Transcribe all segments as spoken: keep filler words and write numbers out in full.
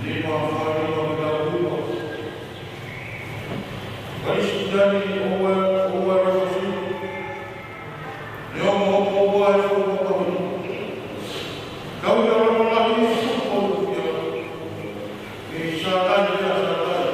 Nima fā nima ki he taha nima. Kalisitiane, ʻoua, ʻoua ʻe fasi. Neongo ʻoku ʻoua ʻe fai ʻa e fakamoʻoni. Tau ia ʻo lava lahi ʻi he fakamoʻoni. Kei Sātane, kei Sātane.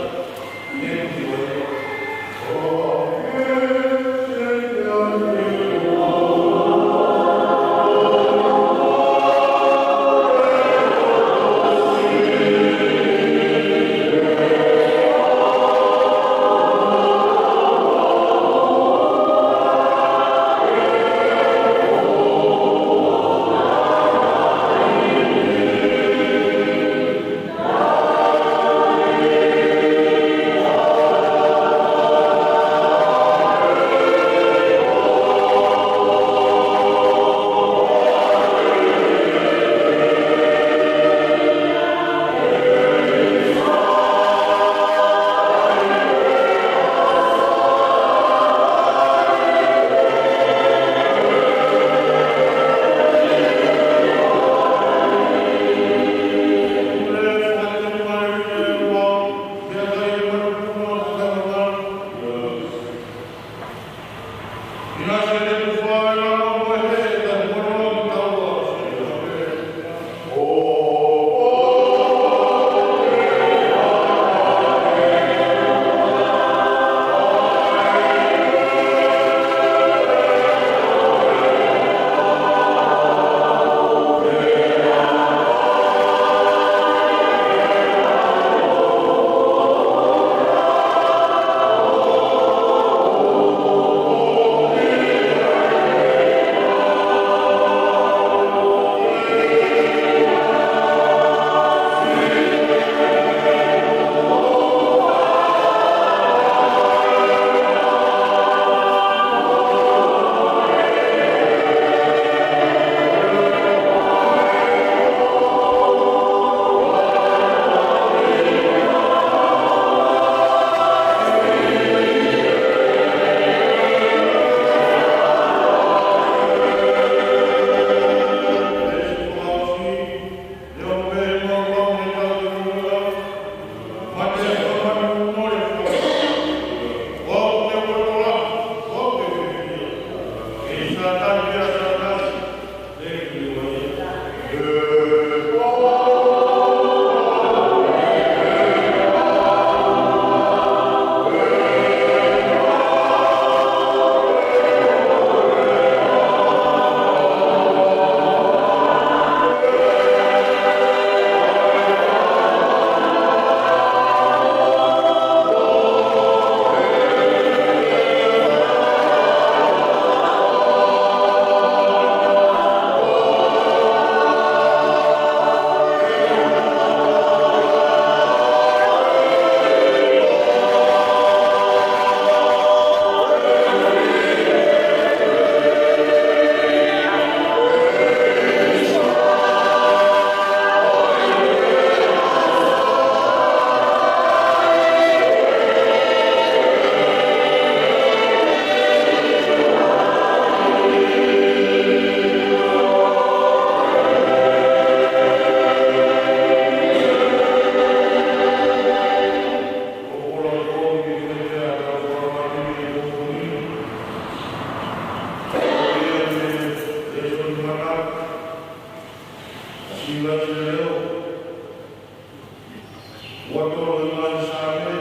Ua tolu ʻi he Saame.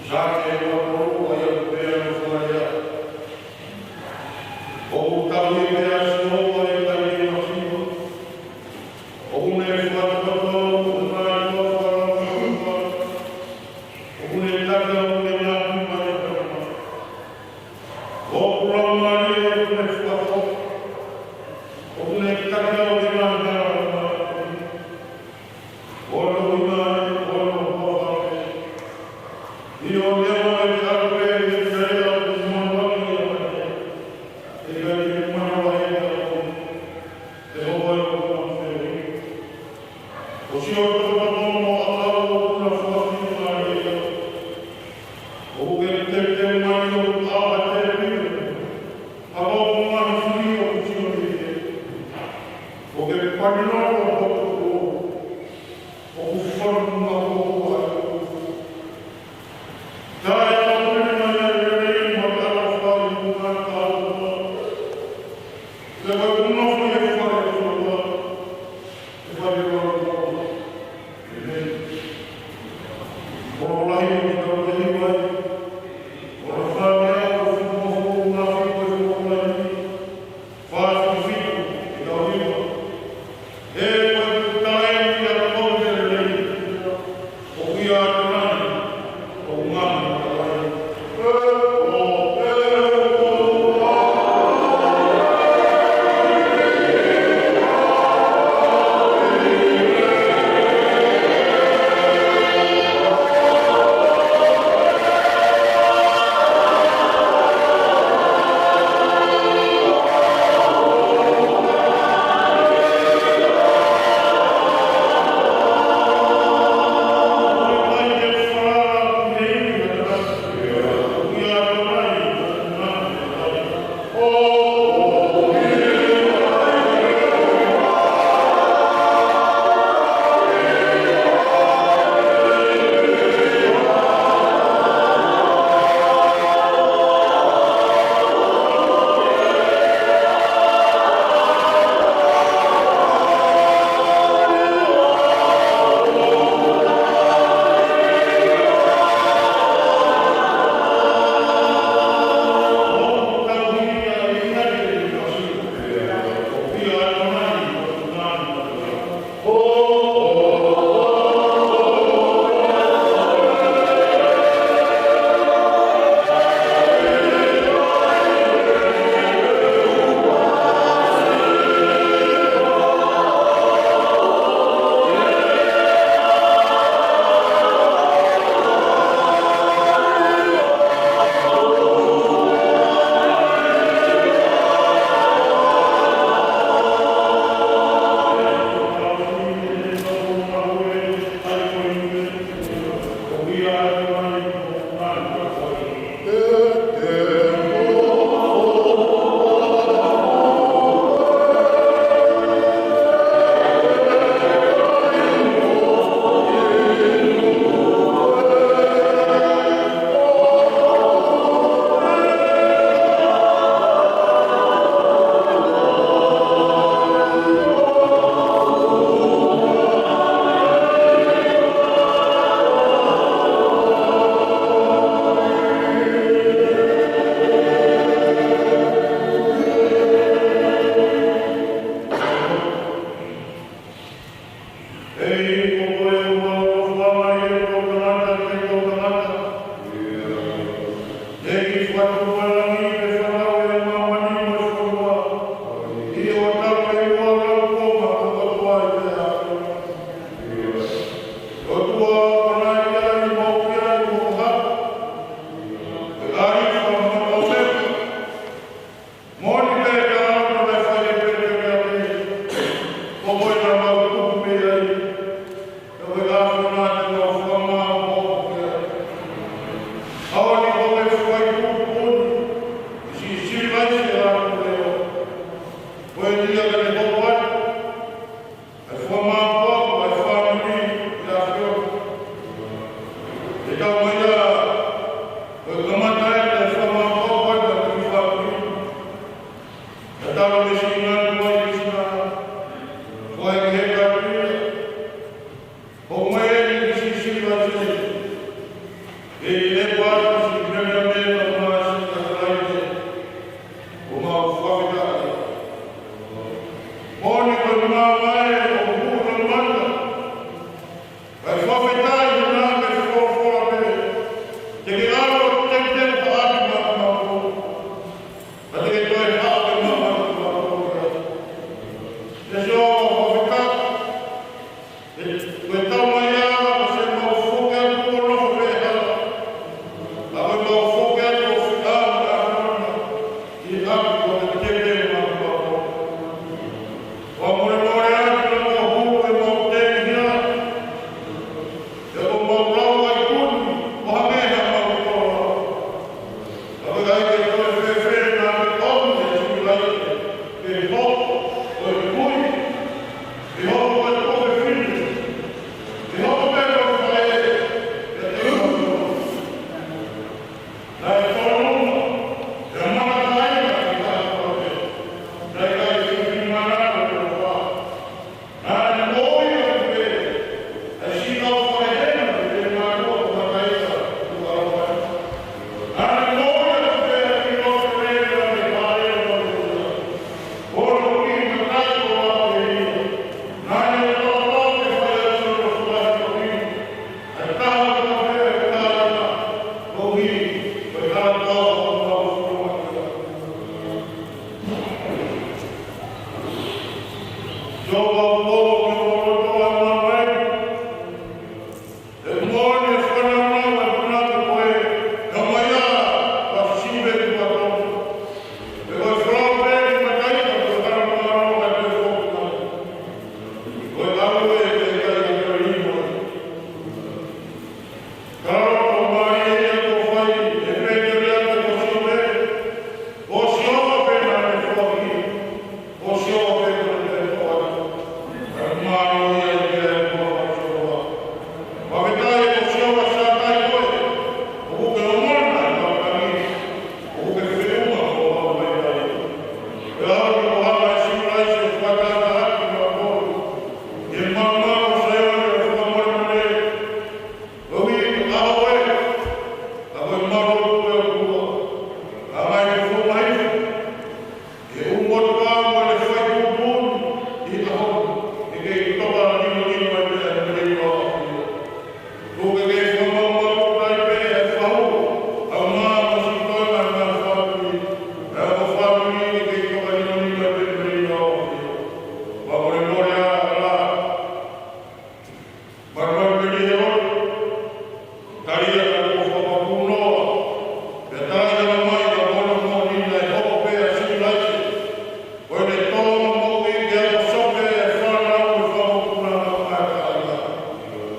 Saame ua tolu, ʻa ia ʻoku pehē ʻa e fakalea: ʻOku tauhi pē ʻa Sihova ʻa e tali masiva. ʻOku ne fakatotolo ʻa e ngaahi toafa ʻo e ʻOtua. ʻOku ne taki ʻa e ngaahi masiva. ʻOku laumālie ʻoku ne fakahoko. ʻOku ne taki ʻa e ngaahi masiva. ʻO ne ʻuhinga ʻi hono huafa pē. ʻIo, neongo ʻene ʻalu pē ʻi he ʻaho ʻo e manuaki ʻa e mate, ʻe ʻikai ke manavahē ʻa e ʻOtua. Te o vai o kua feri. ʻO sio tokotoko mo ʻAkau ʻoku na fuafi mai ia. ʻOku ke teke mai ʻo ʻaha te pio. ʻA ʻoku ngaahi fili ʻoku sio ʻi he. ʻOku ke pani noa ʻo hoto kuo.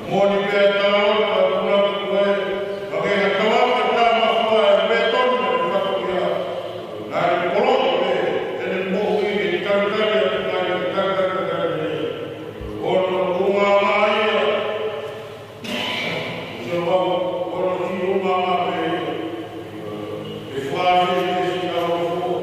Moʻoni pē ʻa e tala ʻo e ʻOtua ko e, ʻa e tala ʻo e tama fua e pētoni e fatokia. Naʻe koloa pē ʻene moʻui ke talitali ʻa e kai, ke talitali ʻa e kai. Ono unga mai ia. Sio, ono ki unga mai pē ia. E fua e fesi ka o fua.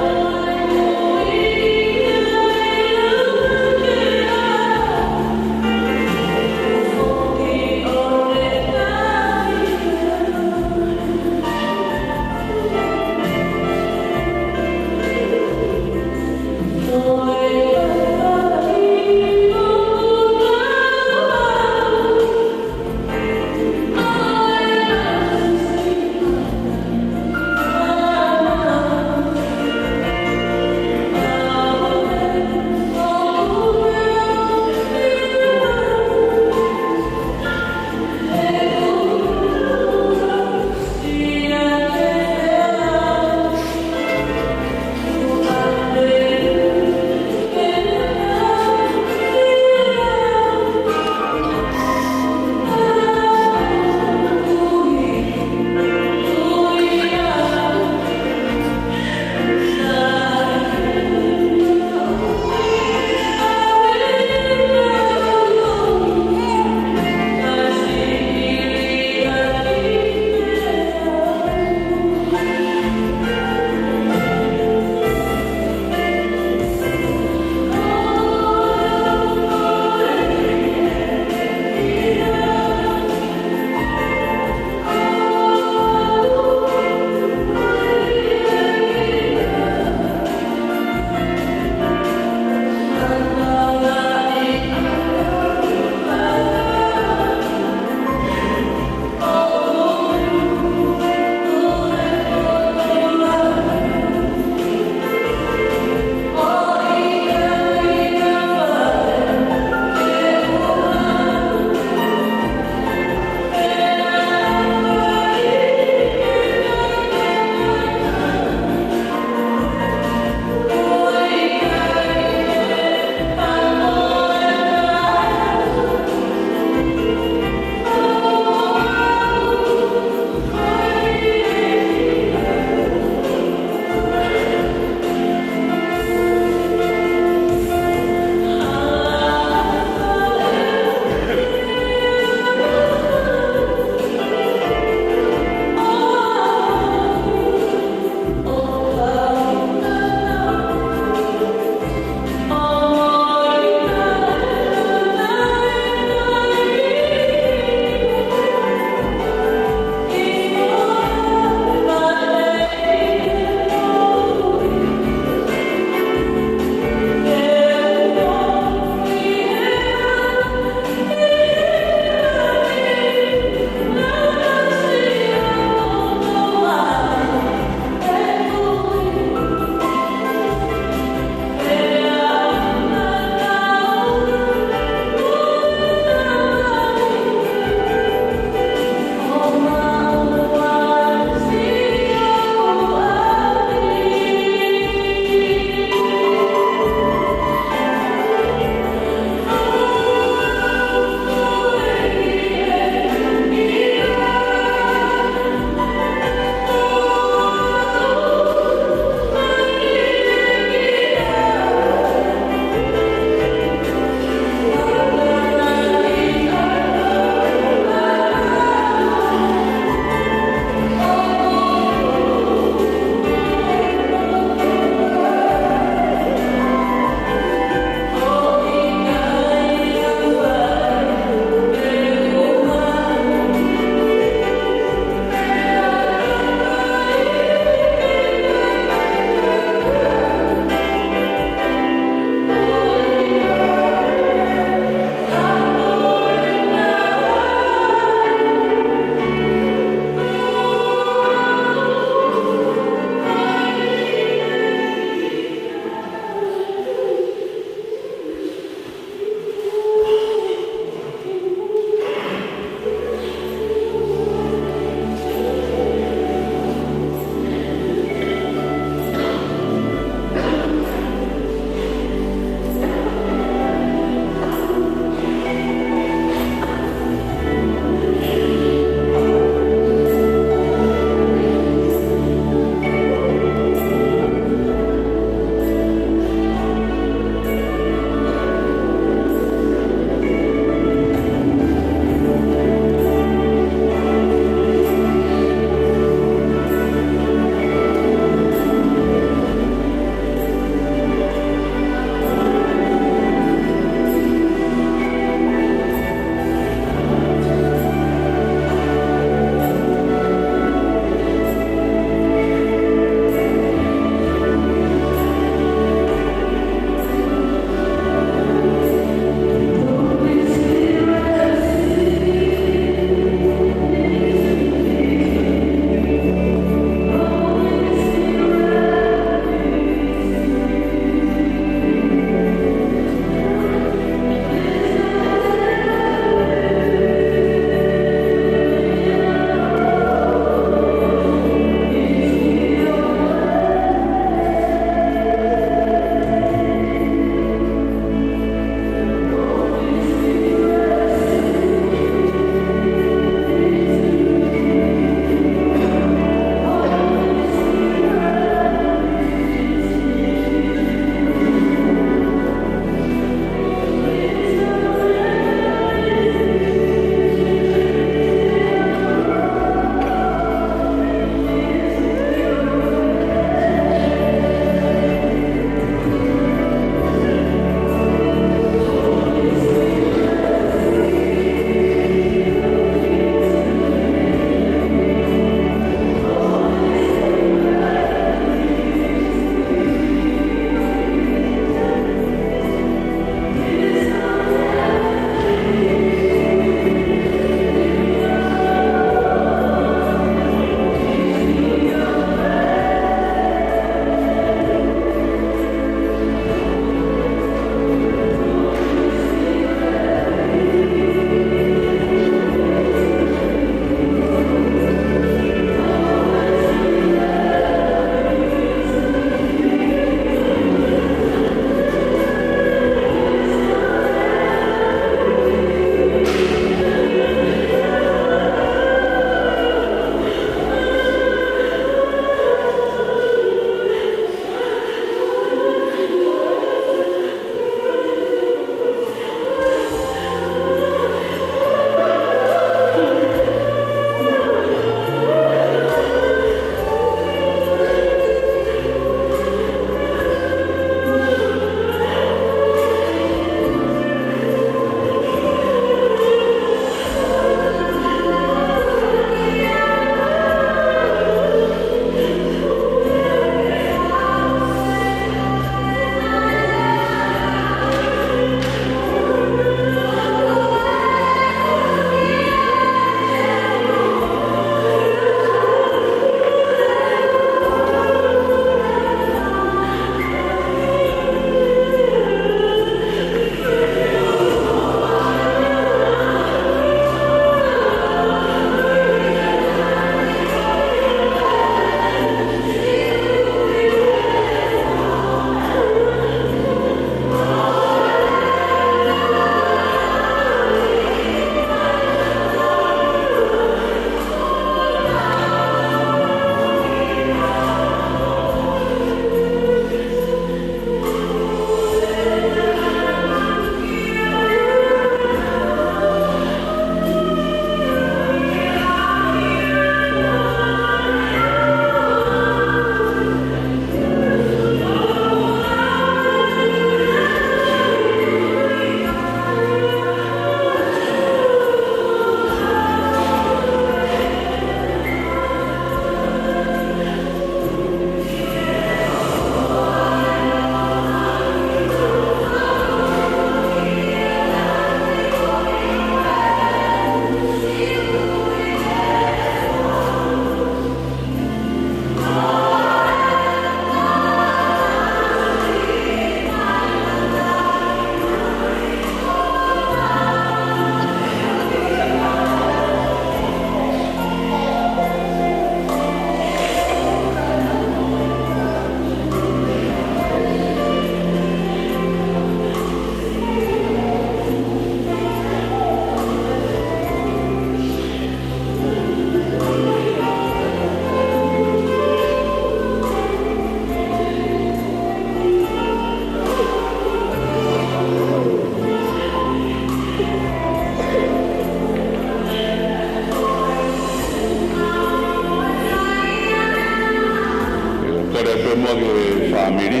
Muʻa ki he fāmili,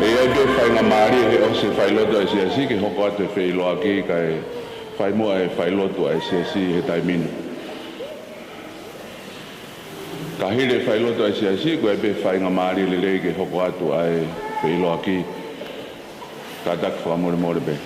ʻe ʻi ai pē faingamālie he ʻosi e failotu ʻa e siasi ke hoko atu e feʻiloaki kae fai muʻa e failotu ʻa e siasi he taimi ni. Ka hili e failotu ʻa e siasi, ko e pē faingamālie lelei ke hoko atu ʻa e feʻiloaki. Kātaki fakamolemole pē.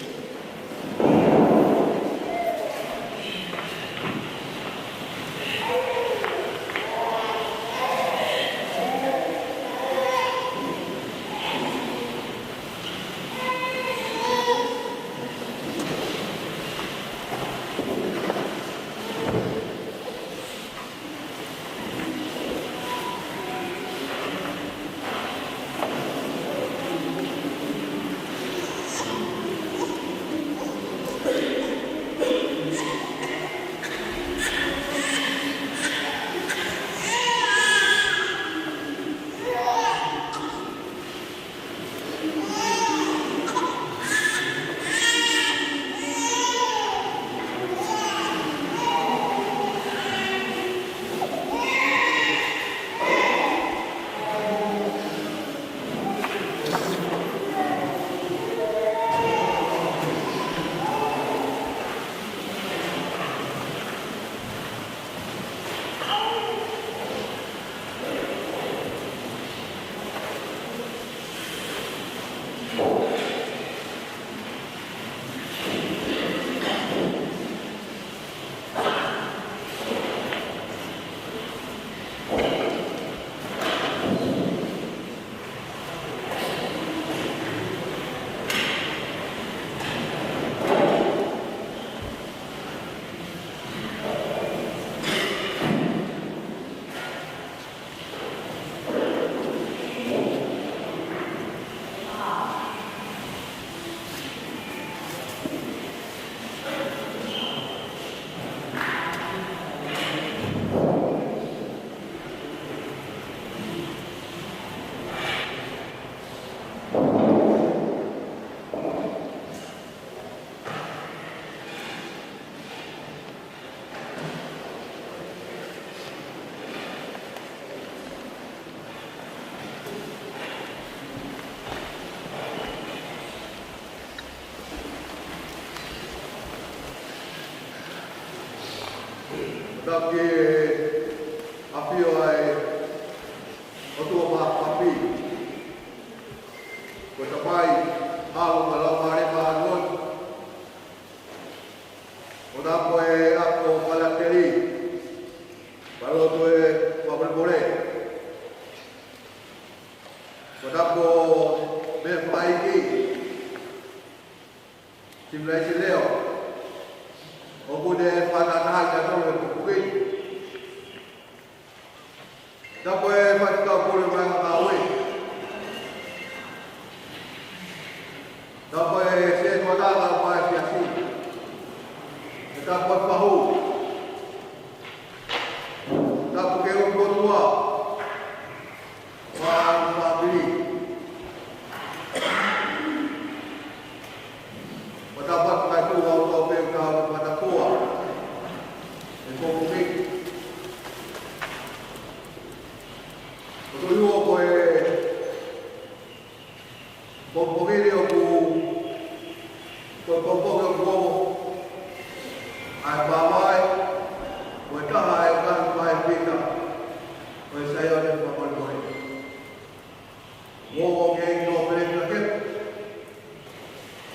Tapu ki he ʻafio ʻa e ʻOtua Mafimafi, ko e Tamai, ʻAlo mo e Laumālie Māʻoniʻoni. Ko e tapu e ako Falateli, failotu e fakamolemole. Ko e tapu e meʻa fakaiki, sivilaise leo, ʻoku ne fakataha kitautolu he kupuki. Tapu e faifekau pule mo e ngāue. Tapu e sētuata mo e siasi. Tapu e fahu. Tapu ki he ʻOtua. Fāmili. Matapato kai tu au tau pe ka matapoa. E ko ko ke. Ko tu iu ko e. Ko ko ke rio ku. Ko ko ko ke ku. Ai pa mai. Ko e taha e ka mai pita. Ko e sai o te pa ko ko. Mo o ke no pele ka ke.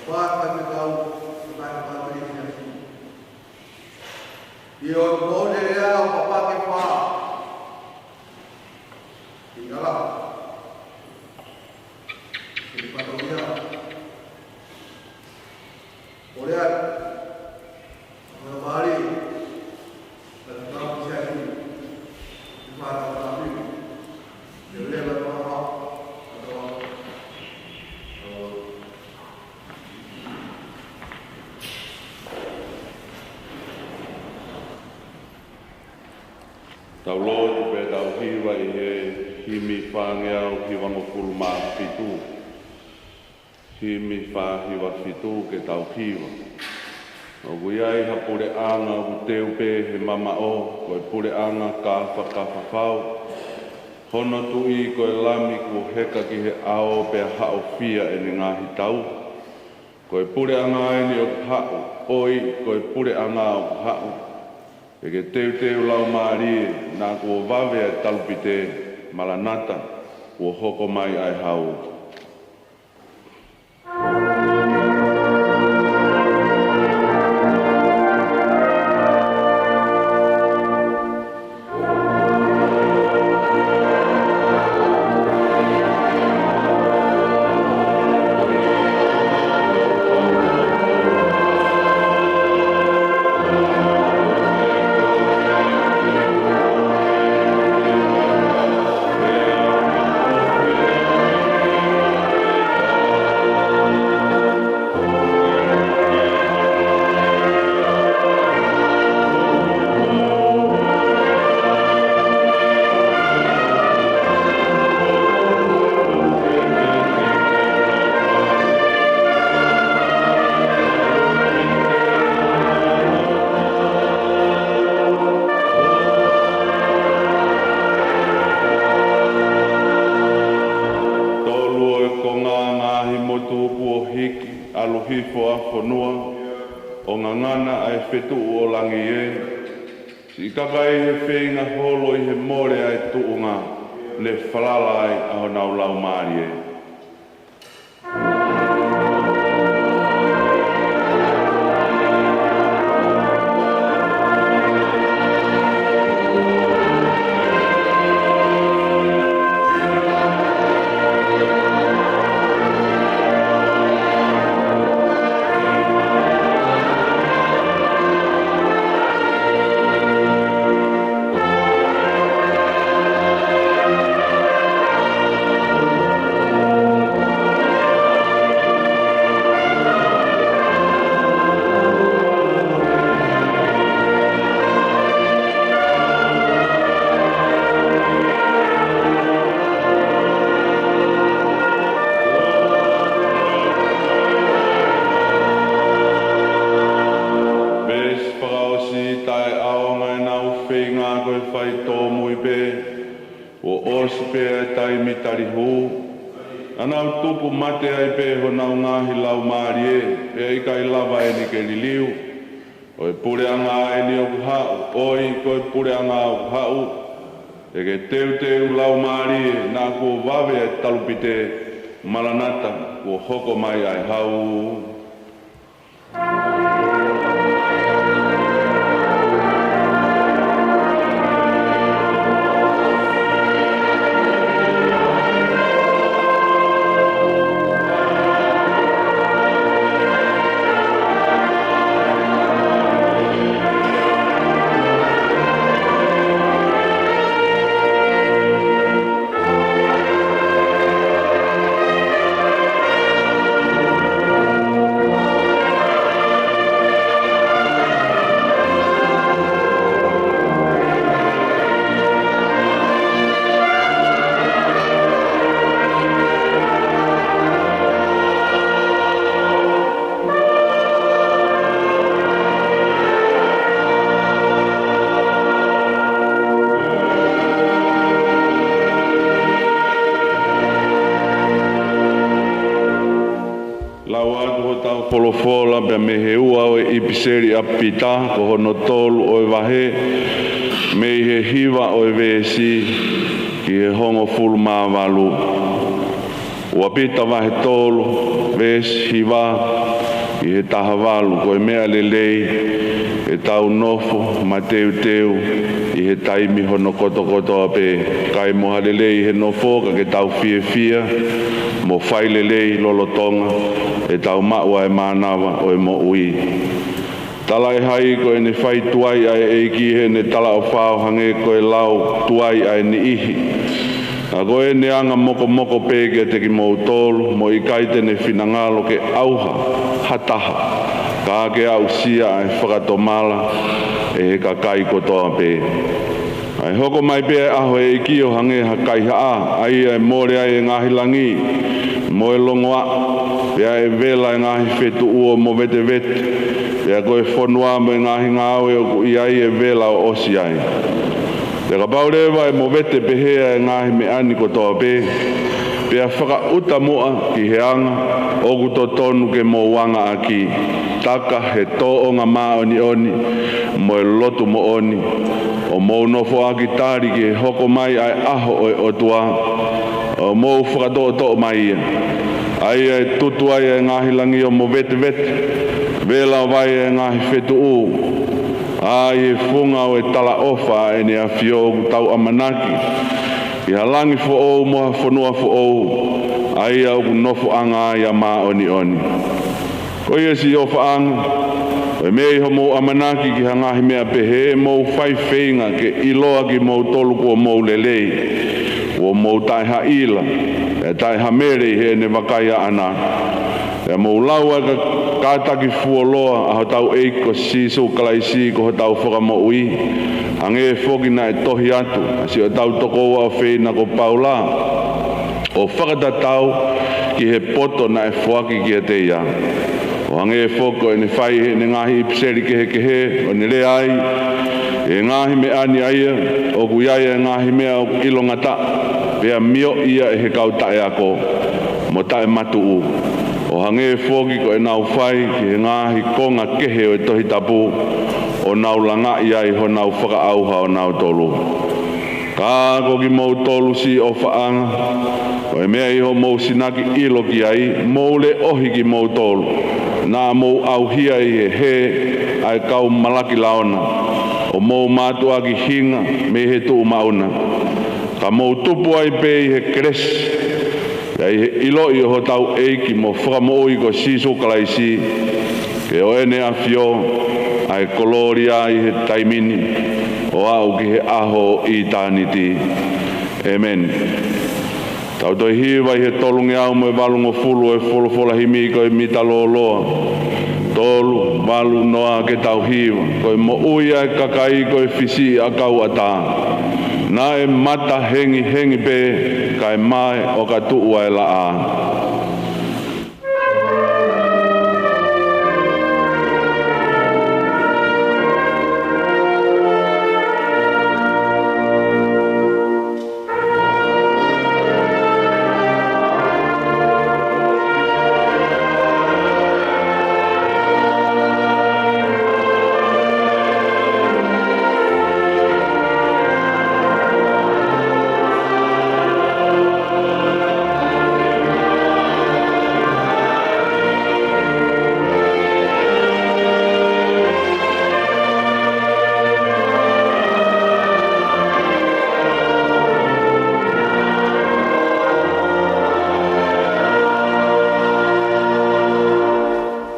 Ba ka ke kau, ka ke ba ke ni. Io mo le lea o papa ke pa. Tingala. Ke pa to ia. O lea. Tau lotu pea tau hiva ʻi he himi fāngeau hivangofulu mā fitu. Himi fā hiva fitu ke tau hiva. ʻOku ʻi ai ha puleʻanga ʻoku teu pē he mamaʻo, ko e puleʻanga ka fakafafau. Hono Tuʻi, ko e Lami kuo heka ki he ʻao pea haʻofia ʻene ngaahi tau. Ko e puleʻanga eni ʻoku haʻu, ʻoi, ko e puleʻanga ʻoku haʻu. ʻE ke teuteu Laumālie, naʻa kuo vave ʻa e talupite, Malanata, kuo hoko mai ʻa e hau. Tolu ʻo e konga ngaahi motu kuo hiki, ʻalu hifo ʻa fonua, ʻo ngangana ʻa e fetuʻu ʻo langi ē. Siʻi kakai he feinga holo ʻi he mole ʻa e tuʻunga, ne falala ai ʻa honau laumālie. Veesi fakaʻosi: Taʻeʻaonga ʻenau feinga, ko e fai tōmui pē, kuo ʻosi pē ʻa e taimi tali hū. Naʻa nau tuku mate ai pē honau ngaahi laumālie, pea ʻikai lava eni ke liliu. Ko e puleʻanga eni ʻoku haʻu, ʻoi, ko e puleʻanga ʻoku haʻu. ʻE ke teuteu Laumālie, naʻa kuo vave ʻa e talupite, Malanata, kuo hoko mai ʻa e hau. Lau atu hotau folofola pea mei he ua ʻo e ʻipiseli ʻa Pita, ko hono tolu ʻo e vahe, mei he hiva ʻo e veesi ki he hongofulu mā valu. Ua Pita vahe tolu, veesi hiva ki he taha valu. Ko e meʻa lelei ke tau nofo mateuteu ʻi he taimi hono kotokotoa pē. Kae ʻikai mo ha lelei ʻi he nofo, ka ke tau fiefia mo fai lelei lolotonga ʻetau maʻu ʻa e mānava ʻo e moʻui. Talaʻehai ko ʻene fai tuai ʻa e ʻEiki heʻene talaʻofa ʻo hangē ko e lau tuai ʻa e niʻihi. Ka ko ʻene anga mokomoko pē kiate kimoutolu, mo ʻikai te ne finangalo ke ʻauha ha taha, ka ke aʻusia ʻa e fakatomala ʻe he kakai kotoa pē. ʻE hoko mai pē ʻa e ʻaho ʻo e ʻEiki ʻo hangē ha kaihaʻa, ʻa ia ʻe mole ai ʻa e ngaahi langi mo e longoaʻa, pea ʻe vela ʻa e ngaahi fetuʻu ʻo movetevete, pea ko e fonua mo e ngaahi ngāue ʻoku ʻi ai ʻe vela ʻo ʻosi ai. Pea kapau leva ʻe movete pehē ʻa e ngaahi meʻa ni kotoa pē, pea fakaʻuta muʻa ki he anga ʻoku totonu ke mou anga ʻaki, taka he tōʻonga māʻoniʻoni mo e lotu moʻoni, ʻo mou nofoʻaki tali ki he hoko mai ʻa e ʻaho ʻo e ʻOtua, ʻo mou fakatoʻotoʻo mai ia, ʻa ia ʻe tutu ai ʻa e ngaahi langi ʻo movetevete, vela ʻo vai ʻa e ngaahi fetuʻu, ʻa ia ʻi he funga ʻo e talaʻofa ʻa ʻEne ʻAfio, ʻoku tau ʻamanaki ki ha langi foʻou mo ha fonua foʻou, ʻa ia ʻoku nofoʻanga ai ʻa māʻoniʻoni. Ko ia, siʻi ʻofaʻanga, ko e meʻa ʻi hoʻomou ʻamanaki ki ha ngaahi meʻa pehē, mou fai feinga ke ʻiloa kimoutolu kuo mou lelei, kuo mou taʻehaʻila, pea taʻehamele ʻi heʻene vakai ʻaʻana. Pea mou lau ʻa e ka-, kātaki fuoloa ʻa hotau ʻEiki ko Sīsū Kalaisi ko hotau Fakamoʻui, hangē foki naʻe tohi atu ʻa siʻotau tokoua ʻofeina ko Paula, ʻo fakatatau ki he poto naʻe foaki kiate ia. ʻO hangē foki ko ʻene fai ʻi heʻene ngaahi ʻipiseli kehekehe, ʻo ne lea ai, ʻi he ngaahi meʻa ni ʻa ia ʻoku ʻi ai ʻa e ngaahi meʻa ʻoku ʻilongataʻa, pea mioʻi ia ʻe he kau taʻeako, mo taʻematuʻu. ʻO hangē foki ko ʻenau fai ki he ngaahi konga kehe ʻo e Tohi Tapu, ʻo nau langaʻi ai honau fakaʻauha ʻo nautolu. Ka ko kimoutolu, siʻi ʻofaʻanga, ko e meʻa ʻi hoʻomou sinaki ʻilo ki ai, mou leʻohi kimoutolu, naʻa mou ʻauhia ʻi he hē ʻa e kau malaki laona, ʻo mou mātuʻaki hinga mei he tuʻu maʻuna. Ka mou tupu ai pē ʻi he kelesi, pea ʻi he ʻiloʻi ʻo hotau ʻEiki mo Fakamoʻui ko Sīsū Kalaisi, ke ʻo ʻEne ʻAfio ʻa e kolōlia ʻi he taimi ni, ʻo aʻu ki he ʻaho ʻo ʻitāniti. ʻĒmeni. Tau toe hiva ʻi he tolungeau mo e valungofulu ʻo e folofola himi ko e Mita Lōloa. Tolu, valu, noa, ke tau hiva. Ko e moʻui ʻa e kakai ko e fisiʻi ʻakau ʻatā. Naʻe mata hengihengi pē, kae mae ʻo ka tuʻu ʻa e laʻā.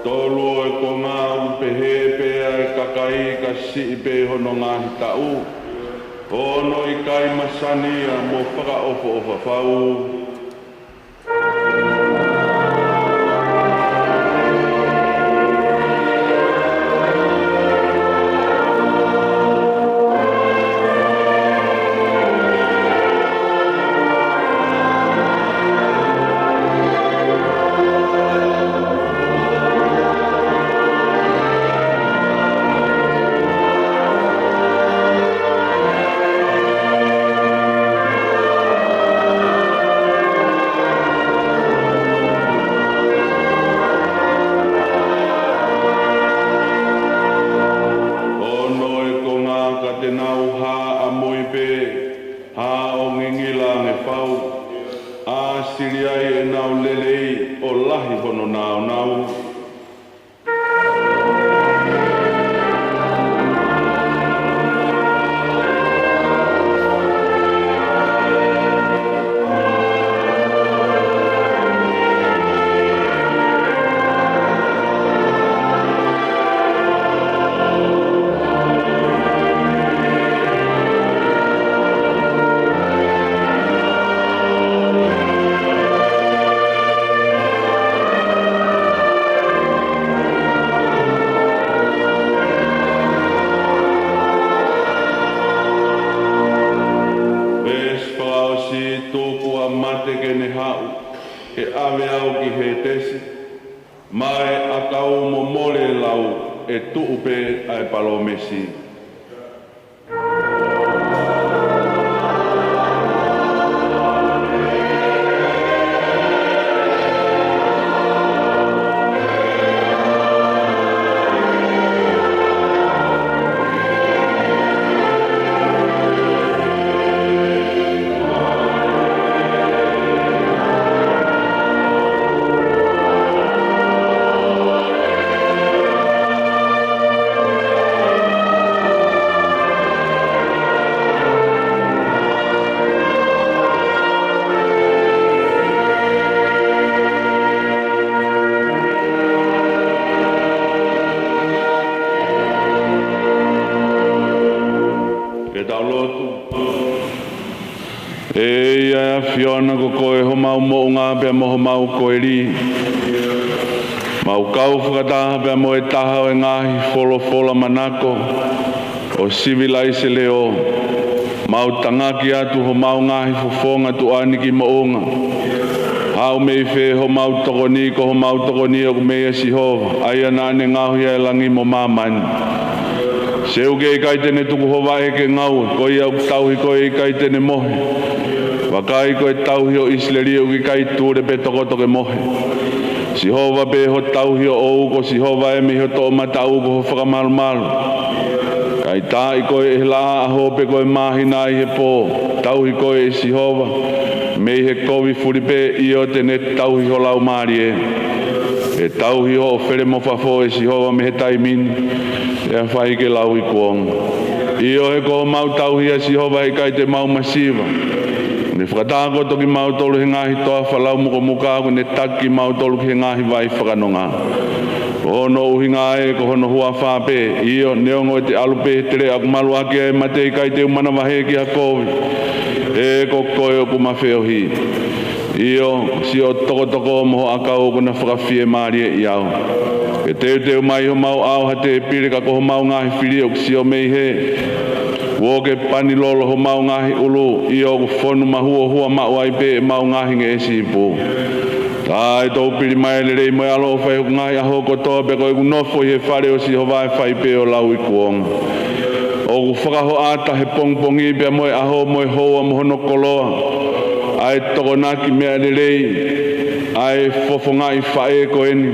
Tolu, ʻo e konga ʻoku pehē pē ʻa e kakai ka siʻi pē hono ngaahi taʻu, ʻo hono ʻikai masani ia mo fakaʻofoʻofa fau. Ono, ʻo e konga ka te nau haʻamui pē, hā ʻo ngingila ange fau, ʻa sili ai ʻenau lelei ʻo lahi hono nāunau. Veesi fakaʻosi, tuku ʻa mate ke ne haʻu, ke ʻave au ki Hētesi, mo e ʻakau mo mole lau, ʻe tuʻu pē ʻa e palōmesi. homau moʻunga pea mo homau koeli. Mau kau fakataha pea mo e taha ʻo e ngaahi folofola manako ʻo sivilaise leʻo. Mau tangaki atu homau ngaahi fofonga tuʻa ni ki moʻunga. Haʻu mei fē homau tokoni? Ko homau tokoni ʻoku meia Sihova, ʻa ia naʻa ne ngaohi ʻa e langi mo māmani. Sihova ʻoku ʻikai te ne tuku ho vaʻe ke ngaue, ko ia ʻoku tauhi koe ʻikai te ne mohe. Vakai, ko e tauhi ʻo ʻIsileli ʻoku ʻikai tule pe tokoto ke mohe. Sihova pē ho tauhi ʻoʻou, ko Sihova ē mei ho toʻomataʻu ko ho fakamalumalu. Kae taaʻi koe ʻe he laʻā ʻaho pe ko e māhina ʻi he pō. Tauhi koe ʻe Sihova mei he kovi fuli pē, ʻio te ne tauhi ho laumālie. ʻE tauhi hoʻo fele mo fafo ʻe Sihova mei he taimi ni, ʻe fai ke lau ʻi kuonga. ʻIo, he ko homau tauhi ʻa Sihova, ʻe ʻikai te mau masiva. Ne fakatakoto kimautolu he ngaahi toafa laumukomuka, ʻoku ne taki kimautolu ki he ngaahi vai fakanonga. Ko hono ʻuhinga ē, ko hono huafa pē, ʻio, neongo ʻete ʻalu pē he teleʻa ʻoku malu ʻaki ʻa e mate, ʻe ʻikai te u manavahē ki ha kovi. He ko koe ʻoku ma feohi. ʻIo, siʻo tokotoko mo ho ʻakau ʻoku na fakafiemālieʻi au. Ke teuteu mai homau ʻao ha tēpile, ka ko homau ngaahi fili ʻoku sio mei hē. Kuo ke pani lolo homau ngaahi ʻulu, ʻio, ʻoku fonu mahuohua maʻu ai pē ʻemau ngaahi ngeʻesi ipu. Tā ʻe tou pili mai ʻa e lelei mo e ʻaloʻofa ʻi hoku ngaahi ʻaho kotoa, pea ko ʻeku nofo ʻi he fale ʻo Sihova ʻe fai pē ʻo lau ʻi kuonga. ʻOku fakahoʻata he pongipongi pea mo e ʻaho mo e houa mo hono koloa ʻa e tokonaki meʻa lelei ʻa e fofongaʻi faʻē ko eni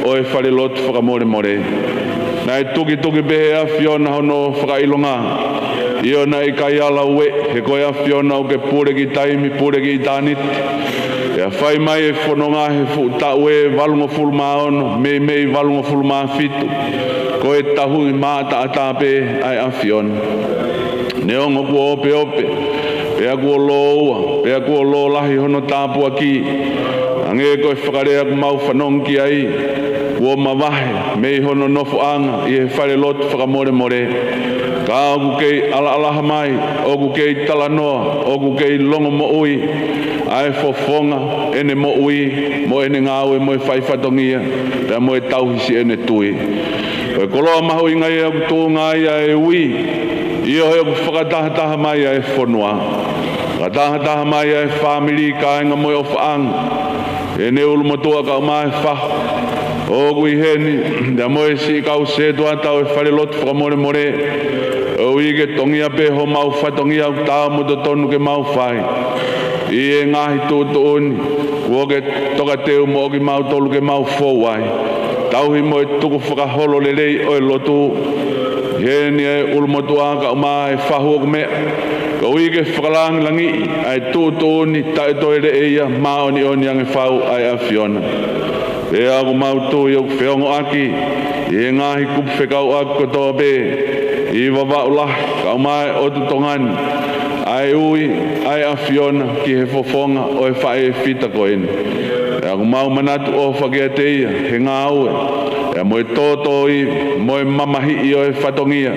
ʻo e falelotu fakamolemole. Naʻe tukituki pē ʻe he ʻAfiona hono fakaʻilonga. ʻIo, naʻe ʻikai ala ueʻi, he ko e ʻAfiona ʻoku ke pule ki taimi, pule ki ʻitāniti. Pea fai mai e fononga he fuʻu taʻu ʻe valungofulu mā ono, meimei valungofulu mā fitu. Ko e tauhi maʻataʻatā pē ʻa e ʻAfiona. Neongo kuo opeope, pea kuo lōua, pea kuo lōlahi hono tāpuaki, hangē ko e fakalea ʻoku mau fanongo ki ai, kuo mavahe mei hono nofoʻanga ʻi he falelotu fakamolemole. Ka ʻoku kei ʻalaʻalaha mai, ʻoku kei talanoa, ʻoku kei longomoʻui ʻa e fofonga ʻene moʻui mo ʻene ngāue mo e fai fatongia, pea mo e tauhi siʻene tui. Ko e koloa mahuʻinga ia ʻoku tuʻunga ai ʻa e ui, ʻio, he ʻoku fakatahataha mai ʻa e fonua. Fakatahataha mai ʻa e fāmili, kāinga mo e ʻofaʻanga. ʻEne ʻulumotuʻa kae ʻumaʻā e fahu. ʻOku ʻi heni, pea mo e siʻi kau sētuata ʻo e falelotu fakamolemole. ʻOku ʻikai ke tongia pē homau fatongia ʻoku taau mo totonu ke mau fai ʻi he ngaahi tuʻutuʻuni kuo ke tokateu moʻo kimautolu ke mau fou ai. Tauhi mo e tukufakaholo lelei ʻo e lotu. ʻI heni e ʻulumotuʻa kae ʻumaʻā e fahu ʻoku meʻa. Koeʻuhi ke fakalāngilangiʻi ʻa e tuʻutuʻuni taʻetoeleʻia māʻoniʻoni ange fau ʻa e ʻAfiona. Pea ʻoku mau tui ʻoku feongoʻaki ʻi he ngaahi kupu fekauʻaki kotoa pē ʻi Vavaʻu Lahi kae ʻumaʻā e ʻotu Tonga ni ʻa e ui ʻa e ʻAfiona ki he fofonga ʻo e faʻē fita ko eni. Pea ʻoku mau manatu ʻofa kiate ia he ngāue, pea mo e tōtōivi mo e mamahiʻi ʻo e fatongia.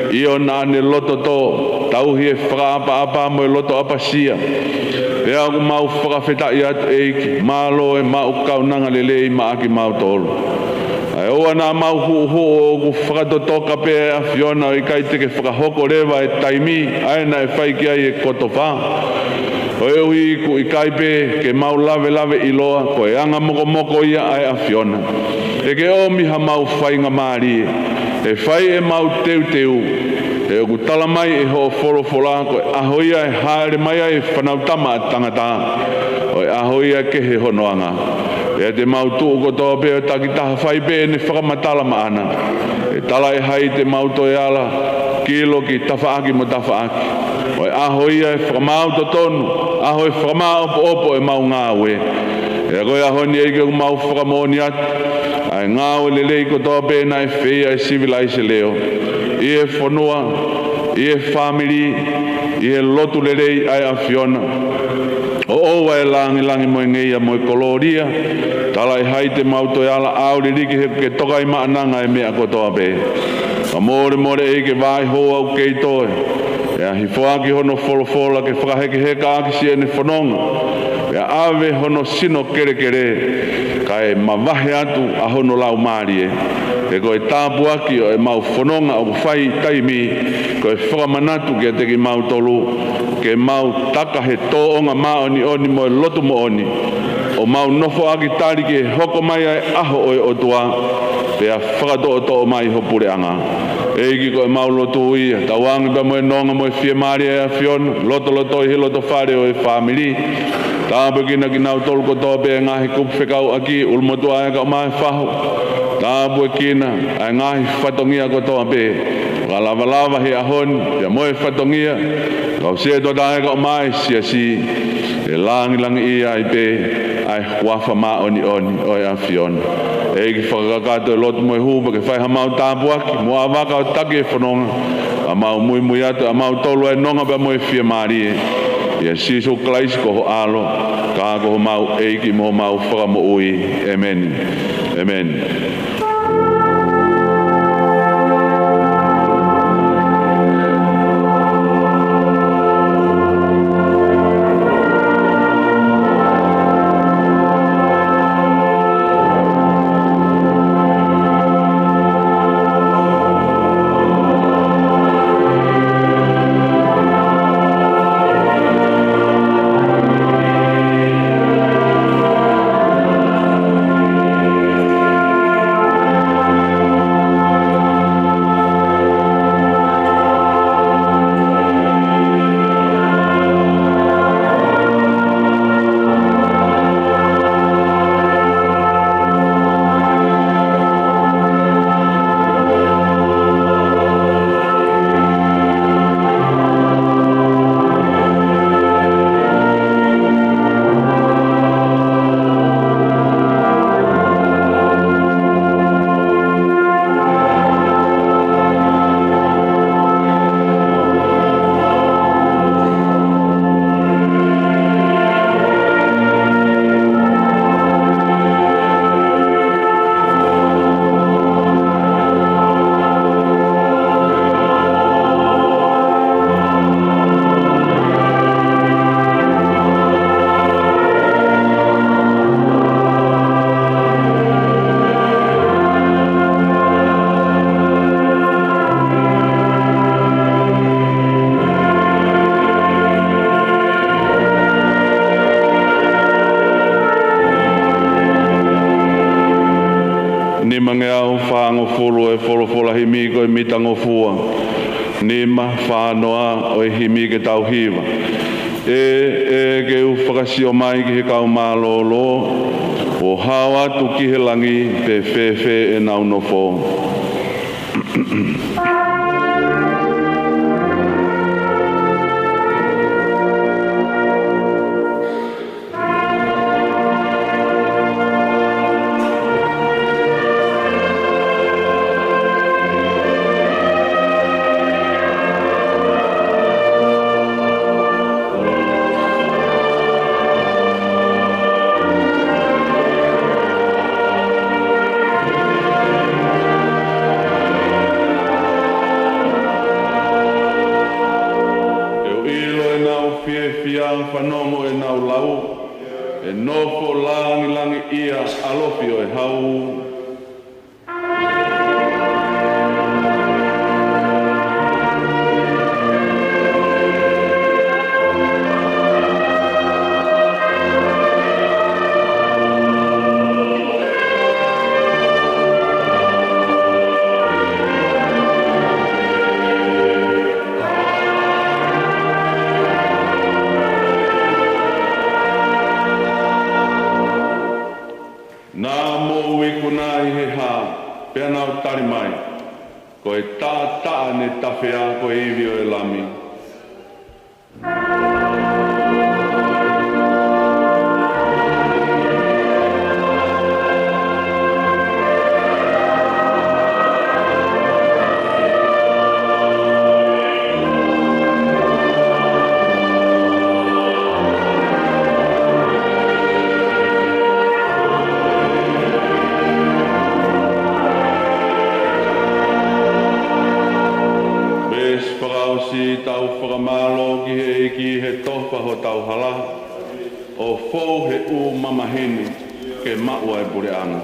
ʻIo, naʻa ne loto tō, tauhi e fakaʻapaʻapa mo e loto ʻapasia. Pea ʻoku mau fakafetaʻi atu, ʻEiki, mālō e maʻu kaunanga lelei maʻa kimautolu. ʻA ia ʻoua naʻa mau huʻuhuʻu ʻoku fakatotoka pē ʻa e ʻAfiona ʻo ʻikai te ke fakahoko leva e taimi ʻa ē naʻe fai ki ai e kotofā. Koeʻuhi ʻoku ʻikai pē ke mau lavelave ʻiloa ko e anga mokomoko ia ʻa e ʻAfiona. He ke ʻomi hamau faingamālie, ʻe fai ʻemau teuteu, he ʻoku tala mai ʻe hoʻo folofola ko e ʻaho ia ʻe hāʻele mai ai e Fanautama ʻa Tangata, ko e ʻaho ia ʻe kehe hono anga. Pea te mau tuʻu kotoa pē ʻo takitaha, fai pē ʻene fakamatala maʻana. ʻE tala ʻe hai te mau toe ala, kilo ki tafaʻaki mo tafaʻaki. Ko e ʻaho ia ʻe fakamaau totonu, ʻaho ʻe fakamāʻopoʻopo ʻemau ngāue. Pea ko e ʻaho ni, ʻEiki, ʻoku mau fakamoʻoni atu ʻa e ngāue lelei kotoa pē naʻe fai ʻe he sivilaise leʻo ʻi he fonua, ʻi he fāmili, ʻi he lotu lelei ʻa e ʻAfiona. ʻO ʻoua ʻe lāngilangi mo e ngeia mo e kolōlia. Tala ʻe hai te mau toe ala, ʻauliliki he ʻoku ke toka ʻi maʻananga e meʻa kotoa pē. Fakamolemole, ʻEiki, ke vahe houa ʻoku kei toe. Pea hifo ʻaki hono folofola ke fakahekeheka ʻaki siʻene fononga. Ke ʻave hono sino kelekele, kae mavahe atu ʻa hono laumālie. He ko e tāpuaki ʻo ʻemau fononga ʻoku fai taimi, ko e fakamanatu kiate kimautolu, ke mau taka he tōʻonga māʻoniʻoni mo e lotu moʻoni, ʻo mau nofoʻaki tali ki he hoko mai ʻa e ʻaho ʻo e ʻOtua, pea fakatoʻotoʻo mai ho puleʻanga. ʻEiki, ko ʻemau lotu ia, tauange pea mo e nonga mo e fiemālie ʻa e ʻAfiona, lotolotoi he lotofale ʻo e fāmili. Tāpuekina kinautolu kotoa pē ʻa e ngaahi kupu fekauʻaki, ʻulumotuʻa ʻa e kau mai fahu. Tāpuekina ʻa e ngaahi fatongia kotoa pē, fakalavalava he ʻaho ni, pea mo e fatongia, kau sētuata ʻa e kau mai siasi, ʻe langilangiʻia ai pē ʻa e huafa māʻoniʻoni ʻo e ʻAfiona. ʻEiki, fakakakato e lotu mo e hū pea ke fai haʻamau tāpuaki, mo ʻavaka ʻo taki e fononga, ʻa mau muimui atu ʻa mautolu ʻa e nonga pea mo e fiemālie. ʻIa Sīsū Kalaisi ko ho ʻAlo, ka ko homau ʻEiki mo homau Fakamoʻui. ʻEmeni. ʻEmeni. Nimangeau fāngofulu ʻo e folofola himi ko e Mitangofua. Nima fā noa ʻo e himi ke tau hiva. ʻE, ʻe ke u fakasio mai ki he kau mālōlō, ʻo hao atu ki he langi, pe fēfē ʻenau nofo. Ke u ʻilo ʻenau fiefia, fanongo ʻenau lau, ʻe nofo langilangiʻia ʻa Lofi ʻo e Hau. Naʻa mou ikuna ʻi he hā, pea nau tali mai, ko e taʻataʻa ne tafea, ko e ivi ʻo e Lami. Veesi fakaʻosi, tau Fou he ʻū mamaheni ke maʻu ʻa e puleʻanga.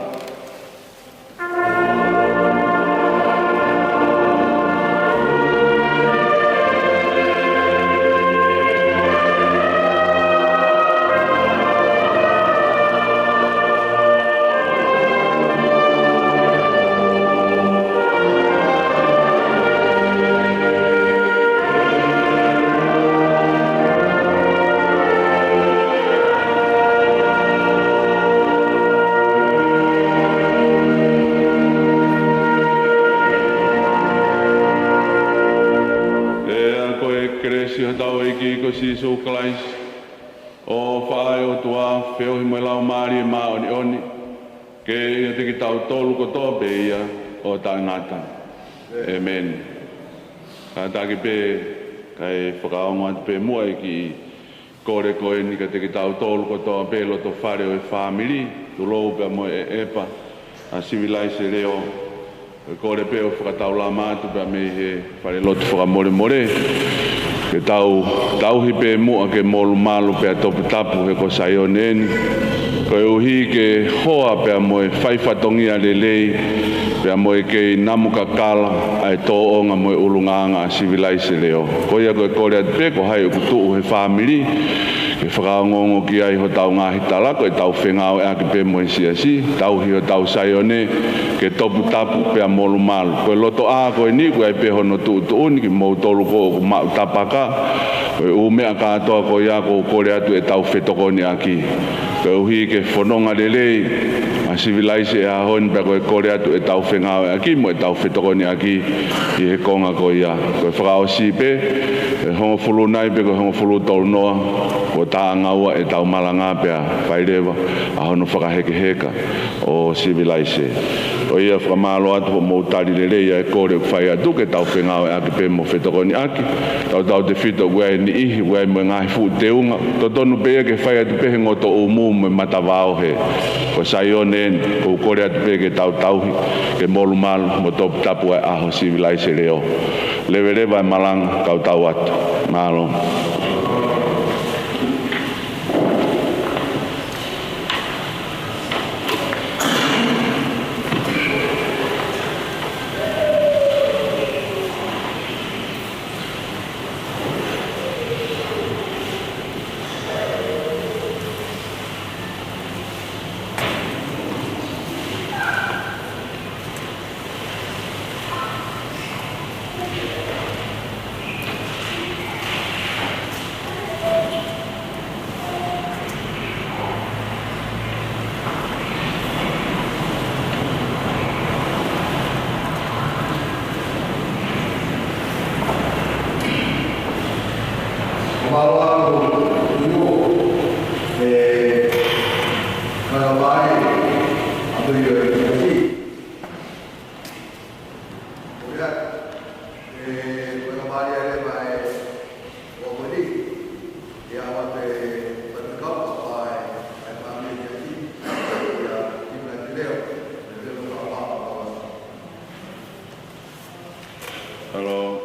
Pea ko e kelesi ʻa hotau ʻEiki ko Sīsū Kalaisi, ʻofa ʻa e ʻOtua, feohi mo e Laumālie Māʻoniʻoni, ke ʻiate kitautolu kotoa pē ia ʻo taʻengata. ʻĒmeni. Kātaki pē, kae fakaongo atu pē muʻa e kiʻi kole ko eni kiate kitautolu kotoa pē loto fale ʻo e fāmili, tulou pea mo e ʻepa ʻa Sivilaise Leʻo. Ko e kole pē ʻo fakataulama atu pea mei he falelotu fakamolemole, ke tau tauhi pē muʻa ke molumalu pea toputapu he ko Saione eni, koeʻuhi ke hoa pea mo e fai fatongia lelei, pea mo e kei namu kakala ʻa e tōʻonga mo e ʻulungaanga ʻa Sivilaise Leʻo. Ko ia ko e kole atu pē ko hai ʻoku tuʻu he fāmili, ke fakaongoongo ki ai hotau ngaahi tala, ko ʻetau fengāueʻaki pē mo e siasi, tauhi hotau Saione ke toputapu pea molumalu. Ko e lotoʻā ko eni, ʻoku ʻi ai pē hono tuʻutuʻuni kimoutolu ko ē ʻoku maʻu tapaka. Ko e ʻū meʻa kātoa ko ia ʻoku ou kole atu ʻetau fetokoniʻaki, koeʻuhi ke fononga lelei ʻa Sivilaise he ʻaho ni, pea ko e kole atu ʻetau fengāueʻaki mo ʻetau fetokoniʻaki ʻi he konga ko ia. Ko e fakaʻosi pē, ʻe hongofulu nai pe ko e hongofulu tolu noa, kuo tāngaua ʻetau malanga pea fai leva ʻa hono fakahekeheka ʻo Sivilaise. Ko ia, fakamālō atu hoʻomou tali lelei ʻa e kole ʻoku fai atu ke tau fengāueʻaki pē mo fetokoniʻaki. Tautautefito ʻoku ʻi ai e niʻihi ʻoku ʻi ai mo e ngaahi fuʻu teunga, totonu pē ia ke fai atu pē he ngotoʻumu mo e matavaohe. Ko Saione eni, ʻoku ou kole atu pē ke tau tauhi ke molumalu mo toputapu ʻa e ʻaho Sivilaise Leʻo. Leveleva e malanga, kau tau atu. Mālō. Hello.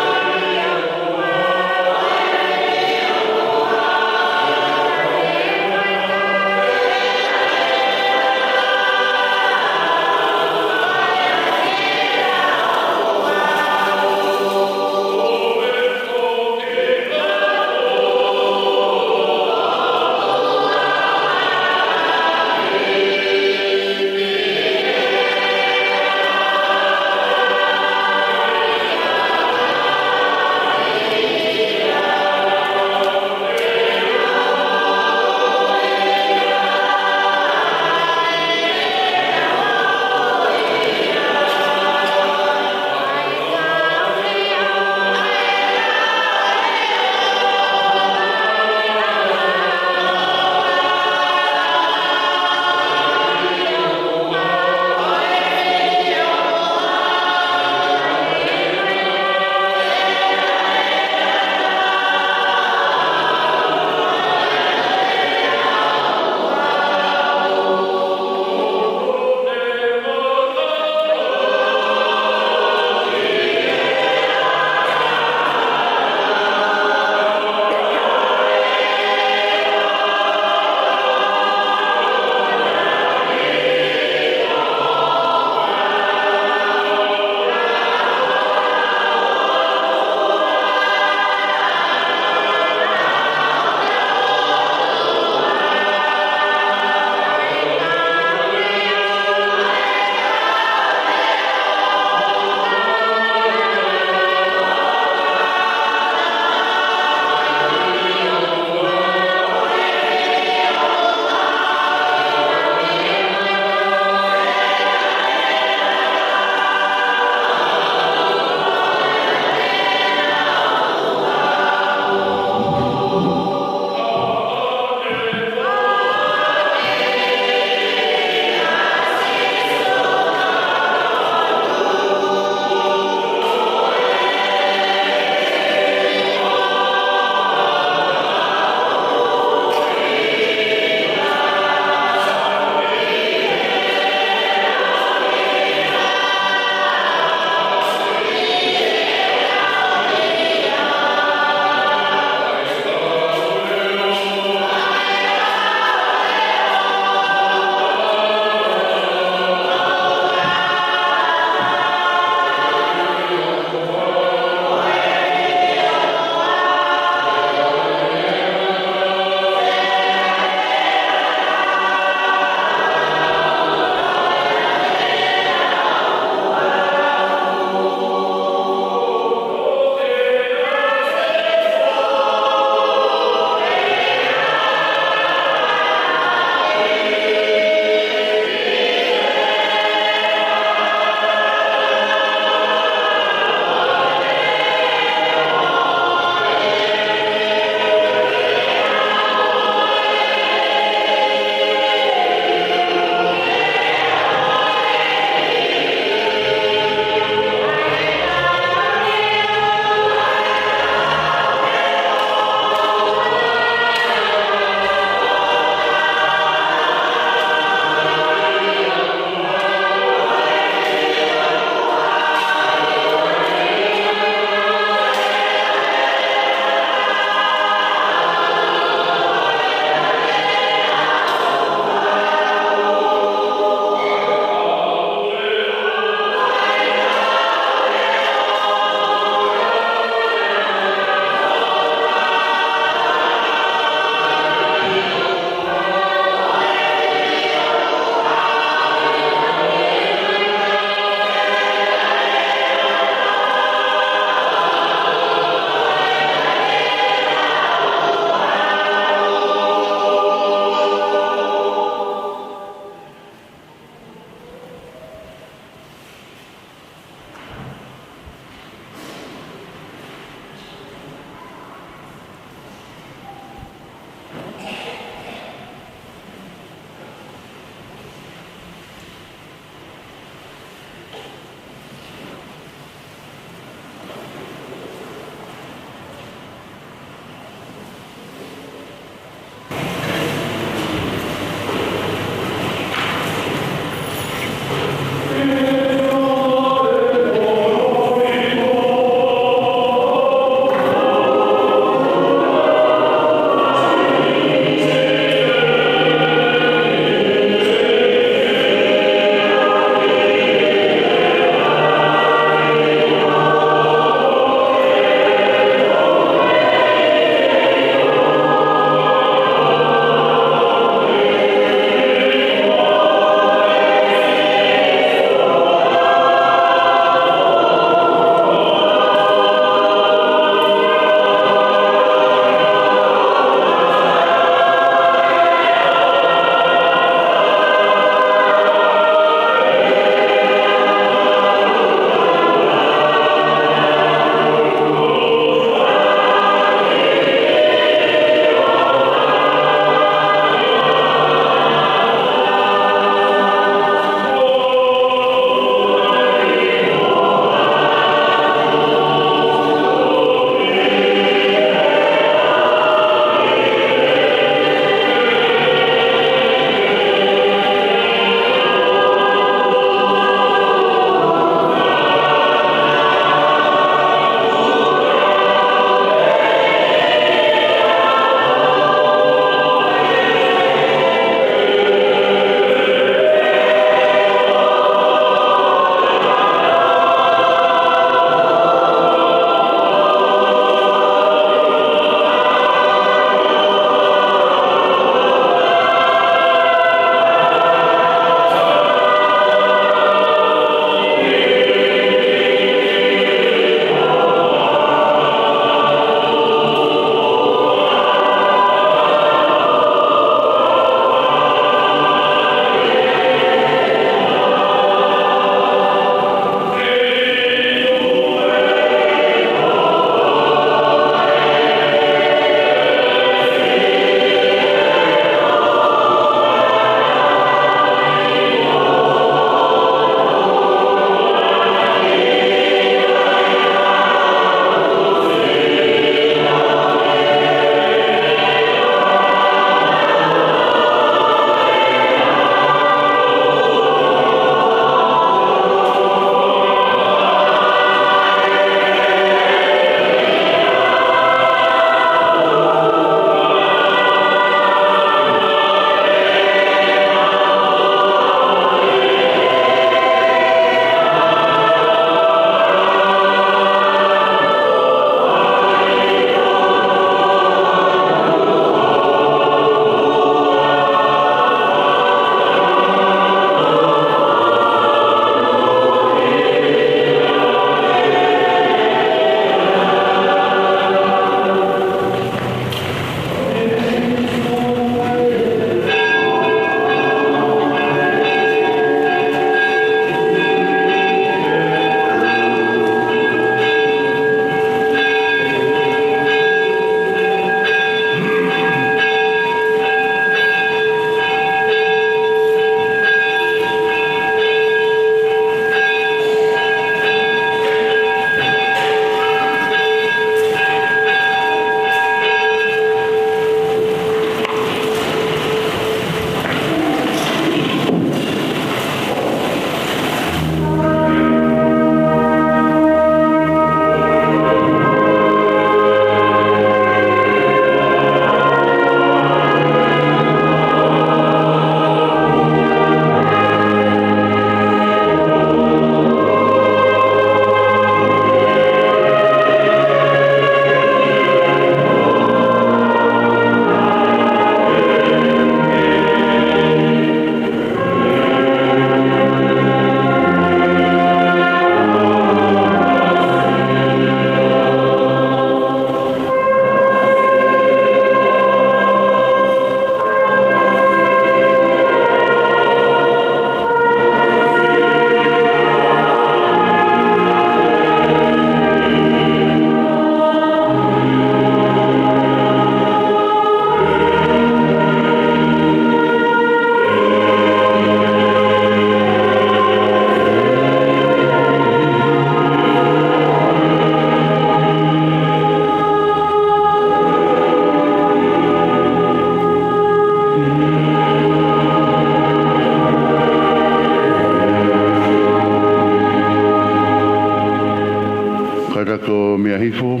Ko Meʻa Hifo.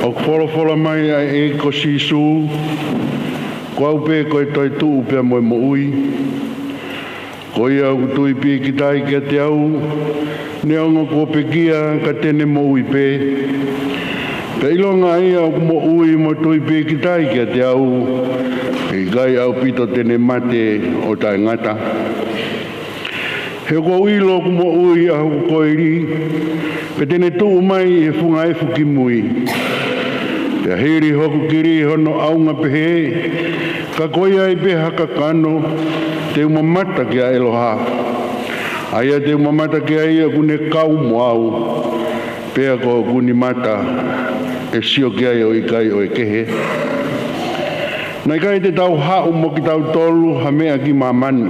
ʻOku folofola mai ʻa e ʻEiki ko Sīsū, ko au pē ko e toetuʻu pea mo e moʻui. Ko ia ʻoku tui pīkitai kiate au, neongo kuo pekia, ka te ne moʻui pē. Pea ʻilonga ia ʻoku moʻui mo tui pīkitai kiate au, ʻe ʻikai ʻaupito te ne mate ʻo taʻengata. He ʻoku ou ʻilo ʻoku moʻui ʻa hoku koeli, pea te ne tuʻu mai ʻi he funga efu ki mui. Pea hili hoku kili hono ʻaunga pehē, ka ko ia ai pē ha kakano, te u mamata kia ʻEloha. ʻA ia te u mamata ki ai ʻoku ne kau mo au, pea ko ʻeku nimata ʻe sio ki ai ʻo ʻikai ʻo e kehe. Naʻe ʻikai te tau haʻu mo kitautolu ha meʻa ki māmani,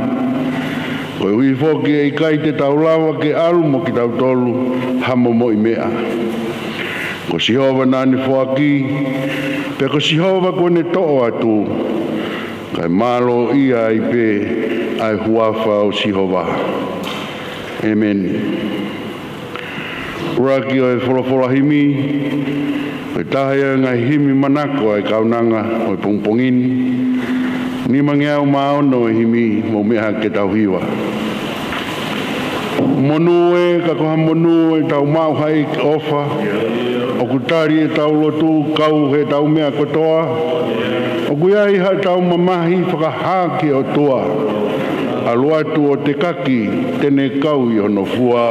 koeʻuhi foki ʻe ʻikai te tau lava ke ʻalu mo kitautolu ha momoʻi meʻa. Ko Sihova naʻa ne foaki, pea ko Sihova kuo ne toʻo atu, kae mālōʻia ai pē ʻa e huafa ʻo Sihova. ʻEmeni. ʻUluaki ʻo e folofola himi, ko e taha ia e ngaahi himi manako ʻa e kaunanga ʻo e pongipongi ni. Nimangeau mā ono e himi, mou meʻa hake ke tau hiva. Monū ē, ka ko ha monū ʻetau maʻu ha ʻEiki ʻofa, ʻoku tali ʻetau lotu kau heʻetau meʻa kotoa, ʻoku ʻi ai haʻatau mamahi fakahā ki he ʻOtua. ʻAlu atu ʻo tekaki, te ne kau ʻi hono fua.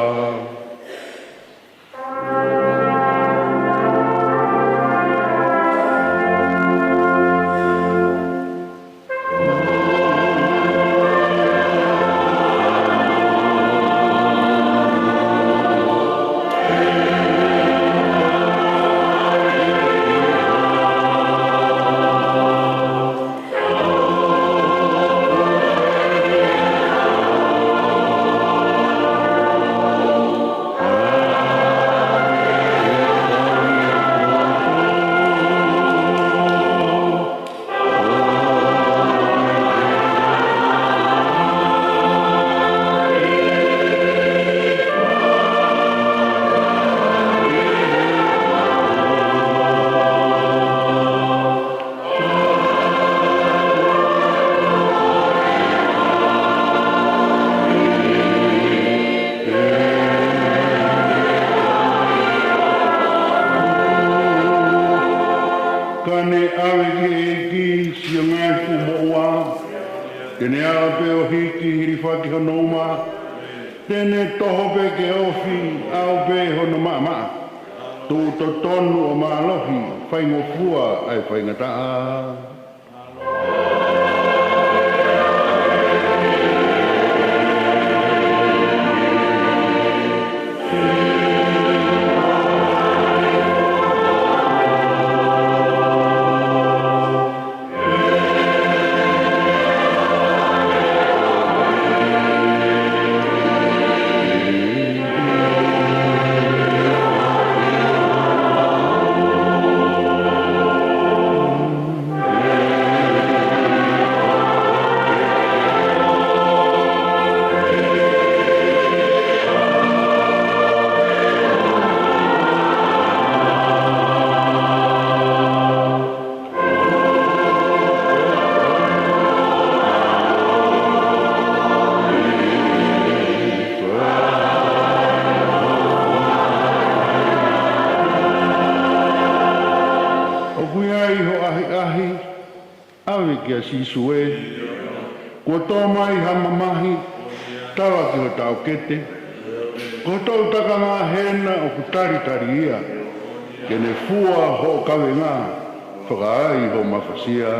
Ka ne ʻave ki he ʻEiki siʻo ngaahi fuʻu moʻua, te ne ala pē ʻo hiki hilifaki hono uma, te ne toho pē ke ofi, ʻaʻu pē hono maʻamaʻa. Tuʻu totonu ʻo mālohi, faingofua ʻa e faingataʻa. ʻOku ʻi ai ho ʻahiʻahi, ʻave kia Sīsū ē. Kuo tō mai ha mamahi, tala ki ho taʻokete. Ko hoʻo takanga hena ʻoku talitali ia. Ke ne fua hoʻo kavenga, fakaai ho mafasia.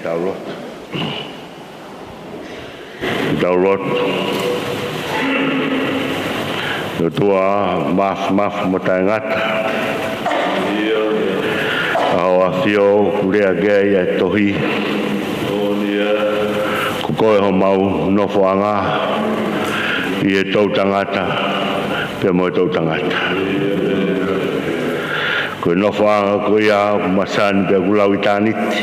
Tau lotu. Tau lotu. ʻOtua mafimafi mo taʻengata, ʻa Hoʻo ʻAfio ʻoku lea ki ai ʻa e tohi, ko koe homau nofoʻanga ʻi he toʻutangata pea mo e toʻutangata. Ko e nofoʻanga ko ia ʻoku masani pea ʻoku lau ʻitāniti.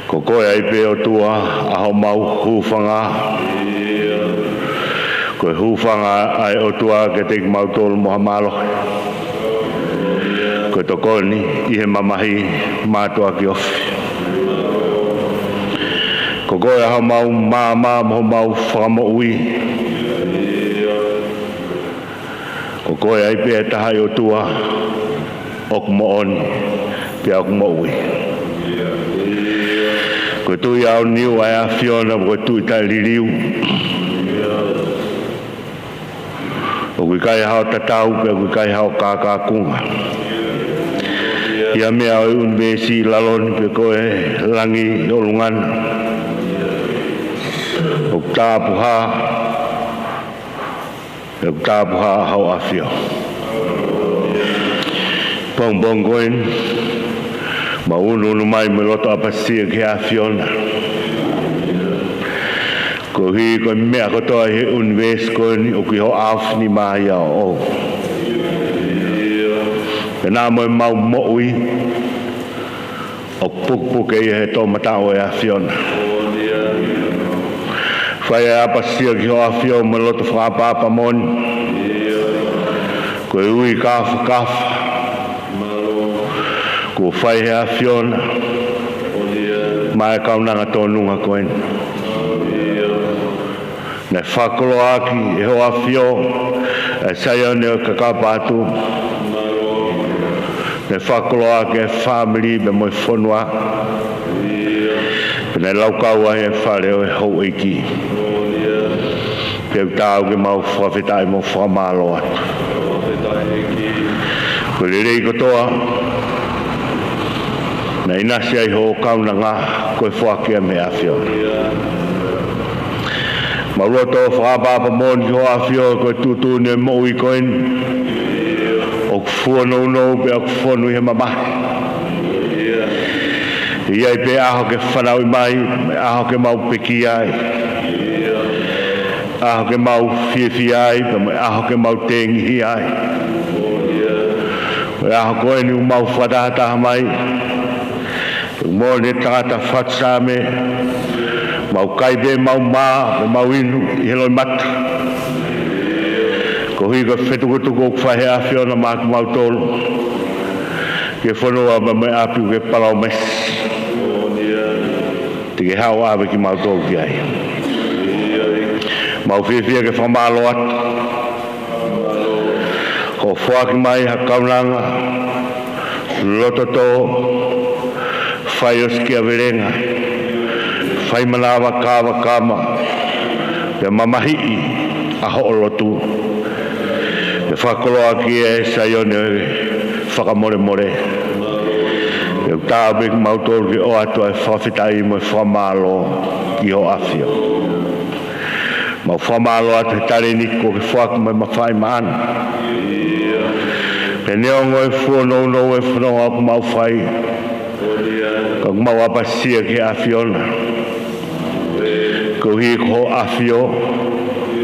Ko koe ai pē ʻOtua ʻa homau hūfanga. Ko e hūfanga ʻa e ʻOtua kiate kimautolu mo ha mālohi. Ko e tokoni ʻi he mamahi, mātuʻaki ofi. Ko koe ʻa homau maama mo homau fakamoʻui. Ko koe ai pē ʻa e taha ʻi ʻOtua ʻoku moʻoni pea ʻoku moʻui. Ko e Tuʻi aoniu ʻa e ʻAfiona, ko e Tuʻi taʻeliliu. ʻOku ʻikai haʻo tatau pea ʻoku ʻikai haʻo kākākunga ʻi ha meʻa ʻo e ʻunivēsi ʻi lalo ni pe ko e langi ʻi ʻolunga na. ʻOku tāpuhā, ʻoku tāpuhā ʻa Hoʻo ʻAfio. Pongipongi ko eni, mau ʻunuʻunu mai mo e loto ʻapasia ki he ʻAfiona. Koeʻuhi ko e meʻa kotoa ʻi he ʻunivēsi ko eni ʻoku ʻi ho ʻaofinima ia ʻoʻou. Pea naʻa mo ʻemau moʻui ʻoku pukepuke ia he toʻomataʻu ʻo e ʻAfiona. Fai ʻa e ʻapasia ki Hoʻo ʻAfio mo e loto fakaʻapaʻapa moʻoni. Ko e ui kāfakafa kuo fai he ʻAfiona maʻa e kaunanga tōnunga ko eni. Naʻe fakakoloa ʻaki ʻe Hoʻo ʻAfio ʻa e Saione ʻo e kakapa atu. Naʻe fakakoloa ʻaki e fāmili pea mo e fonua. Pea naʻe laukau ai e fale ʻo e houʻeiki. Pea ʻoku taau ke mau fakafetaʻi mo fakamālō atu. Ko e lelei kotoa naʻe ʻinasi ai hoʻo kaunanga, ko e foaki ia mei he ʻAfiona. Mau loto fakaʻapaʻapa moʻoni ki Hoʻo ʻAfio, ko e tuʻutuʻuni ʻo e moʻui ko eni ʻoku fuonounou pea ʻoku fonu ʻi he mamahi. ʻE ʻi ai pē ʻaho ke fanauʻi mai, mo e ʻaho ke mau pekia ai, ʻaho ke mau fiefia ai, pea mo e ʻaho ke mau tengihia ai. Ko e ʻaho ko eni ʻoku mau fakatahataha mai, ʻoku moʻoni e tangata fatu Saame, mau kai pē mau mā, pea mau inu ʻi he loʻimata. Koeʻuhi ko e fetukutuku ʻoku fai he ʻAfiona maʻa kimautolu ki he fonua pea mo e ʻapi ʻoku ke palōmesi te ke haʻu ʻo ʻave kimautolu ki ai. Mau fiefia ke fakamālō atu hoʻo foaki mai ha kaunanga loto tō, fai ʻosikiavelenga, fai manava kavakava, pea mamahiʻi ʻa hoʻo lotu. Pea fakakoloa ʻaki ʻa e Saione ʻo e fakamolemole. Pea ʻoku taau pē kimautolu ke ʻoatu ʻa e fakafetaʻi mo e fakamālō ki Hoʻo ʻAfio. Mau fakamālō atu he talēniti kuo ke foaki mai mei he mafai maʻana. Pea neongo e fuonounou e fononga ʻoku mau fai, ka ʻoku mau ʻapasia ki he ʻAfiona. Koeʻuhi ko Hoʻo ʻAfio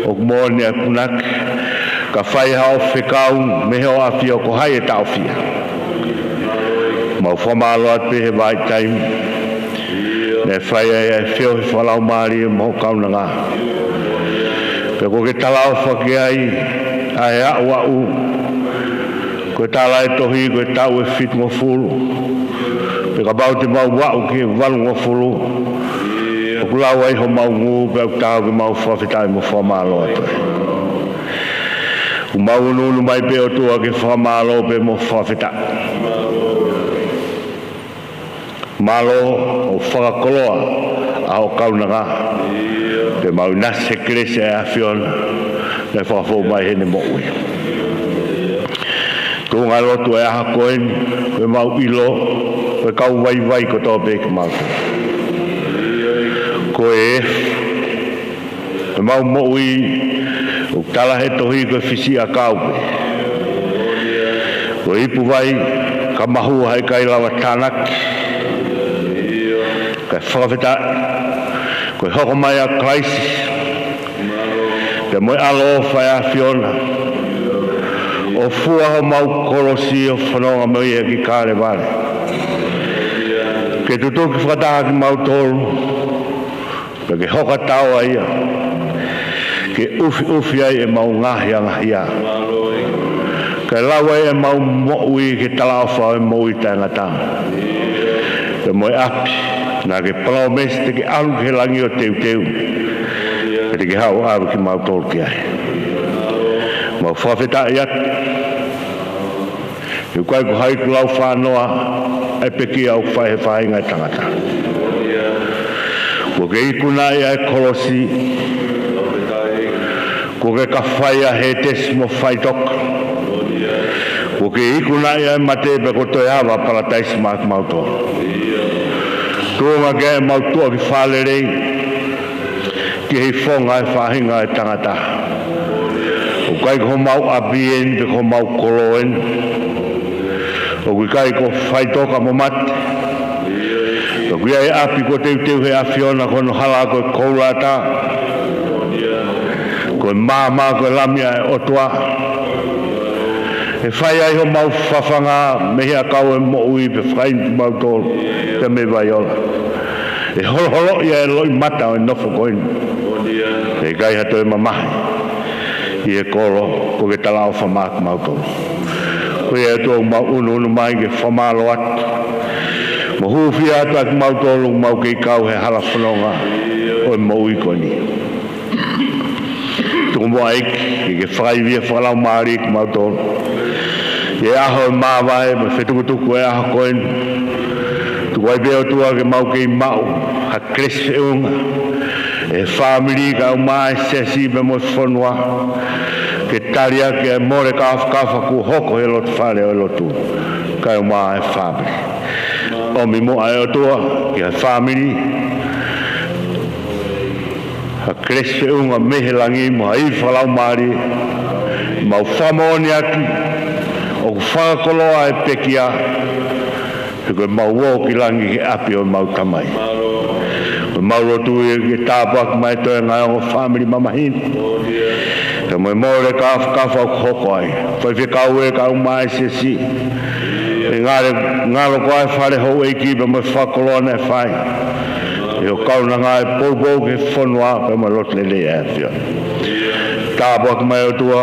ʻoku moʻoni ʻa e punake, ka fai haʻo fekau mei Hoʻo ʻAfio ko hai ʻe taʻofia. Mau fakamālō atu pē he vahaʻa taimi naʻe fai ai ʻa e feohi fakalaumālie mo hoʻo kaunanga. Pea kuo ke talaʻofa ki ai ʻa e aʻuaʻu. Ko e tala ʻa e tohi, ko e taʻu ʻe fitungofulu, pea kapau te mau aʻu ki he valungofulu, ʻoku lau ai homau ngū, pea ʻoku taau ke mau fakafetaʻi mo fakamālō atu. ʻOku mau ʻunuʻunu mai pē ʻOtua ke fakamālō pē mo fakafetaʻi. Mālō hoʻo fakakoloa ʻa hoʻo kaunanga. Pea mau ʻinasi he kelesi ʻa e ʻAfiona naʻe fakafou mai heʻene moʻui. Tuʻunga lotu e ʻaho ko eni, ko ʻemau ʻilo, ko e kau vaivai kotoa pē kimautolu. Ko e, ko ʻemau moʻui, ʻoku tala he tohi ko e fisiʻiʻakau pē. Ko e ipu vai, ka mahua he ʻikai lava tānaki. Kae fakafetaʻi, ko e hoko mai ʻa Kalaisi, pea mo e ʻaloʻofa ʻa e ʻAfiona, ʻo fua homau kolosi ʻo fononga mo ia ki Kalevale. Ke tutuki fakataha kimautolu, pea ke hoko ʻa e taoa ia, ke ʻufiʻufi ai ʻemau ngaahi angahia. Kae lau ai ʻemau moʻui ki he talaʻofa ʻo e moʻui taʻengata. Pea mo e ʻapi, naʻa ke palōmesi te ke ʻalu ki he langi ʻo teuteu. Pea te ke haʻu ʻo ʻave kimautolu ki ai. Mau fakafetaʻi atu. ʻOku ʻikai ko ha iku laufānoa ʻa e pekia ʻoku fai he faʻahinga ʻo e tangata. Kuo ke ikunaʻi ʻa e kolosi. Kuo ke kafaia he tesi mo faʻitoka. Kuo ke ikunaʻi ʻa e mate pea kuo toe ava ʻa Palataisi maʻa kimautolu. Tuʻunga ke mau tuʻa ki fālelei. Ki he ifonga ʻo e faʻahinga ʻo e tangata. ʻOku ʻikai ko homau ʻapi eni, pe ko homau kolo eni. ʻOku ʻikai ko faʻitoka mo mate. ʻOku ʻi ai ʻapi kuo teuteu he ʻAfiona ko hono hala ko e koula ʻatā. Ko e maama ko e Lami ʻa e ʻOtua. ʻE fai ai homau fafanga mei he ʻakau ʻo e moʻui pea fakainu kimautolu pea mei he vaiola. ʻE holoholoʻi ʻa e loʻimata ʻo e nofo ko eni. ʻE ʻikai ha toe mamahi ʻi he kolo kuo ke talaʻofa maʻa kimautolu. Ko ia ʻOtua ʻoku mau ʻunuʻunu mai ke fakamālō atu. Mo hūfia atu ʻa kimautolu ʻoku mau kei kau he hala fononga ʻo e moʻui ko eni. Tuku muʻa ʻEiki, ke ke fakaivia fakalaumālie kimautolu. ʻI he ʻaho ʻo e māvae, mo e fetukutuku ʻo e ʻaho ko eni. Tuku ai pē ʻOtua ke mau kei maʻu ha kelesi feʻunga. ʻE he fāmili kae ʻumaʻā e siasi pea mo e fonua. Ke tali ʻaki ʻa e mole kāfakafa kuo hoko he lotu fale ʻo e lotu. Kae ʻumaʻā e fāmili. ʻOmi muʻa ʻe ʻOtua, ki he fāmili. Ha kelesi feʻunga mei he langi mo ha ivi fakalaumālie. Mau fakamoʻoni ʻaki, ʻoku fakakoloa e pekia, he ko ʻemau ō ki langi ki he ʻapi ʻo ʻemau Tamai. Ko ʻemau lotu ia ke tāpuaki mai ʻa e toenga ʻo e ongo fāmili mamahi ni. Pea mo e mole kāfakafa ʻoku hoko ai. Faifekau ē kae ʻumaʻā e siasi. ʻE ngalo, ngalo ko ā e fale houʻeiki pea mo e fakakoloa naʻe fai. ʻI hoʻo kaunanga ʻo e poupou ki he fonua pea mo e lotu lelei ʻa e ʻAfiona. Tāpuaki mai ʻOtua,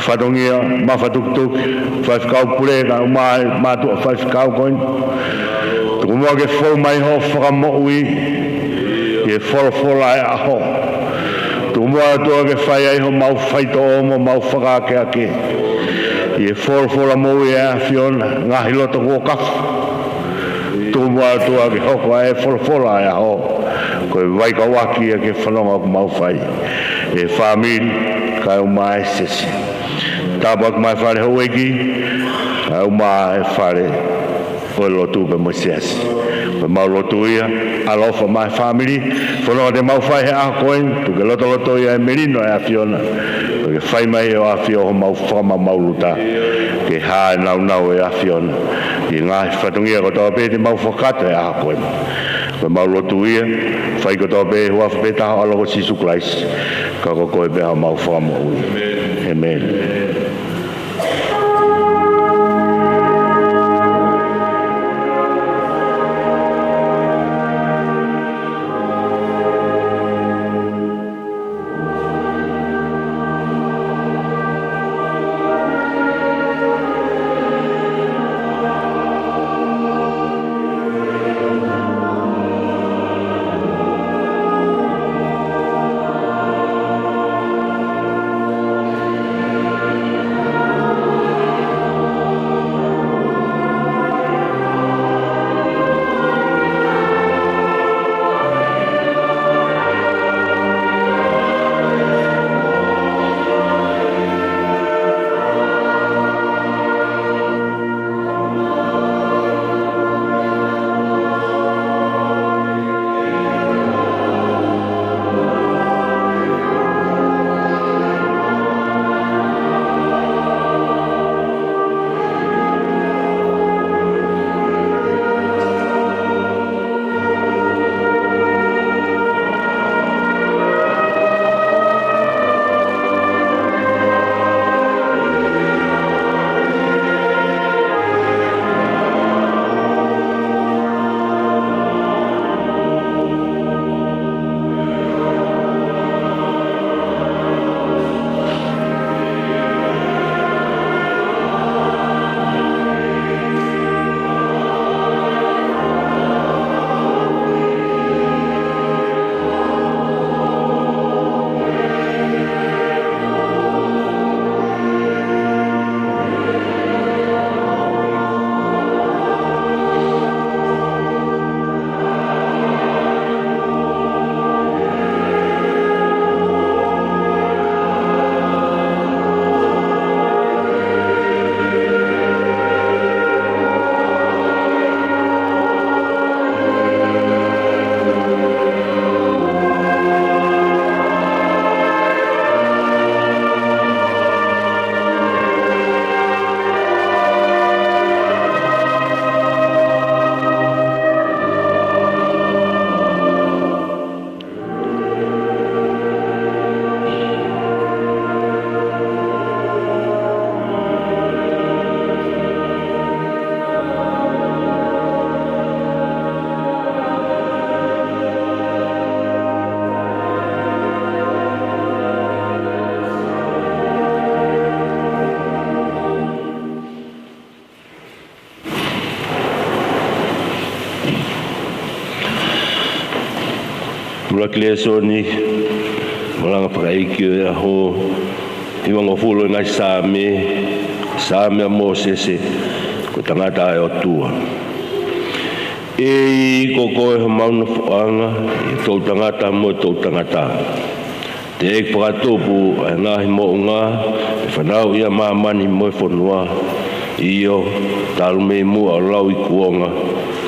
fatongia, mafatukituki, faifekau pule, kae ʻumaʻā e mātuʻa faifekau ko eni. Tuku muʻa ke fou mai hoʻo fakamoʻui, ʻi he folofola ʻo e ʻaho. Tuku muʻa ʻOtua ke fai ai homau faitoʻo mo homau fakaakeake. ʻI he folofola moʻui ʻa e ʻAfiona, ngaahi loto kuo kafo. Tuku muʻa ʻOtua ke hoko ʻa e folofola ʻo e ʻaho ko e vaikauʻaki ia ki he fononga ʻoku mau fai. ʻI he fāmili, kae ʻumaʻā e siasi. Tāpuaki mai e fale houʻeiki, kae ʻumaʻā e fale ʻo e lotu pea mo e siasi. Ko ʻemau lotu ia, ʻaloʻofa maʻa e fāmili, fononga te mau fai he ʻaho ko eni, tuku ke lotolotoia ʻa e melino ʻo e ʻAfiona. Ke fai mai ʻe ho ʻAfio homau fakamaumau luta. Ke hā e nāunau ʻo e ʻAfiona ʻi he ngaahi fatongia kotoa pē te mau fakakakato he ʻaho ko eni. Ko ʻemau lotu ia, fai kotoa pē he huafa pē taha ʻo ho ʻAlo ko Sīsū Kalaisi. Ka ko koe pē homau Fakamoʻui. ʻĒmeni. Laki lēsoni, malanga fakaʻeiki ʻo e ʻaho, hivangofulu ʻo e ngaahi Saame, Saame ʻa Mōsese, ko e tangata ʻa e ʻOtua. ʻEiki, ko koe homau nofoʻanga, ʻi he toʻutangata mo e toʻutangata. Teʻeki fakatupu ʻa e ngaahi moʻunga, ʻe fanauʻi ʻa māmani mo e fonua, ʻio, talu mei muʻa ʻo lauikuonga,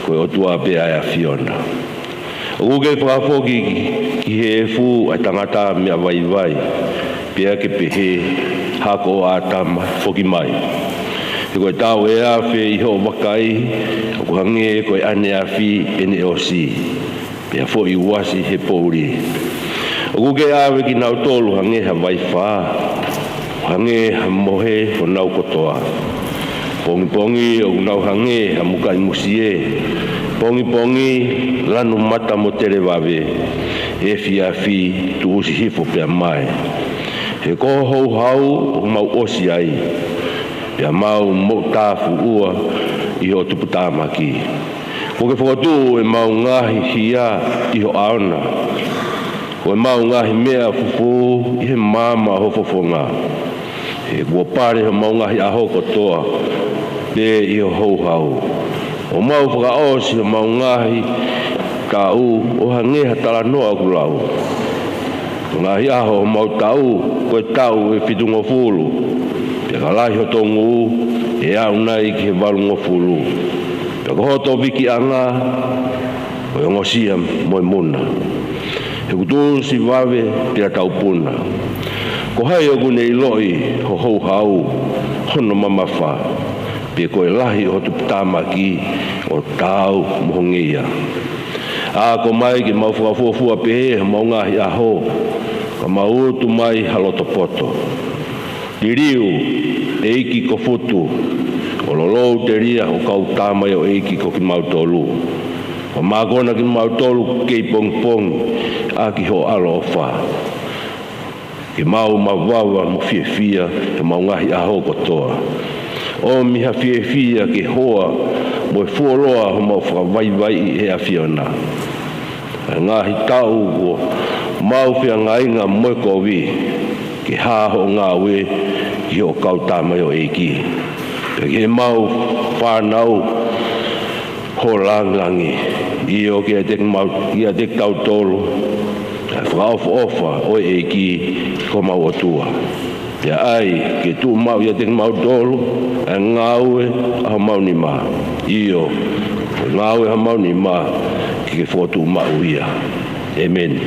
ko e ʻOtua pē ʻa e ʻAfiona. ʻOku ke fakafoki ki he efu ʻa e tangata meʻa vaivai, pea ke pehē, Hako ʻo ʻĀtama, foki mai. He ko e taʻu ʻe afe ʻi hoʻo vakai, ʻoku hangē ko e ʻaneafi ʻene ʻosi, pea foʻi uasi he poʻuli. ʻOku ke ʻave kinautolu hangē ha vaifā, hangē ha mohe honau kotoa. Pongipongi ʻoku nau hangē ha mukaʻi musie, pongipongi lanu mata mo televave, efiafi tuʻusi hifo pea mae. He ko ho houhau ʻoku mau ʻosi ai, pea mau moʻutāfuʻua ʻi hoʻo tuputāmaki. Kuo ke fokotuʻu ʻemau ngaahi hia ʻi ho ʻaona, ko ʻemau ngaahi meʻa fufū ʻi he maama ʻo ho fofonga. He kuo pale homau ngaahi ʻaho kotoa pē ʻi ho houhau. ʻO mau fakaʻosi homau ngaahi taʻu ʻo hangē ha talanoa ʻoku lau. Ko e ngaahi ʻaho homau taʻu, ko e taʻu ʻe fitungofulu, pea ka lahi ho tōnungū, ʻe aʻu nai ki he valungofulu. Pea ko hoto vikiʻanga, ko e ongosia mo e muna. He kuo tuʻusi vave pea taupuna. Ko hai ʻoku ne ʻiloʻi ho houhau, hono mamafa, pe ko e lahi ʻo ho tuputāmaki ʻo taau mo ho ngeia? Ako mai ke mau fakafuofua pehē homau ngaahi ʻaho, ka mau utu mai ha loto poto. Liliu, ʻEiki, ko futu, ʻo lolou telia ho kau tamaioʻeiki ko kimautolu. Ko e mākona kimautolu kei pongipongi ʻaki ho ʻaloʻofa. Ke mau mavava mo fiefia ʻi homau ngaahi ʻaho kotoa. ʻOmi ha fiefia ke hoa mo e fuoloa homau fakavaivaiʻi ʻe he ʻAfiona. ʻA e ngaahi taʻu kuo mau feangainga mo e kovi, ke hā hoʻo ngāue ki hoʻo kau tamaioʻeiki, pea ki heʻemau fānau ho lāngilangi. ʻIo, kiate kimau-, kiate kitautolu ʻa e fakaʻofoʻofa ʻo e ʻEiki ko homau ʻOtua. Pea ʻai ke tuʻu maʻu ʻiate kimautolu ʻa e ngāue ʻa homau nima. ʻIo, ko e ngāue ʻa homau nima ke ke fokotuʻu maʻu ia. ʻĒmeni.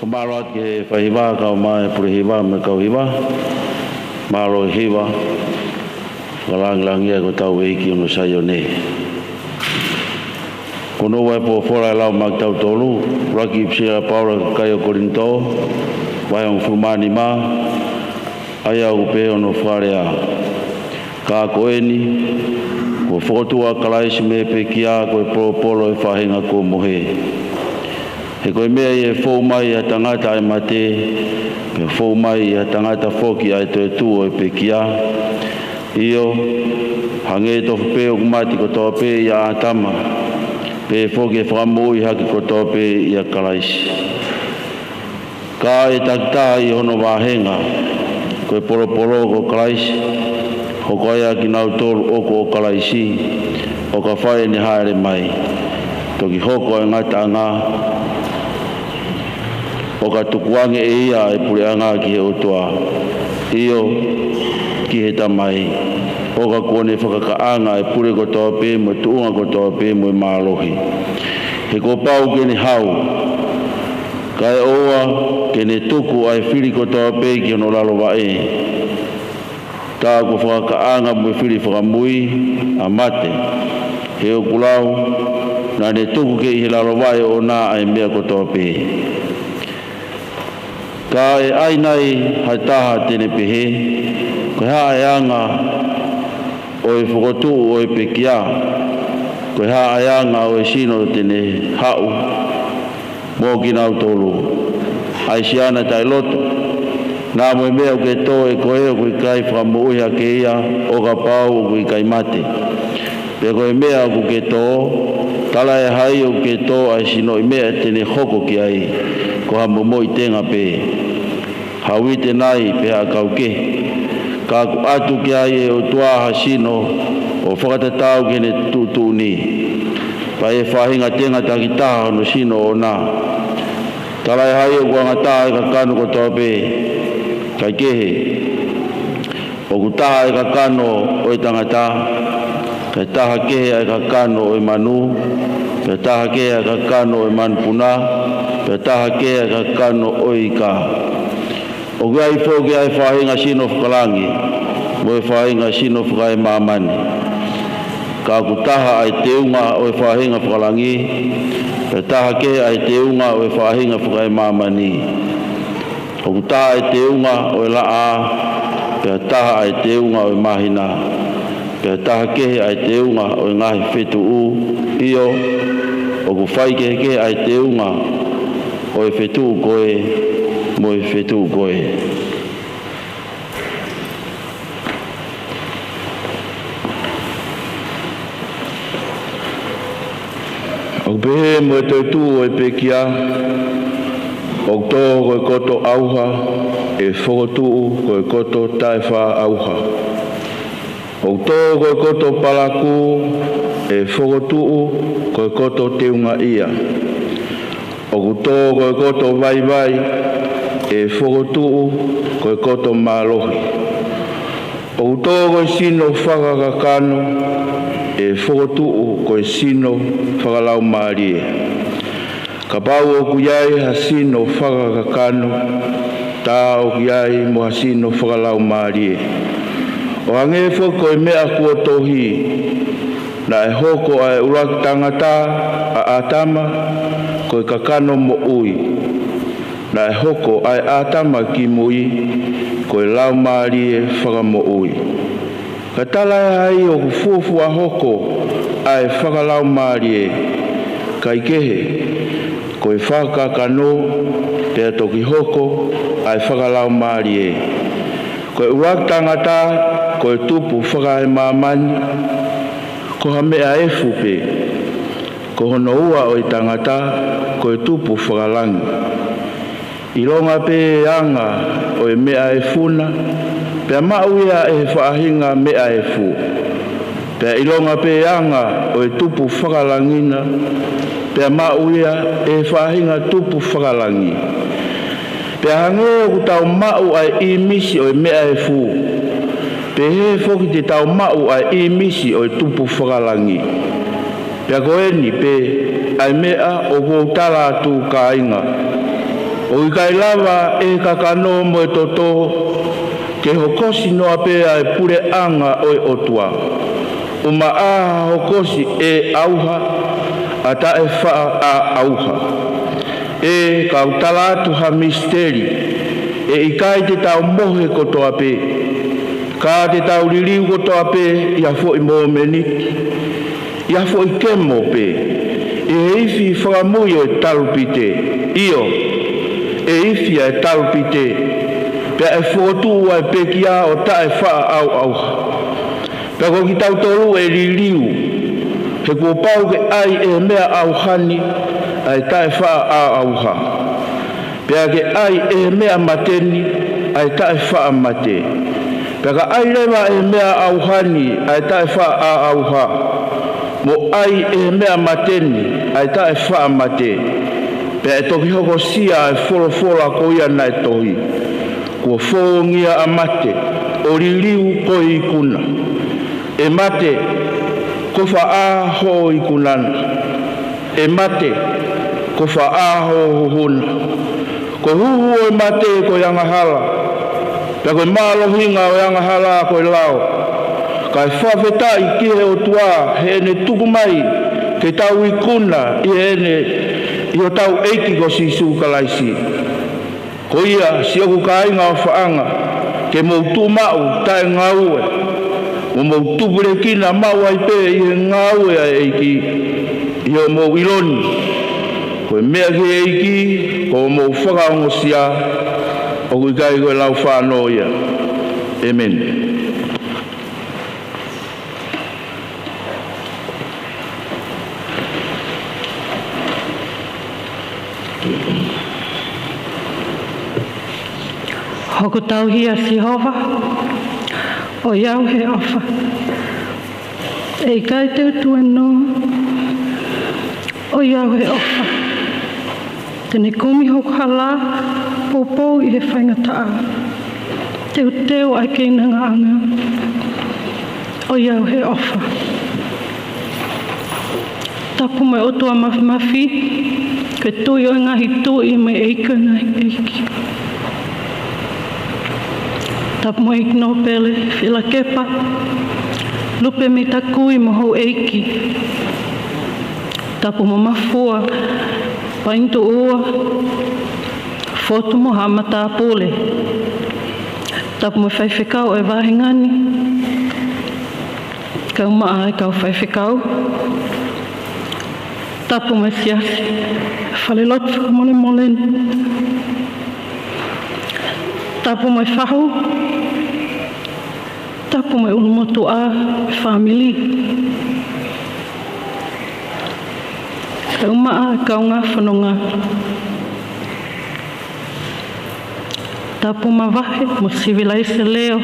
Ko e mālō atu ki he faihiva, kae ʻumaʻā e pule hiva mo e kau hiva. Mālō e hiva. Fakalāngilangiʻia ko hotau ʻEiki ʻi hono Saione. Ko hono ua e folofola ʻe lau maʻa kitautolu, ʻuluaki ʻipiseli ʻa Paula ki he kakai ʻo Kolinitō, vahe hongofulu mā nima, ʻa ia ʻoku pehē hono fakalea: Ka ko eni, kuo fokotuʻu ʻa Kalaisi mei he pekia ko e polopolo ʻo e faʻahinga kuo mohe. He ko e meʻa ʻi he fou mai ʻa e tangata ʻa e mate, pea fou mai ʻa e tangata foki ʻa e toetuʻu ʻo e pekia. ʻIo, hangē tofu pē ʻoku mate kotoa pē ʻia ʻĀtama, pehē foki ʻe fakamoʻui hake kotoa pē ʻia Kalaisi. Ka ʻe takitaha ʻi hono vāhenga, ko e polopolo ko Kalaisi, hoko ai ʻa kinautolu ʻoku ʻo Kalaisi, ʻo ka fai ʻene hāʻele mai, toki hoko ʻa e ngataʻanga, ʻo ka tukuange ʻe ia ʻa e puleʻanga ki he ʻOtua, ʻio, ki he Tamai, ʻo ka kuo ne fakakaʻanga ʻa e pule kotoa pē mo e tuʻunga kotoa pē mo e mālohi. He kuo pau ke ne hau, kae ʻoua ke ne tuku ʻa e fili kotoa pē ki hono lalo vaʻe. Tā kuo fakakaʻanga mo e fili fakamui ʻa mate, he ʻoku lau, naʻa ne tuku ki he lalo vaʻe ʻoʻona ʻa e meʻa kotoa pē. Ka ʻe ʻai nai ha taha te ne pehē, Ko e hā ʻa e anga ʻo e fokotuʻu ʻo e pekia? Ko e hā ʻa e anga ʻo e sino te ne haʻu mo kinautolu? ʻAi siana taʻeloto. Naʻa mo e meʻa ʻoku ke tō ʻe koe ʻoku ʻikai fakamoʻui hake ia ʻo kapau ʻoku ʻikai mate. Pea ko e meʻa ʻoku ke tō, tala ʻe hai ʻoku ke tō ʻa e sinoʻi meʻa te ne hoko ki ai ko ha momoʻi tenga pē, ha uite nai pe ha ʻakau kehe? Ka kuo ʻatu ki ai ʻe he ʻOtua ha sino ʻo fakatatau ki heʻene tuʻutuʻuni, pea ʻe faʻahinga tenga takitaha hono sino ʻoʻona. Tala ʻe hai ʻoku angataha ʻa e kakano kotoa pē? Kae kehe, ʻoku taha ʻa e kakano ʻo e tangata, kae taha kehe ʻa e kakano ʻo e manu, kae taha kehe ʻa e kakano ʻo e manupuna, kae taha kehe ʻa e kakano ʻo e ika. ʻOku ʻi ai foki ʻa e faʻahinga sino fakalangi mo e faʻahinga sino fakaemāmani. Ka ʻoku taha ʻa e teunga ʻo e faʻahinga fakalangi, kae taha kehe ʻa e teunga ʻo e faʻahinga fakaemāmani. ʻOku taha ʻa e teunga ʻo e laʻā, pea taha ʻa e teunga ʻo e māhina, pea taha kehe ʻa e teunga ʻo e ngaahi fetuʻu. ʻIo, ʻoku faikehekehe ʻa e teunga ʻo e fetuʻu ko ē mo e fetuʻu ko ē. ʻOku pehē mo e toetuʻu ʻo e pekia, ʻOku tō ko e koto ʻauha, ʻe fokotuʻu ko e koto taʻefaʻaʻauha. ʻOku tō ko e koto palakū, ʻe fokotuʻu ko e koto teungaʻia. ʻOku tō ko e koto vaivai, ʻe fokotuʻu ko e koto mālohi. ʻOku tō ko e sino fakakakano, ʻe fokotuʻu ko e sino fakalaumālie. Kapau ʻoku ʻi ai ha sino fakakakano, tā ʻoku ʻi ai mo ha sino fakalaumālie. ʻO hangē foki ko e meʻa kuo tohi, Naʻe hoko ʻa e ʻuluaki tangata, ʻa ʻĀtama, ko e kakano moʻui. Naʻe hoko ʻa e ʻĀtama kimui, ko e laumālie fakamoʻui. Ka tala ʻe hai ʻoku fuofua hoko ʻa e fakalaumālie? Kae kehe, ko e fakakakano, pea toki hoko ʻa e fakalaumālie. Ko e ʻuluaki tangata, ko e tupu fakaemāmani, ko ha meʻa efu pē. Ko hono ua ʻo e tangata, ko e tupu fakalangi. ʻIlonga pē anga ʻo e meʻa efu na, pea maʻu ia ʻe he faʻahinga meʻa efu. Pea ʻilonga pē anga ʻo e tupu fakalangi na, pea maʻu ia ʻe he faʻahinga tupu fakalangi. Pea hangē ʻoku tau maʻu ʻa e ʻīmisi ʻo e meʻa efu, pehē foki te tau maʻu ʻa e ʻīmisi ʻo e tupu fakalangi. Pea ko eni pē ʻa e meʻa ʻoku ou tala atu, kāinga, ʻOku ʻikai lava ʻe he kakano mo e toto ke hokosi noa pē ʻa e puleʻanga ʻo e ʻOtua. ʻUmaʻā ha hokosi ʻe ʻauha ʻa taʻefaʻaʻauha. ʻE kau tala atu ha misiteli, ʻe ʻikai te tau mohe kotoa pē, ka te tau liliu kotoa pē ʻi ha foʻi momeniti, ʻi ha foʻi kemo pē, ʻi he ifi fakamui ʻo e talupite, ʻio, ʻe ifi ʻa e talupite, pea ʻe fokotuʻu ʻa e pekia ʻo taʻefaʻaʻauʻauha. Pea ko kitautolu ʻe liliu, he kuo pau ke ʻai ʻe he meʻa ʻauha ni ʻa e taʻefaʻaʻauʻauha, pea ke ʻai ʻe he meʻa mate ni ʻa e taʻefaʻamate. Pea ka ʻai leva ʻe he meʻa ʻauha ni ʻa e taʻefaʻaʻauʻauha, mo ʻai ʻe he meʻa mate ni ʻa e taʻefaʻamate, pea ʻe toki hokosia ʻa e folofola ko ia naʻe tohi: Kuo fōngia ʻa mate, ʻo liliu ko e ikuna. ʻE mate, ko fē ʻa hoʻo ikuna na? ʻE mate, ko fē ʻa hoʻo huhu na? Ko e huhu ʻo e mate ko e angahala, pea ko e mālohinga ʻo e angahala ko e lao. Kae fakafetaʻi ki he ʻOtua heʻene tuku mai ke tau ikuna ʻi heʻene, ʻi hotau ʻEiki ko Sīsū Kalaisi. Ko ia, siʻoku kāinga ʻofaʻanga, ke mou tuʻu maʻu taʻengaue, mo mou tupulekina maʻu ai pē ʻi he ngāue ʻa e ʻEiki, ʻi hoʻomou ʻilo ni ko e meʻa ki he ʻEiki ko hoʻomou fakaongosia, ʻoku ʻikai ko e laufānō ia. ʻEmeni. Hoku tauhi ʻa Sihova, ʻoiauē he ʻofa. ʻE ʻikai te u tuēnoa, ʻoiauē he ʻofa. Te ne kumi hoku hala, poupou ʻi he faingataʻa. Teuteu ʻa e keinangaʻanga, ʻoiauē he ʻofa. Tapu mo e ʻOtua Māfimafi, ko e Tuʻi ʻo e ngaahi tuʻi mo e ʻEiki ʻo e ngaahi ʻeiki. Tapu mo e ʻEiki Nōpele Fielakepa Lupe Mita Kui mo houʻeiki. Tapu mo Mafua Painituʻua, Fotu mo Haʻa Matāpule. Tapu mo e faifekau ʻo e vāhenga ni, kae ʻumaʻā e kau faifekau. Tapu mo e siasi, falelotu fakamolemole ni. Tapu mo e fahu. Tapu mo e ʻulumotuʻa, fāmili, kae ʻumaʻā e kaungā fononga. Tapu mavahe mo Sivilaise Leo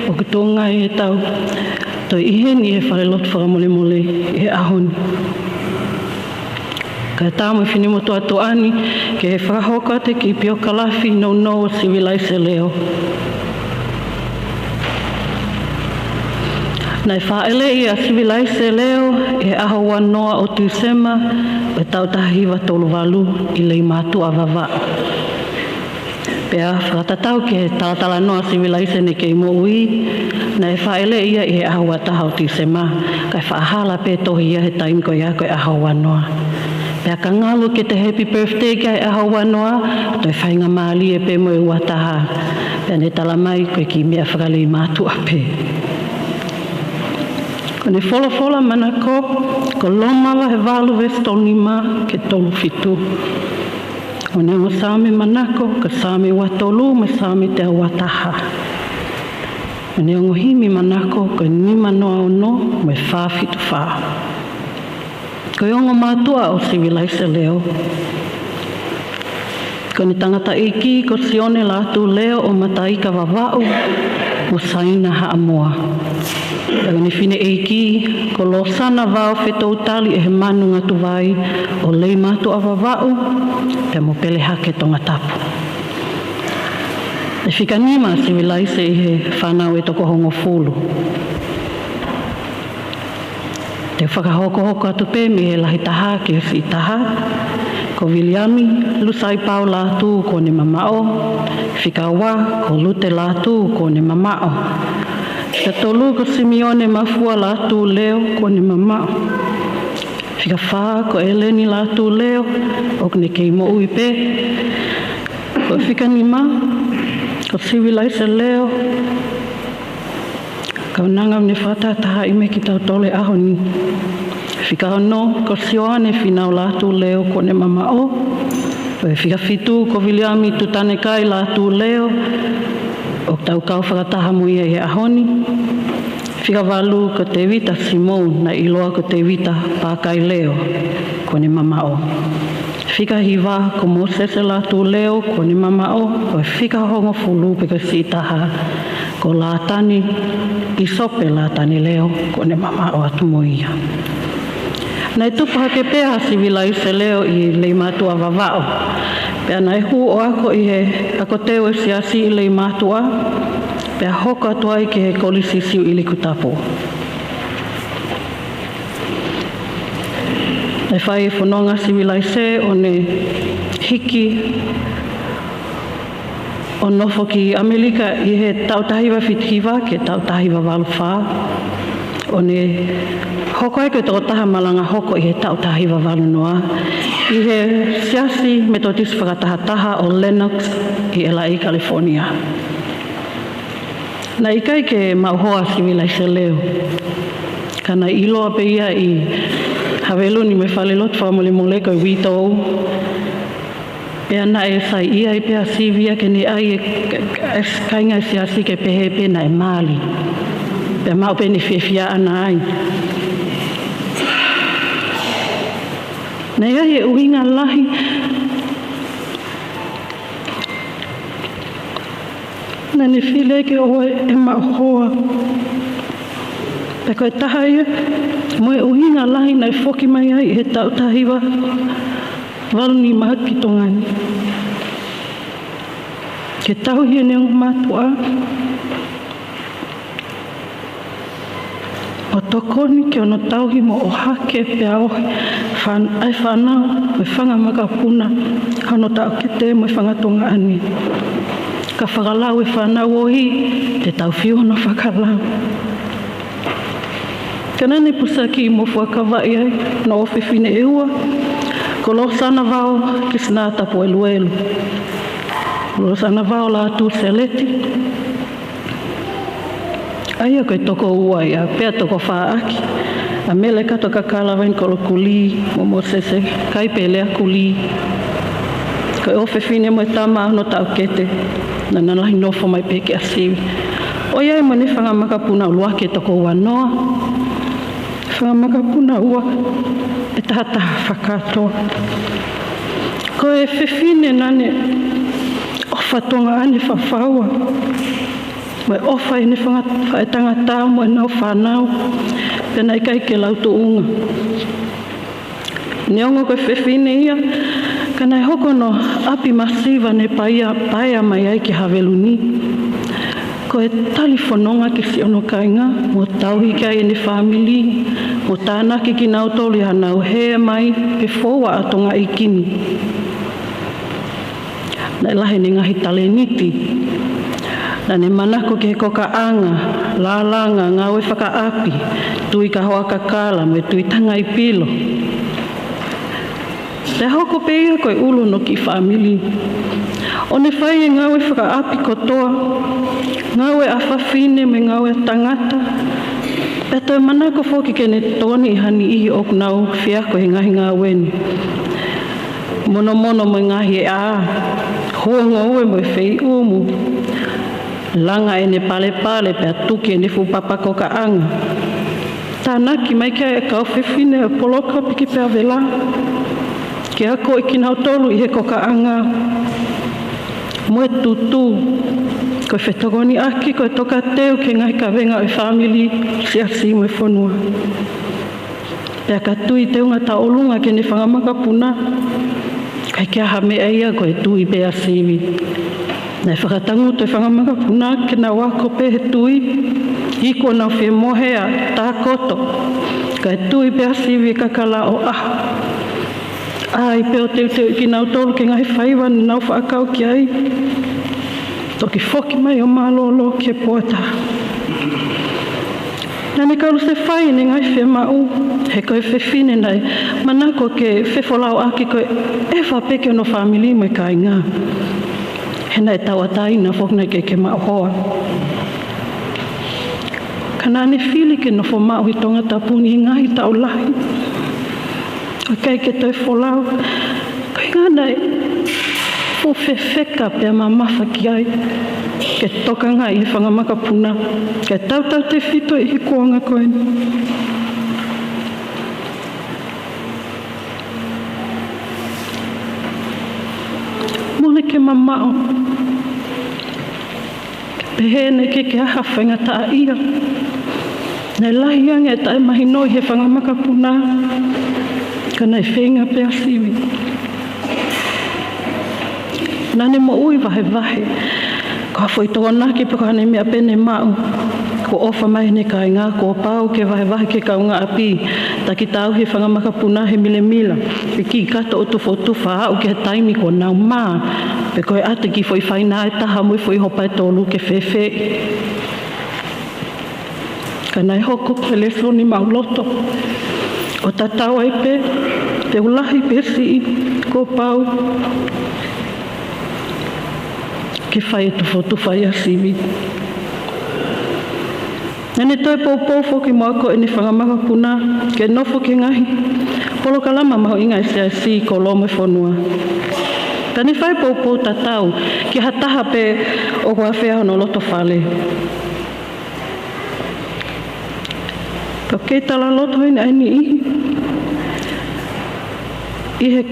ʻoku tuʻunga ʻi heʻetau toe ʻi heni he falelotu fakamolemole he ʻaho ni. Kae tā mo e finemotuʻa ʻoku ʻi heni ke fakahoko atu e kiʻi piokalafi nounou ʻo Sivilaise Leo. Naʻe fāʻeleʻi ʻa Sivilaise Leo he ʻaho uanoa ʻo Tīsema ʻo e taʻu taha hiva tolu valu ʻi Leimātuʻa, Vavaʻu. Pea fakatatau ki he talatalanoa ʻa Sivilaise naʻe kei moʻui, naʻe fāʻeleʻi ia ʻi he ʻaho uataha ʻo Tīsema, kae faʻa hala pē tohi ia he taimi ko ia ko e ʻaho uanoa. Pea ka ngalu ke te happy birthday ki ai he ʻaho uanoa, toe faingamālie pē mo e uataha. Pea ne tala mai ko e kiʻi meʻa fakaLeimātuʻa pē. Ko ʻene folofola manako, ko Loma vahe valu veesi tolu nima ki he tolu fitu. Ko ʻene ongo Saame manako, ko e Saame ua tolu mo e Saame teau ua taha. Ko ʻene ongo himi manako, ko e nima noa ono mo e fā fitu fā. Ko e ongo mātuʻa ʻo Sivilaise Leo, ko ʻene tangataʻeiki ko Sione Lātū Leo ʻo Mataika, Vavaʻu, mo Saina Haʻamoa. Pea ko ʻene fineʻeiki ko Losana Vao Fetoutali ʻe he Manu Ngatuvai ʻo Leimātuʻa, Vavaʻu, pea mo Pelehake, Tongatapu. ʻE fika nima ʻa Sivilaise ʻi he fānau ʻe toko hongofulu. Te u fakahokohoko atu pē mei he lahi taha ki he siʻi taha. Ko Viliami Lusaipau Lātū kuo ne mamaʻo. Fika ua, ko Lute Lātū kuo ne mamaʻo. Fika tolu, ko Simione Mafua Lātū Leo kuo ne mamaʻo. Fika fā, ko ʻEleni Lātū Leo, ʻoku ne kei moʻui pē. Ko e fika nima, ko Sivilaise Leo, kaunanga ʻoku ne fakatahatahaʻi mai kitautolu he ʻaho ni. Fika ono, ko Sioane Finau Lātū Leo kuo ne mamaʻo. Ko e fika fitu, ko Viliami Tutanekai Lātū Leo, ʻoku tau kau fakataha mo ia he ʻaho ni. Fika valu, ko Tevita Simou, naʻe ʻiloa ko Tevita Pākai Leo, kuo ne mamaʻo. Fika hiva, ko Mōsese Lātū Leo kuo ne mamaʻo. Ko e fika hongofulu pe ko e siʻi taha, ko Lātani, ʻIsope Lātani Leo kuo ne mamaʻo atu mo ia. Naʻe tupu hake pē ʻa Sivilaise Leo ʻi Leimātuʻa Vavaʻu. Pea naʻe hū ʻo ako ʻi he ako teu ʻa e Siasi ʻi Leimātuʻa, pea hoko atu ai ki he Kolisi Siuʻilikutapu. Naʻe fai e fononga Sivilaise ʻo ne hiki ʻo nofo ki ʻAmelika ʻi he taʻu taha hiva fitu hiva ki he taʻu taha hiva valu fā. ʻO ne hoko ai ko e tokotaha malanga hoko ʻi he taʻu taha hiva valu noa ʻi he Siasi Metotisi Fakatahataha ʻo Lenox ʻi ʻElaʻi, California. Naʻe ʻikai ke maʻu hoa ʻa Sivilaise Leo, ka naʻe ʻiloa pē ia ʻi Haveluni mo e falelotu fakamolemole ko e uitou. Pea naʻe saiʻia ai pē ʻa Sivia ke ne ʻai e, e kāinga Siasi ke pehē pē naʻe mali. Pea maʻu pē ʻene fiefia ʻana ai. Naʻe ʻi ai e ʻuhinga lahi naʻa ne fili ai ke ʻoua ʻe maʻu hoa. Pea ko e taha ia mo e ʻuhinga lahi naʻe foki mai ai he taʻu taha hiva valu nima ki Tonga ni, ke tauhi ʻene ongo mātuʻa, ʻo tokoni ki hono tauhi mo ʻohake pea ʻohake ʻa e fānau mo e fanga makapuna ʻa hono taʻokete mo e fanga tuongaʻane. Ka fakalau e fānau ʻo ʻi, te tau fiu hono fakalau. Ka naʻa ne pusa ki mo fuakavaʻi ai hono ʻofefine ʻe ua, ko Losana Vao Kisinā Tapueluelu, Losana Vao Lātū Seleti, ʻa ia ko e tokoua ia, pea toko fā ʻaki ʻa Mele Kato Kakala Vaini Kolo Kulī mo Mōsese Kaipelea Kulī. Ko e ʻofefine mo e tama ʻa hono taʻokete naʻa na lahi nofo mai pē ki ʻAsivi. ʻO ʻi ai mo ʻene fanga makapuna ʻuluaki ʻe toko ua noa, fanga makapuna ua ʻe taha taha fakakātoa. Ko e fefine naʻa ne ʻofa tuongaʻane fafaua, mo e ʻofa ʻi heʻene fanga faʻētangata mo ʻenau fānau, pea naʻe ʻikai ke lau tuʻunga. Neongo ko e fefine ia, ka naʻe hoko hono ʻapi masiva ne paea, paea mai ai ki Haveluni ko e tali fononga ki siʻono kāinga, mo tauhi ki ai ʻene fāmili, mo tānaki kinautolu ʻi haʻanau hē mai pe foua ʻa Tonga ʻEiki ni. Naʻe lahi ʻene ngaahi talēniti. Naʻa ne manako ki he kokaʻanga, lālanga, ngāue fakaʻapi, tui kahoa kakala mo e tui tangai pilo. Pea hoko pē ia ko e ʻulu hono kiʻi fāmili. ʻO ne fai e ngāue fakaʻapi kotoa, ngāue ʻa fafine mo e ngāue ʻa tangata. Pea toe manako foki ke ne tokoni ʻi ha niʻihi ʻoku nau feako he ngaahi ngāue ni. Monomono mo e ngaahi ʻeʻa, huo ngoue mo e feiʻumu, langa ʻene palepale pea tuki ʻene fuʻu papa kokaʻanga. Tānaki mai ki ai e kau fefine ʻo e poloka Piki Pea Vela ke akoʻi kinautolu ʻi he kokaʻanga mo e tutū, ko e fetokoniʻaki, ko e tokateu ki he ngaahi kavenga ʻo e fāmili, siasi mo e fonua. Pea ka tui teunga tauʻolunga ki heʻene fanga makapuna, ʻikai ke ʻi ai ha meʻa ia, ko e tui pē ʻa Sivi. Naʻe fakatangutu e fanga makapuna ke nau ako pē he tui, iku ʻenau fie mohe ʻa Takoto, kae tui pē ʻa Sivi e kakala ʻo ʻaho. ʻAi pē ʻo teuteuʻi kinautolu ki he ngaahi faiva naʻa nau faʻa kau ki ai. Toki foki mai ʻo mālōlō ki he pō ʻe taha. Naʻa ne kalusefai ʻene ngaahi fiemaʻu, he ko e fefine naʻe manako ke fefolauʻaki ko e ʻeva pē ki hono fāmili mo e kāinga. He naʻe tauʻatāina foki, naʻe ʻikai ke maʻu hoa. Ka naʻa ne fili ke nofo maʻu ʻi Tongatapu ni he ngaahi taʻu lahi. ʻO ʻikai ke toe folau. Ko e ʻuhinga naʻe fuʻu fefeka pea mamafa ki ai ke tokangaʻi ʻe he fanga makapuna, ke tautautefito ʻi he kuonga ko eni. Mole ke mamaʻo. Pehē naʻe ʻikai ke ʻi ai ha faingataʻaʻia. Naʻe lahi ange e taʻemahino ʻi he fanga makapuna, ka naʻe feinga pē ʻa Sivi. Naʻa ne moʻui vahevahe. Ko ha foʻi tokonaki pe ko haʻane meʻa pē ʻene maʻu, kuo ʻofa mai ʻene kāinga, kuo pau ke vahevahe ki he kaungāʻapi. Taki tauhi e fanga makapuna he milemila, pe kiʻi kato ʻo tufotufa, aʻu ki he taimi kuo nau mā, pe ko e ʻata e kiʻi foʻi faina ʻe taha mo e foʻi hopa ʻe tolu ke fēfē. Ka naʻe hoko ko e lēsoni maʻuloto ʻo tatau ai pē, pe ʻoku lahi pe siʻi, kuo pau ke fai e tufotufa ʻia Sivi. Naʻa ne toe poupou foki mo ako ʻene fanga makapuna ke nofo ki he ngaahi polokalama mahuʻinga ʻa e siasi, kolo mo e fonua. Ka ne fai poupou tatau ki ha taha pē ʻoku ʻafea hono loto fale. Ka ʻoku kei talaloto heni ʻa e niʻihi ʻi he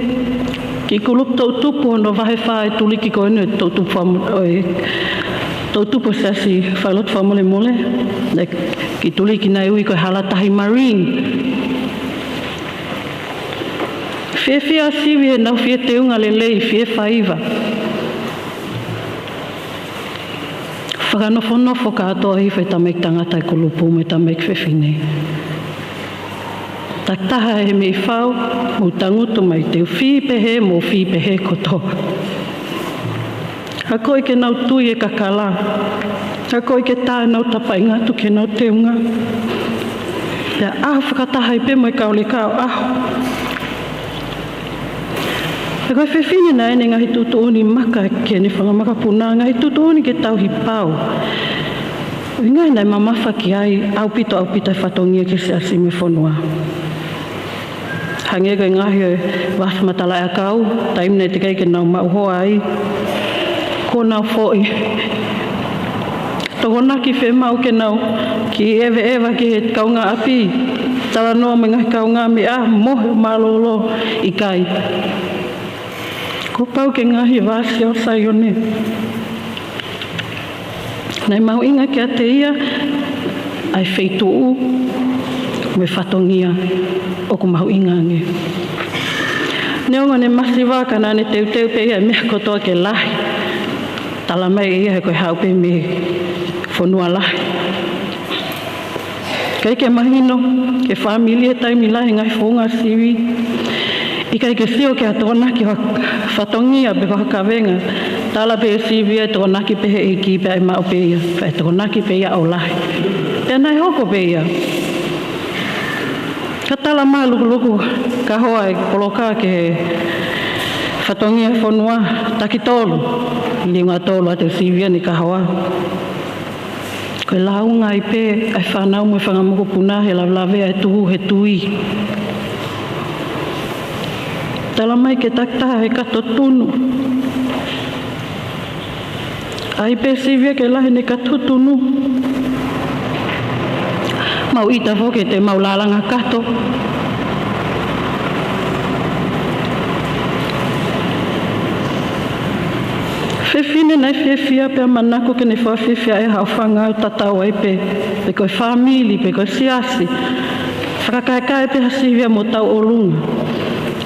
kiʻi kulupu toʻutupu hono vahe fā ʻo e tuliki ko eni ʻo e toʻutupu fakamolemole, ʻo e toʻutupu ʻo e siasi falelotu fakamolemole. ʻA e kiʻi tuliki naʻe ui ko e Hala Tahi Marine. Fiefia ʻa Sivi heʻenau fie teunga lelei, fie faiva. Fakanofonofo kātoa hifo e tamaiki tangata ʻo e kulupu mo e tamaiki fefine. Takitaha he meʻi fau, mou tangutu mai, te u fī pehē, mou fī pehē kotoa. Akoʻi ke nau tui e kakala. Akoʻi ke tā ʻenau tapaʻi ngatu ki heʻenau teunga. Pea ʻaho fakataha ai pē mo e kau leka ʻo ʻaho. He ko e fefine naʻe ʻi ai ʻene ngaahi tuʻutuʻuni maka ki heʻene fanga makapuna, ngaahi tuʻutuʻuni ke tauhi pau. ʻUhinga naʻe mamafa ki ai ʻaupito, ʻaupito e fatongia ki he siasi mo e fonua. Hangē ko e ngaahi ʻo e vāhenga matalaʻiʻakau, taimi naʻe teʻeki ai ke nau maʻu hoa ai, kuo nau foʻi. Tokonaki fiemaʻu ke nau kiʻi ʻeveʻeva ki he kaungāʻapi, talanoa mo e ngaahi kaungāmeʻa, mohe mālōlō, ʻikai. Kuo pau ke ngaohi e vāsiō ʻo Saione. Naʻe mahuʻinga kiate ia ʻa e feituʻu mo e fatongia ʻoku mahuʻinga ange. Neongo ʻene masiva ka naʻa ne teuteu pē ia e meʻa kotoa ke lahi. Tala mai ʻe ia he ko e haʻu pē mei he fonua lahi. ʻIkai ke mahino ki he fāmili he taimi lahi e ngaahi founga ʻa Sivi. ʻIkai ke sio ki ha tokonaki ha fatongia pe ko ha kavenga. Tala pē ʻe Sivi ʻe tokonaki pē he ʻEiki pea ʻe maʻu pē ia. Pea ʻe tokonaki pē ia ʻo lahi. Pea naʻe hoko pē ia. Ka tala mai lukuluku kahoa e poloka ki he fatongia e fonua, taki tolu. Liunga tolu ʻa e Sivi ʻa ʻene kahoa. Ko e lāunga ai pē ʻa e fānau mo e fanga mokopuna he lavelave ʻa e tuhu he tui. Tala mai ke takitaha he kato tunu. ʻAi pē Sivi ia ke lahi ʻene kato tunu. Mau ʻita foki te mau lālanga kato. Fefine naʻe fiefia pea manako ke ne fakafiefia ʻe ia haʻo fānau, tatau ai pē pe ko e fāmili, pe ko e siasi. Fakakaekae pē ʻa Sivi ia mo tauʻolunga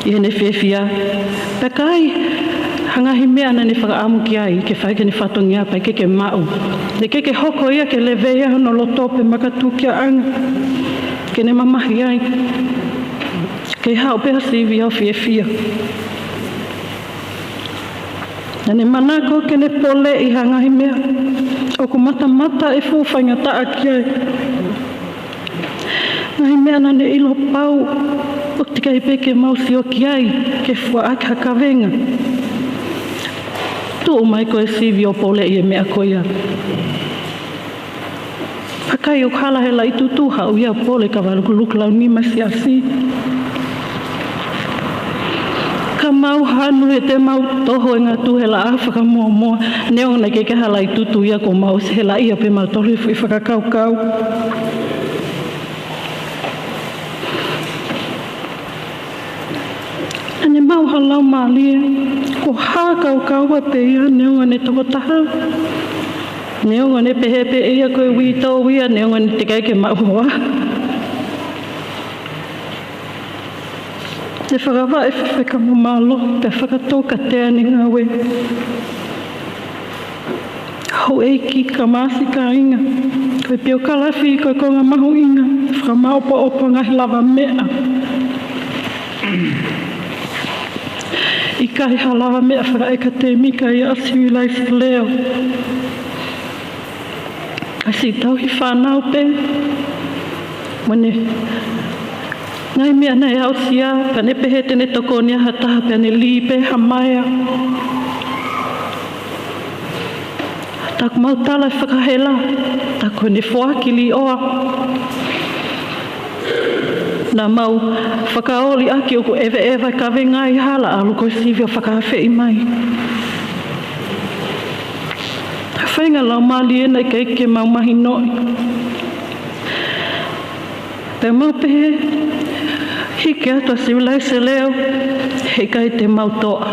ʻi heʻene fiefia. Pea ka ai ha ngaahi meʻa naʻa ne fakaʻamu ki ai ke fai ki heʻene fatongia pea ʻikai ke maʻu, naʻe ʻikai ke hoko ia ke levea hono loto pe makatukiaʻanga ke ne mamahi ai. ʻE haʻu pē ha sivi ʻo fiefia. Naʻá ne manako ke ne poleʻi ha ngaahi meʻa ʻoku matamata e fuʻu faingataʻa ki ai. Ngaahi meʻa naʻá ne ʻilo pau ʻoku teʻeki ai pē ke mau sio ki ai ke fuaʻaki ha kavenga. Tuʻu mai koe sivi ʻo poleʻi e meʻa ko ia. Vakai ʻoku hala he laʻi tutu, haʻu ia ʻo pole ka valuku luku lau nima siasi. Ka mau hanu he te mau toho e ngatu he laʻā fakamuʻomuʻa, neongo naʻe ʻikai ke hala e tutu ia kuo mau ʻosi helaʻia pē mautolu he foʻi fakakaukau. Naʻá ne maʻu ha laumālie, ko e fakakaukau pē ia neongo ʻene tokotaha. Neongo ʻene pehē pē ia ko e uitou ia, neongo ʻene teʻeki ai ke maʻu hoa. ʻE fakavaʻe fefeka mo mālohi pea fakatōkatea ʻene ngāue. Houʻeiki, kaungāmāʻa, kāinga, ko e piokalafi ko e konga mahuʻinga ʻo e fakamaʻopoʻopo ngaahi lavameʻa. ʻIkai ha lavameʻa fakaʻekatēmika ia ʻa Sivilaise Leʻo. ʻA siʻi tauhi fānau pē. Mo ʻene ngaahi meʻa naʻe aʻusia, pea ne pehē te ne tokoni ha taha pea ne lī pē ha maea. Tā ʻoku mau tala e fakahela, tā ko ʻene foaki līʻoa. Naʻa mau fakaoli ʻaki ʻoku ʻeveʻeva e kavenga ʻi hala, ʻalu ko e sivi ʻo fakaafeʻi mai. Faʻahinga laumālie naʻe ʻikai ke mau mahinoʻi. Pea mau pehē, hiki atu ʻa Sivilaise Leʻo, heʻikai te mau toʻa.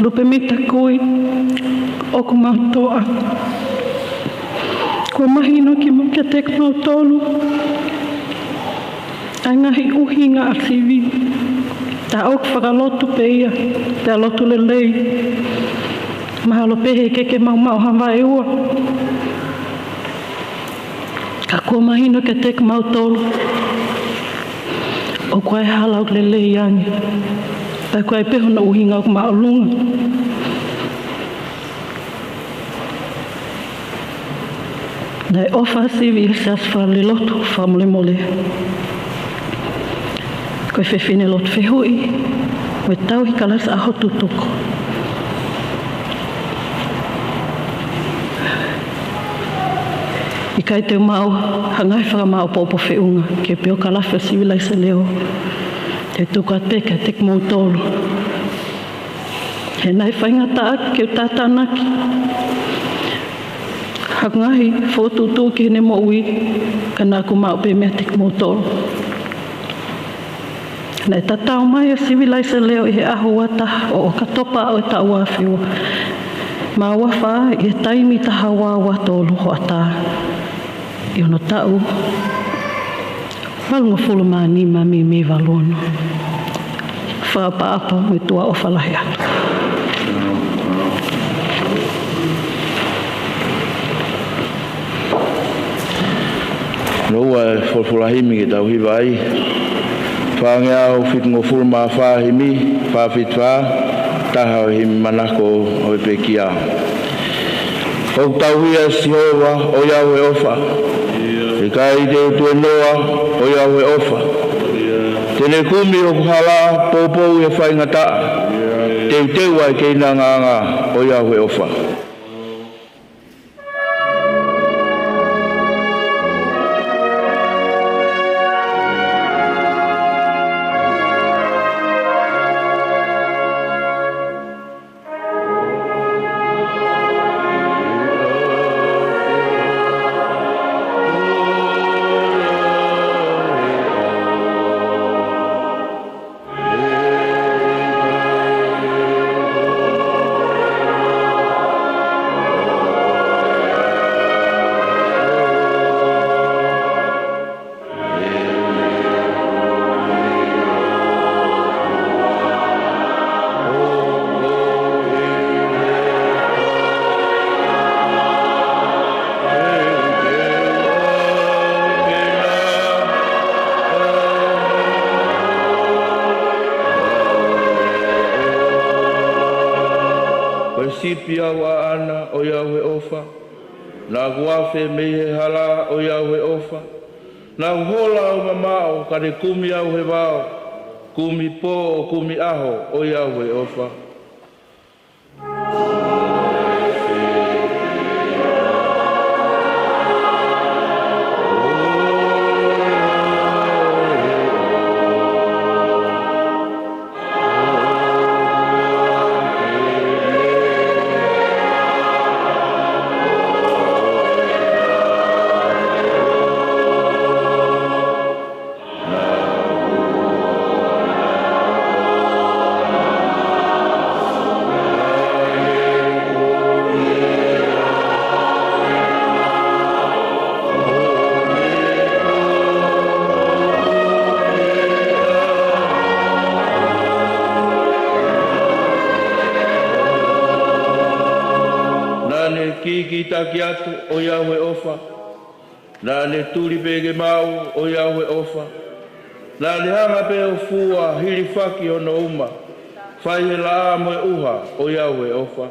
Lupe Mita Kui, ʻoku mau toʻa. Kuo mahino ki mau kiate kimautolu ʻa e ngaahi ʻuhinga ʻa e sivi. Tā ʻoku fakalotu pē ia, pea lotu lelei. Mahalo pē heʻikai ke mau maʻu ha vaeua. Ka kuo mahino kiate kimautolu ʻoku ʻi ai e hala ʻoku lelei ange. Pea ʻoku ʻi ai pē hono ʻuhinga ʻoku māʻolunga. Naʻe ʻofa ʻa Sivi ʻi he Siasi Falelotu fakamolemole. Ko e fefine lotu fehuʻi, mo e tauhi kalasi ʻaho tutuku. ʻIkai te u maʻu ha ngaahi fakamaʻopoʻopo feʻunga ki he piokalafi ʻo Sivilaise Leʻo. Te u tuku atu pē kiate kimoutolu. He naʻe faingataʻa ke u tātānaki haku ngaahi fokotuʻutuʻu ki heʻene moʻui, ka naʻá ku maʻu pē meiate kimoutolu. Naʻe tatau mai ʻa Sivilaise Leʻo ʻi he ʻaho ua taha ʻo ʻOkatopa ʻo e taʻu ua afe ua mā ua fā ʻi he taimi taha ua ua tolu hoʻatā. ʻI hono taʻu valungofulu mā nima mimi valu ono. Fakaʻapaʻapa mo e tuʻa ʻofa lahi atu. Lōua e folofola himi ke tau hiva ai. Fāngeau fitungofulu mā fā himi, fā fitu fā, taha ʻo e himi manako ʻo e pekia. ʻOku tauhi ʻa Sihova ʻo ʻi ai ʻa e ʻofa. ʻIkai te u tuenoa ʻo ʻi ai ʻa e ʻofa. Te ne kumi hoku hala poupou ʻi he faingataʻa. Teuteu ʻa e keinangaanga ʻo ʻi ai ʻa e ʻofa. Fiau ʻaʻana, ʻoiauē ʻofa. Naʻa ku afe mei he hala, ʻoiauē ʻofa. Naʻa ku hola ʻo mamaʻo, ka ne kumi au he vao. Kumi pō, kumi ʻaho, ʻoiauē ʻofa. Naʻa ne kikitaki atu, ʻoiauē ʻofa. Naʻa ne tuli pē ke maʻu, ʻoiauē ʻofa. Naʻa ne hanga pē ʻo fua, hilifaki hono uma. Fai he laʻā mo e ʻuha, ʻoiauē ʻofa.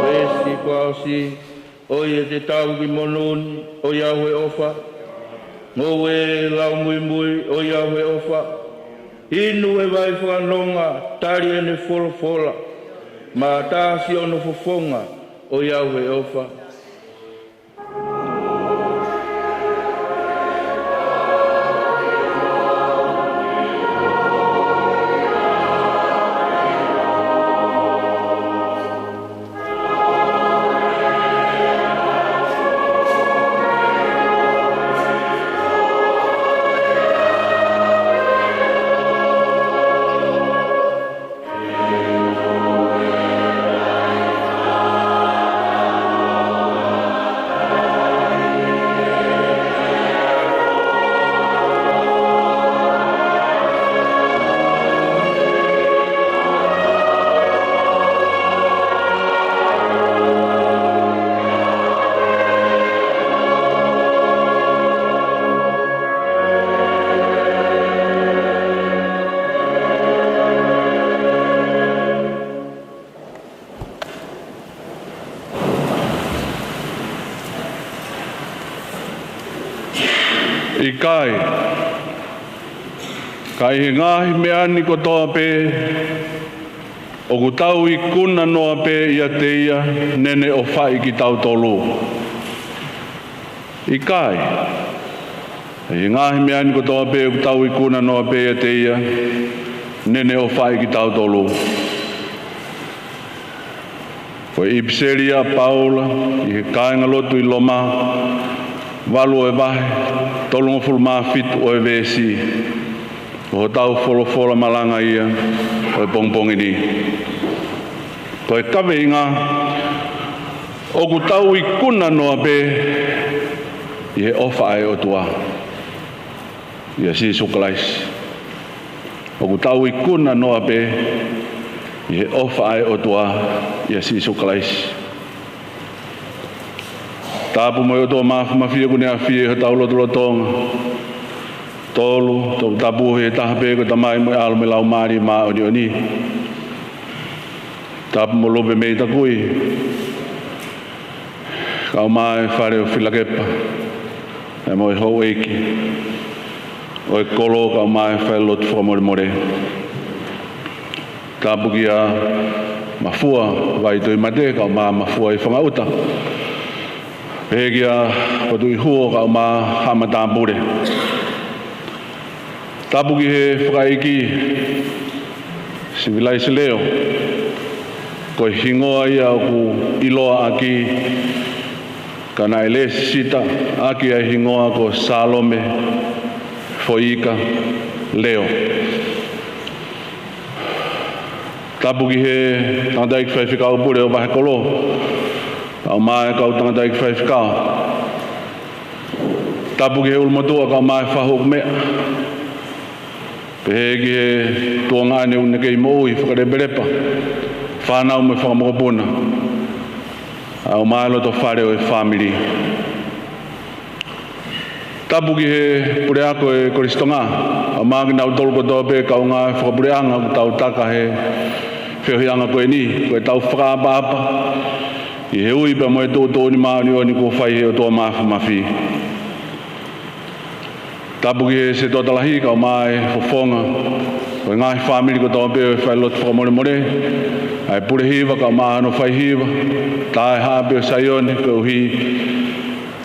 Veesi fakaʻosi, ʻoiauē te tau ki monū ni, ʻoiauē ʻofa. Ngoue lau muimui, ʻoiauē ʻofa. Inu he vai fakanonga, tali ʻene folofola. Mataʻasi hono fofonga, ʻoiauē ʻofa. ʻIkai. Ka ʻi he ngaahi meʻa ni kotoa pē, ʻoku tau ikuna noa pē ʻiate ia, naʻa ne ʻofaʻi kitautolu. ʻIkai. ʻI he ngaahi meʻa ni kotoa pē, ʻoku tau ikuna noa pē ʻiate ia, naʻa ne ʻofaʻi kitautolu. Ko e ʻipiseli ʻa Paula ki he kāingalotu ʻi Loma, valu ʻo e vahe, tolungofulu mā fitu ʻo e veesi, ko hotau folofola malanga ia ʻo e pongipongi ni. Ko e kaveinga, ʻoku tau ikuna noa pē ʻi he ʻofa ʻa e ʻOtua ʻia Sīsū Kalaisi. ʻOku tau ikuna noa pē ʻi he ʻofa ʻa e ʻOtua ʻia Sīsū Kalaisi. Tapu mo e ʻOtua Māfimafi ʻoku ne ʻafio ʻi hotau lotolotonga. Tolu, toputapu he taha pē ko e Tamai mo e ʻAlo mo e Laumālie Māʻoniʻoni. Tapu mo Lupe mei Takui, kae ʻumaʻā e fale ʻo Filakepa, pea mo e houʻeiki ʻo e kolo, kae ʻumaʻā e falelotu fakamolemole. Tapu kia Mafua Vaituimate, kae ʻumaʻā Mafua ʻi Fangaʻuta. Pehē kia Potuʻihuo, kae ʻumaʻā Haʻa Matāpule. Tapu ki he fakaʻeiki Sivilaise Leo, ko e hingoa ia ʻoku ʻiloa ʻaki, ka naʻe lēsisita ʻaki ʻa e hingoa ko Salome Foika Leo. Tapu ki he tangataʻeiki faifekau pule ʻo Vahekolo, kae ʻumaʻā e kau tangataʻeiki faifekau. Tapu ki he ʻulumotuʻa kae ʻumaʻā e fahu ʻoku meʻa. Pehē ki he tuongaʻane ʻoku ne kei moʻui fakalepalepa, fānau mo e fakamokopuna, kae ʻumaʻā e loto fale ʻo e fāmili. Tapu ki he puleako ʻo e Kolisi Tonga, kae ʻumaʻā kinautolu kotoa pē kaungā fakapuleʻanga ʻoku tau taka he feohiʻanga ko eni, ko ʻetau fakaʻapaʻapa ʻi he ui pea mo e tuʻutuʻuni māʻoniʻoni kuo fai ʻe he ʻOtua Mafimafi. Tapu ki he setuata lahi kae ʻumaʻā e fofonga ʻo e ngaahi fāmili kotoa pē ʻo e failotu fakamolemole, ʻa e pule hiva kae ʻumaʻā hono faihiva, tā e haʻape ʻo Saione, koeʻuhi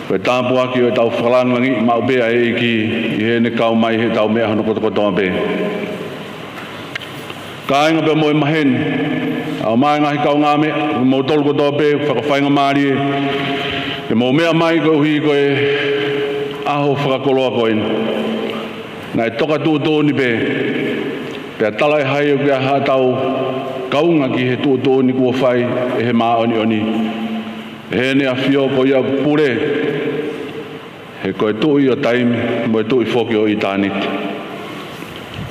ko e tāpuaki ʻo ʻetau fakalāngilangiʻi maʻu pē ʻa e ʻEiki ʻi heʻene kau mai heʻetau meʻa hono kotokotoa pē. Kāinga pea mo e maheni, kae ʻumaʻā e ngaahi kaungāmeʻa, mo kimoutolu kotoa pē, fakafaingamālie ke mou meʻa mai koeʻuhi ko e ʻaho fakakoloa ko eni. Naʻe toka tuʻutuʻuni pē, pea talaʻehai ʻoku ʻi ai haʻatau kaunga ki he tuʻutuʻuni kuo fai ʻe he Māʻoniʻoni, ʻe Heʻene ʻAfio ko ia ʻoku pule, he ko e Tuʻi ʻo taimi mo e Tuʻi foki ʻo ʻitāniti.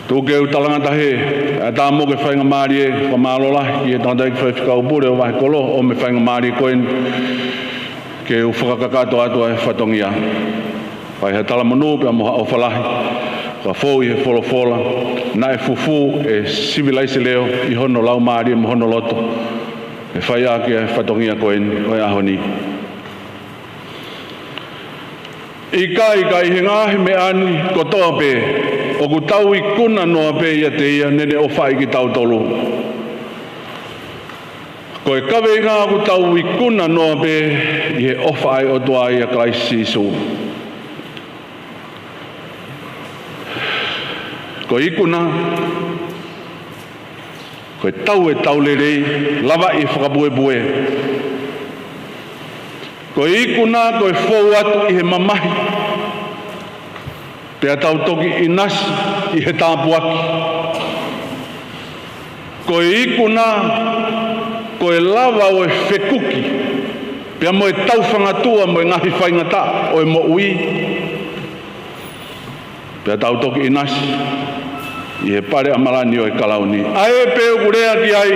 Tuku ke u talangata hē ʻa e ʻatā mo e faingamālie, fakamālō lahi ki he tangataʻeiki faifekau pule ʻo Vahekolo, ʻo mo e faingamālie ko eni ke u fakakakato atu ʻa e fatongia. Fai ha talamonū pea mo ha ʻofa lahi, fakafou ʻi he folofola naʻe fufū ʻe Sivilaise Leo ʻi hono laumālie mo hono loto, ʻe fai ʻaki ʻa e fatongia ko eni ʻo e ʻaho ni. ʻIkai, ka ʻi he ngaahi meʻa ni kotoa pē, ʻoku tau ikuna noa pē ʻiate ia naʻa ne ʻofaʻi kitautolu. Ko e kaveinga ʻoku tau ikuna noa pē ʻi he ʻofa ʻa e ʻOtua ʻia Kalaisi Sīsū. Ko e ikuna, ko e tau e tau lelei, lava ʻi he fakapuepue. Ko e ikuna, ko e fou atu ʻi he mamahi, pea tau toki ʻinasi ʻi he tāpuaki. Ko e ikuna, ko e lava ʻo e fekuki pea mo e taufangatua mo e ngaahi faingataʻa ʻo e moʻui, pea tau toki ʻinasi ʻi he pale ʻamalani ʻo e kalauni. ʻA ē pē ʻoku lea ki ai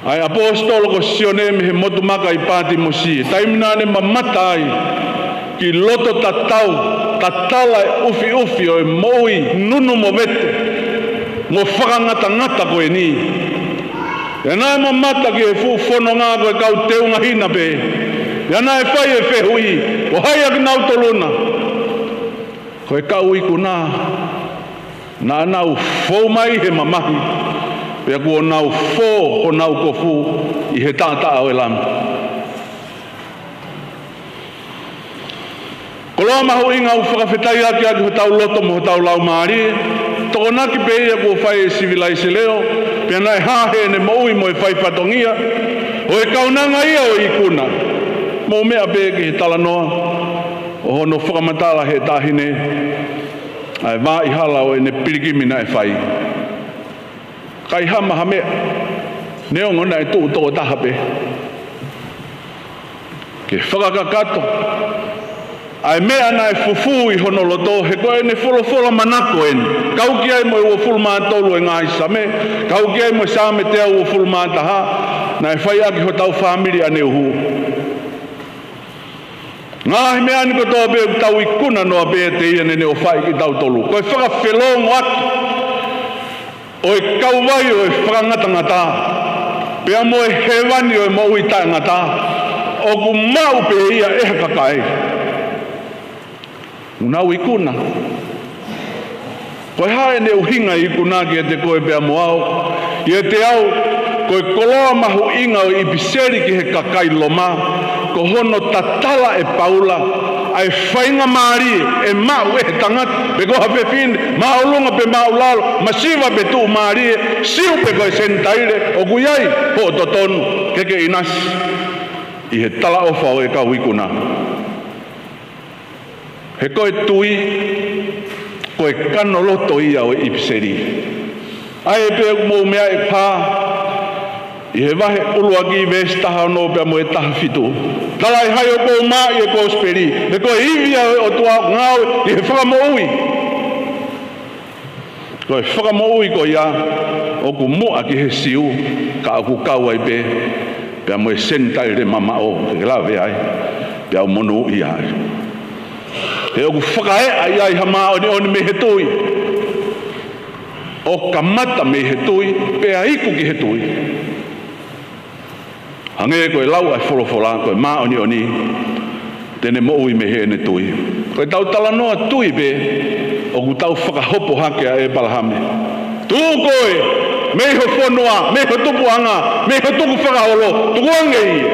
ʻa e ʻaposetolo ko Sione mei he motu maka ʻi Pātimosi, taimi naʻa ne mamata ai ki loto tatau, tatala e ʻufiʻufi ʻo e moʻui nunu mo vete mo fakangatangata ko eni. Pea naʻe mamata ki he fuʻu fononga ko e kau teunga hina pē. Pea naʻe fai e fehuʻi, ko hai ʻa kinautolu na? Ko e kau ikuna, naʻa nau fou mai he mamahi, pea kuo nau fō honau kofu ʻi he taʻataʻa ʻo e Lami. Koloa mahuʻinga, ʻoku fakafetaʻi ʻaki ʻaki hotau loto mo hotau laumālie, tokonaki pē ia kuo fai ʻe Sivilaise Leo, pea naʻe hā heʻene moʻui mo e fai fatongia, ʻo e kaunanga ia ʻo e ikuna. Mou meʻa pē ki he talanoa ʻo hono fakamatala he taʻahine ʻa e vaʻa hala ʻo ʻene pilikimi naʻe fai. ʻIkai hama ha meʻa, neongo naʻe tuʻu toko taha pē. Ke fakakakato ʻa e meʻa naʻe fufū ʻi hono loto, he ko ʻene folofola manako eni. Kau ki ai mo e uofulu mā tolu ʻo e ngaahi Same, kau ki ai mo e Same teau uofulu mā taha, naʻe fai ʻaki hotau fāmili ʻaneuhu. Ngaahi meʻa ni kotoa pē ʻoku tau ikuna noa pē ʻiate ia naʻa ne ʻofaʻi kitautolu. Ko e fakafelongoaki ʻo e kauvai ʻo e fakangatangata pea mo e hēvani ʻo e moʻui taʻengata, ʻoku maʻu pē ia ʻe ha kakai. ʻOku nau ikuna. Ko e hā ʻene ʻuhinga e ikuna kiate koe pea mo au? ʻIate au, ko e koloa mahuʻinga ʻo e ʻipiseli ki he kakai Loma, ko hono tatala ʻe Paula ʻa e faingamālie ʻe maʻu ʻe he tangata, pe ko ha fefine, māʻolunga pe māʻulalo, masiva pe tuʻumālie, Siu pe ko e Senitaile, ʻoku ʻi ai hoʻo totonu ke ke ʻinasi ʻi he talaʻofa ʻo e kau ikuna. He ko e tui, ko e kanoloto ia ʻo e ʻipiseli. ʻA ē pē ʻoku mou meaʻi pē ʻi he vahe ʻuluaki veesi taha ono pea mo e taha fitu. Talaʻehai ʻoku ou maʻu ʻi he kosipeli, he ko e ivi ia ʻo e ʻOtua ʻoku ngāue ʻi he fakamoʻui. Ko e fakamoʻui ko ia ʻoku muʻa ki he Siu, ka ʻoku kau ai pē pea mo e Senitaile mamaʻo, ke lave ai, pea u monūʻia ai. He ʻoku fakaeʻa ia ʻi ha māʻoniʻoni mei he tui. ʻO kamata mei he tui, pea iku ki he tui. Hangē ko e lau ʻa e folofola, ko e māʻoniʻoni te ne moʻui mei heʻene tui. Ko e tau talanoa tui pē, ʻoku tau fakahopo hake ʻa ʻĒpalahame. Tuʻu koe mei ho fonua, mei ho tupuʻanga, mei ho tukufakaholo, tukuange ia.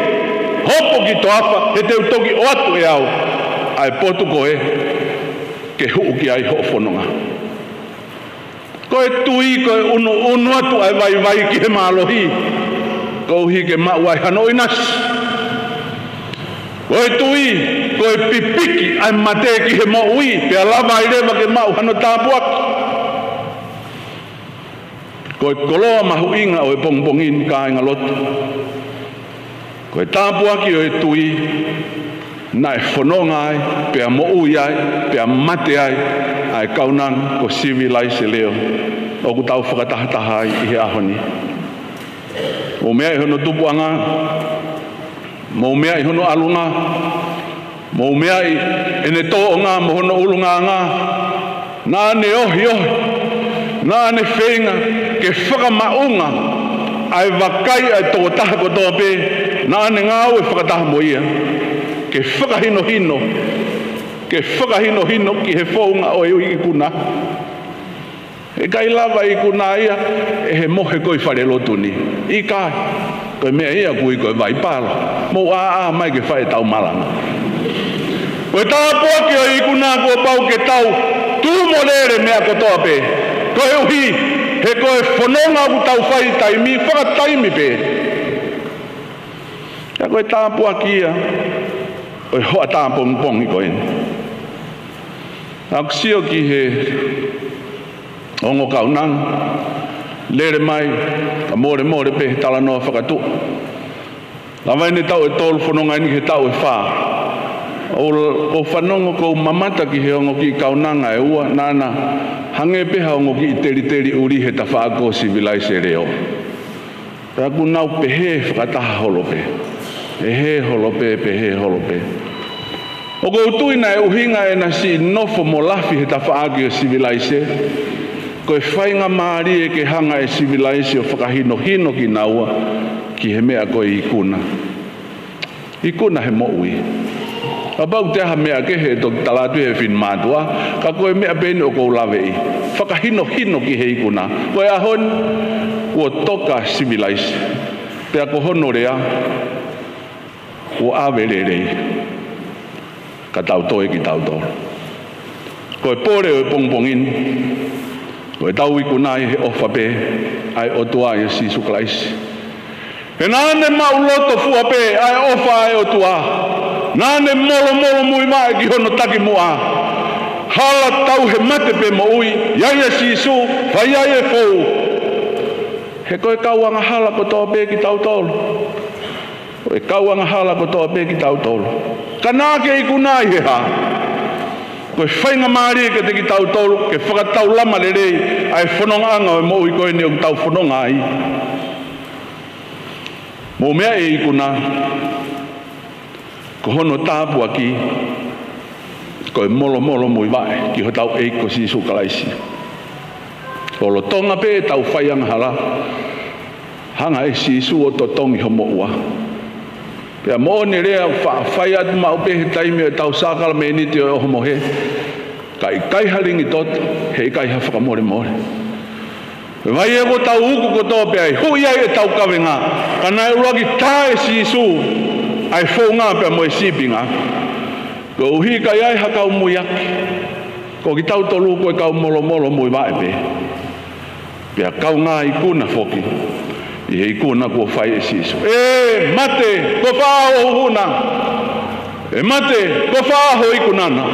Hopo ki toafa, he te u toki ʻoatu ʻe au ʻa e potu ko ē ke huʻu ki ai hoʻo fononga. Ko e tui, ko e ʻunuʻunu atu ʻa e vaivai ki he mālohi, koeʻuhi ke maʻu ai hano ʻinasi. Ko e tui, ko e pipiki ʻa e mate ki he moʻui, pea lava ai leva ke maʻu hano tāpuaki. Ko e koloa mahuʻinga ʻo e pongipongi ni, kāingalotu, ko e tāpuaki ʻo e tui naʻe fononga ai, pea moʻui ai, pea mate ai ʻa e kaunanga ko Sivilaise Leo, ʻoku tau fakatahataha ai ʻi he ʻaho ni. Mou meaʻi hono tupuʻanga, mou meaʻi hono ʻalunga, mou meaʻi ʻene tōʻonga mo hono ʻulungaanga. Naʻa ne ohiohi, naʻa ne feinga ke fakamaʻunga ʻa e vakai ʻa e tokotaha kotoa pē naʻa ne ngāue fakataha mo ia, ke fakahinohino, ke fakahinohino ki he founga ʻo e ikuna. ʻE ʻikai lava ikuna ia ʻe he mohe ko ē ʻi falelotu ni. ʻIkai. Ko e meʻa ia ʻoku ui ko e vaipalo. Mou ʻāʻā mai ke fai ʻetau malanga. Ko e tāpuaki ʻo e ikuna kuo pau ke tau tuʻu mo lele meʻa kotoa pē. Koeʻuhi, he ko e fononga ʻoku tau fai taimi, fakataimi pē. Ka ko e tāpuaki ia ʻo e hoʻatā pongipongi ko eni. ʻOku ou sio ki he ongo kaunanga, lele mai, ka molemole pē he talanoa fakatuʻa. Lava ʻene taʻu ʻe tolu, fononga eni ki he taʻu ʻe fā. ʻOku ou fanongo, ʻoku ou mamata ki he ongo kiʻi kaunanga ʻe ua, naʻa na hangē pē ha ongo kiʻi teliteli ʻuli he tafaʻaki ko Sivilaise Leo. Pea ʻoku nau pehē fakataha holo pē. Pehē holo pē, pehē holo pē. ʻOku ou tui naʻe ʻuhinga ʻena siʻi nofo mo lafi he tafaʻaki ʻo Sivilaise, ko e faingamālie ke hanga ʻe Sivilaise ʻo fakahinohino kinaua ki he meʻa ko e ikuna. Ikuna he moʻui. Kapau ʻoku ʻi ai ha meʻa kehe ʻe toki tala atu ʻe he finemātuʻa, ka ko e meʻa pē eni ʻoku ou laveʻi. Fakahinohino ki he ikuna. Ko e ʻaho ni, kuo toka Sivilaise. Pea ko hono lea, kuo ʻave lelei. Ka tau toe kitautolu. Ko e pole ʻo e pongipongi ni, ko ʻetau ikuna ʻi he ʻofa pē ʻa e ʻOtua ʻia Sīsū Kalaisi. He naʻa ne maʻuloto fua pē ʻa e ʻofa ʻa e ʻOtua. Naʻa ne molomolo muivaʻe ki hono takimuʻa. Hala tauhi mate pe moʻui, ʻi ai ʻa Sīsū, fai ai e fou. He ko e kau angahala kotoa pē kitautolu. Ko e kau angahala kotoa pē kitautolu. Ka naʻa ke ikuna ʻi he hā? Ko e faingamālie kiate kitautolu ke fakataulama lelei ʻa e fonongaʻanga ʻo e moʻui ko eni ʻoku tau fononga ai. Mou meaʻi e ikuna, ko hono tāpuaki, ko e molomolo muivaʻe ki hotau ʻEiki ko Sīsū Kalaisi. Lolotonga pē ʻetau fai angahala, hanga ʻe Sīsū ʻo totongi ho moʻua. Pea moʻoni e lea ʻoku faʻa fai atu maʻu pē he taimi ʻo ʻetau sākalamēniti ʻo e ʻohomohe. Ka ʻikai ha lingi toto, he ʻikai ha fakamolemole. Ko e vai ē kuo tau uku kotoa pē ai, huʻi ai ʻetau kavenga, ka naʻe ʻuluaki tā ʻe Sīsū ʻa e founga pea mo e sīpinga. Koeʻuhi ka ʻi ai ha kau muiaki, ko kitautolu ko e kau molomolo muivaʻe pē. Pea kaungā ikuna foki ʻi he ikuna kuo fai ʻe Sīsū. ʻE mate, ko fē ho huhu na? ʻE mate, ko fē ho ikuna na?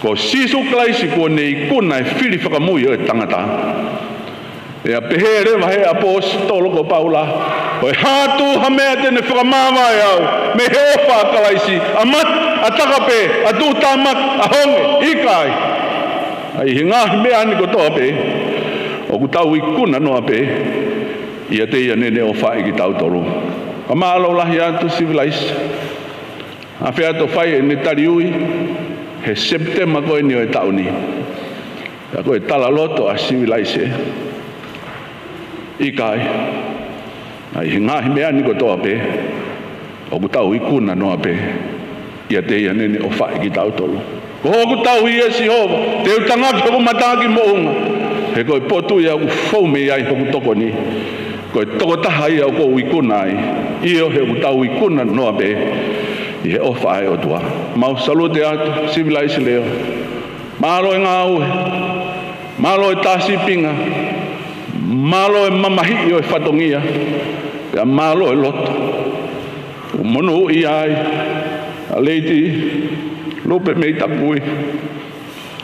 Ko Sīsū Kalaisi kuo ne ikuna e fili fakamui ʻo e tangata. Pea pehē leva ʻe he ʻaposetolo ko Paula, ko e hā atu ha meʻa te ne fakamāvae au mei he ʻofa ʻa Kalaisi, ʻa mate, ʻa taka pē, ʻa tuʻutāmaki, ʻa honge? ʻIkai. ʻA ia ʻi he ngaahi meʻa ni kotoa pē, ʻoku tau ikuna noa pē ʻiate ia naʻa ne ʻofaʻi kitautolu. Ka mālō lahi atu Sivilaise. Afe atu fai ʻene taliui he Sepitema ko eni ʻo e taʻu ni. Pea ko e talaloto ʻa Sivilaise, ʻikai. ʻA ia ʻi he ngaahi meʻa ni kotoa pē, ʻoku tau ikuna noa pē ʻiate ia naʻa ne ʻofaʻi kitautolu. Ko hoku tauhi ʻe Sihova, te u tangaki hoku mata ki moʻunga. He ko e potu ia ʻoku fou mei ai hoku tokoni. Ko e tokotaha ia ʻoku ou ikuna ai. ʻIo, he ʻoku tau ikuna noa pē ʻi he ʻofa ʻa e ʻOtua. Mau salute atu Sivilaise Leo. Mālō e ngāue, mālō e tā sīpinga, mālō e mamahiʻi ʻo e fatongia, pea mālō e loto. Monūʻia ai ʻa Lady Lupe Meitapui,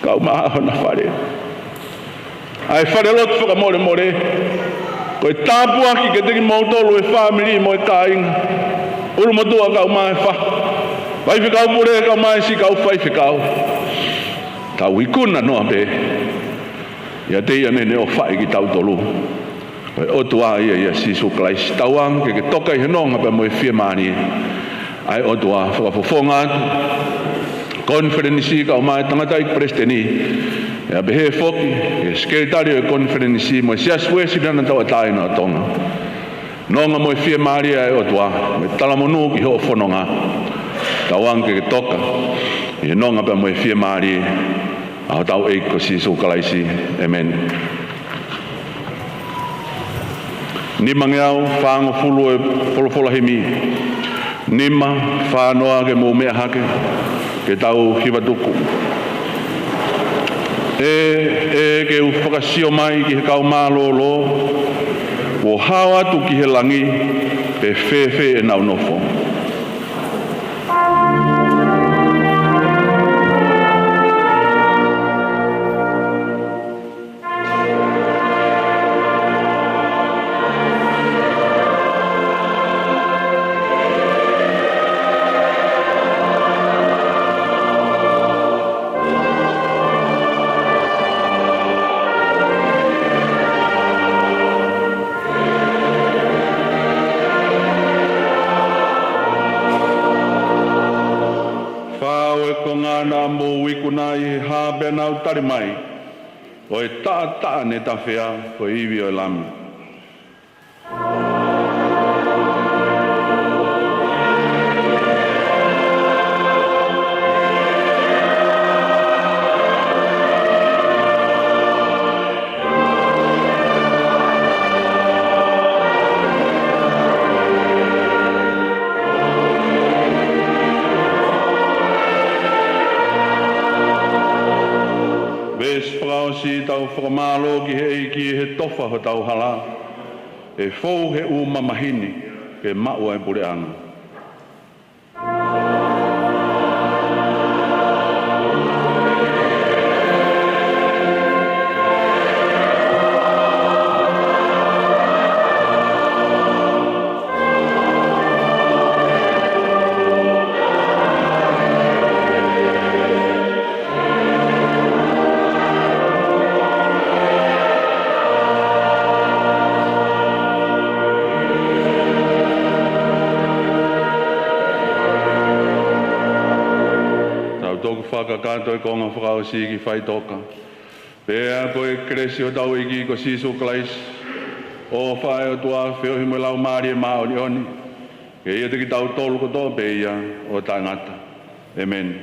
kau mai hona fale. ʻA e falelotu fakamolemole, ko e tāpuaki kiate kimoutolu e fāmili mo e kāinga. ʻUlumotuʻa kau mai fa-, faifekau pule kau mai siʻi kau faifekau. Tau ikuna noa pē ʻiate ia naʻa ne ʻofaʻi kitautolu. Ko e ʻOtua ia ʻia Sīsū Kalaisi. Tauange ke ke toka ʻi he nonga pea mo e fiemālie ʻa e ʻOtua. Fakafofonga atu konifelenisi kau mai tangataʻeiki palesiteni. Pea pehē foki ki he sekelitali ʻo e konifelenisi mo e Siasi Uēsiliana Tauʻatāina ʻo Tonga. Nonga mo e fiemālie ʻa e ʻOtua, mo e talamonū ki hoʻo fononga. Tauange ke ke toka ʻi he nonga pea mo e fiemālie ʻa hotau ʻEiki ko Sīsū Kalaisi. ʻĒmeni. Nimangeau fāngofulu e folofola himi. Nima, fā noa ke mou meʻa hake, ke tau hiva tuku. ʻE, ʻe ke u fakasio mai ki he kau mālōlō, kuo hao atu ki he langi, pe fēfē ʻenau nofo. Fā ʻo e konga naʻa mou ikuna ʻi he hā pea nau tali mai, ko e taʻataʻa ne tafea, ko e ivi ʻo e Lami. Veesi fakaʻosi. Tau fakamālō ki he ʻEiki he tofa hotau hala, ʻe fou he ʻū mamahi ni ke maʻu ʻa e puleʻanga. Tau toki fakakakato e konga fakaʻosi ki faʻitoka. Pea ko e kelesi ʻa hotau ʻEiki ko Sīsū Kalaisi, ʻofa ʻa e ʻOtua, feohi mo e Laumālie Māʻoniʻoni, ke ʻiate kitautolu kotoa pē ia ʻo taʻengata. ʻĒmeni.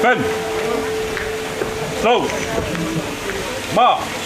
Ben. Slow. March.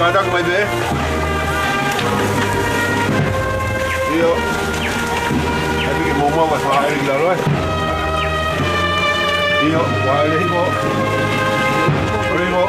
Mātā mai pē. ʻIo. ʻAi pē ke mou maʻu ʻa e fakaʻele ki lalo, ē. ʻIo, fakaʻele hifo. ʻOle hifo.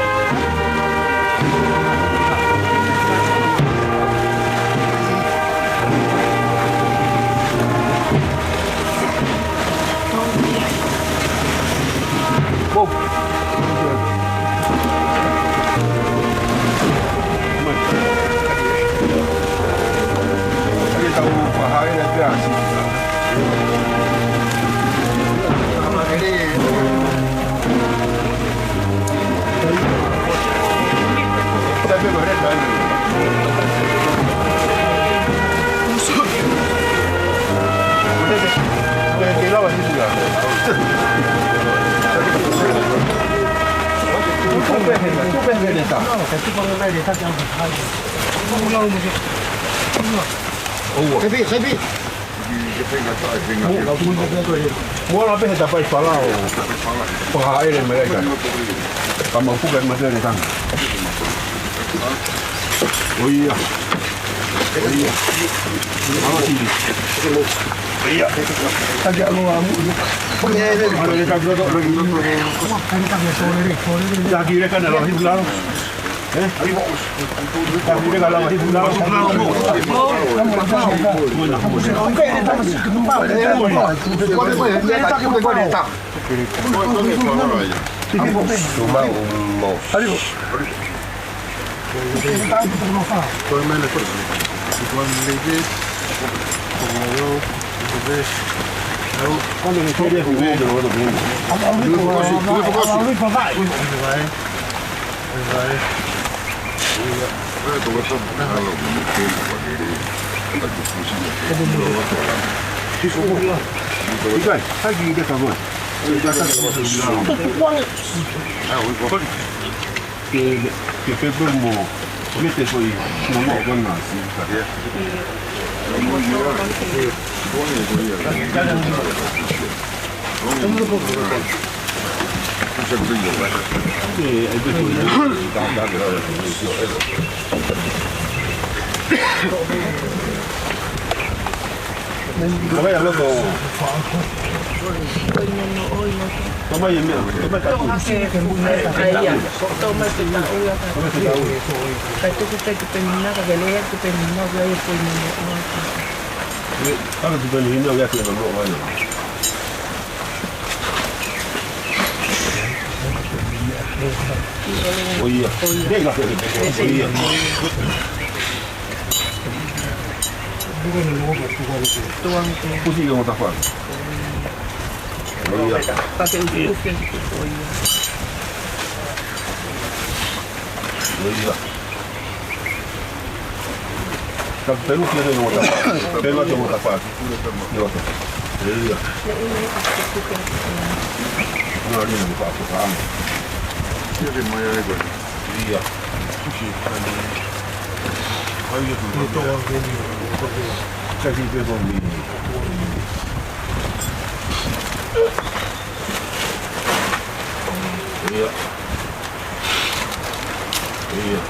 Mou ʻalu pē he tapaifala ʻo fakaʻele mai ai ka. Ka mau puka e mate ne tanga. ʻOia. ʻOia. Mālō Sili. ʻOia. Taki ʻalu ʻamu. Taki leka na lau hifu lalo. Ke, ke pepe mo, mete ko i, mo mo kona si. Ka mai a loto. Toma ia meʻa, toma taku. Toma ia. Toma ia. Toma ia. Ka tuku ke ke penina, ka ke lea ke penina, ka ia ko i meʻa. Ka ke penina, ia ke meʻa. ʻOia. ʻOia. Kusi ka mo tafa. ʻOia. ʻOia. Ka pelu ki he mo tafa. Pelu ki he mo tafa. ʻOia. ʻOia. ʻOia.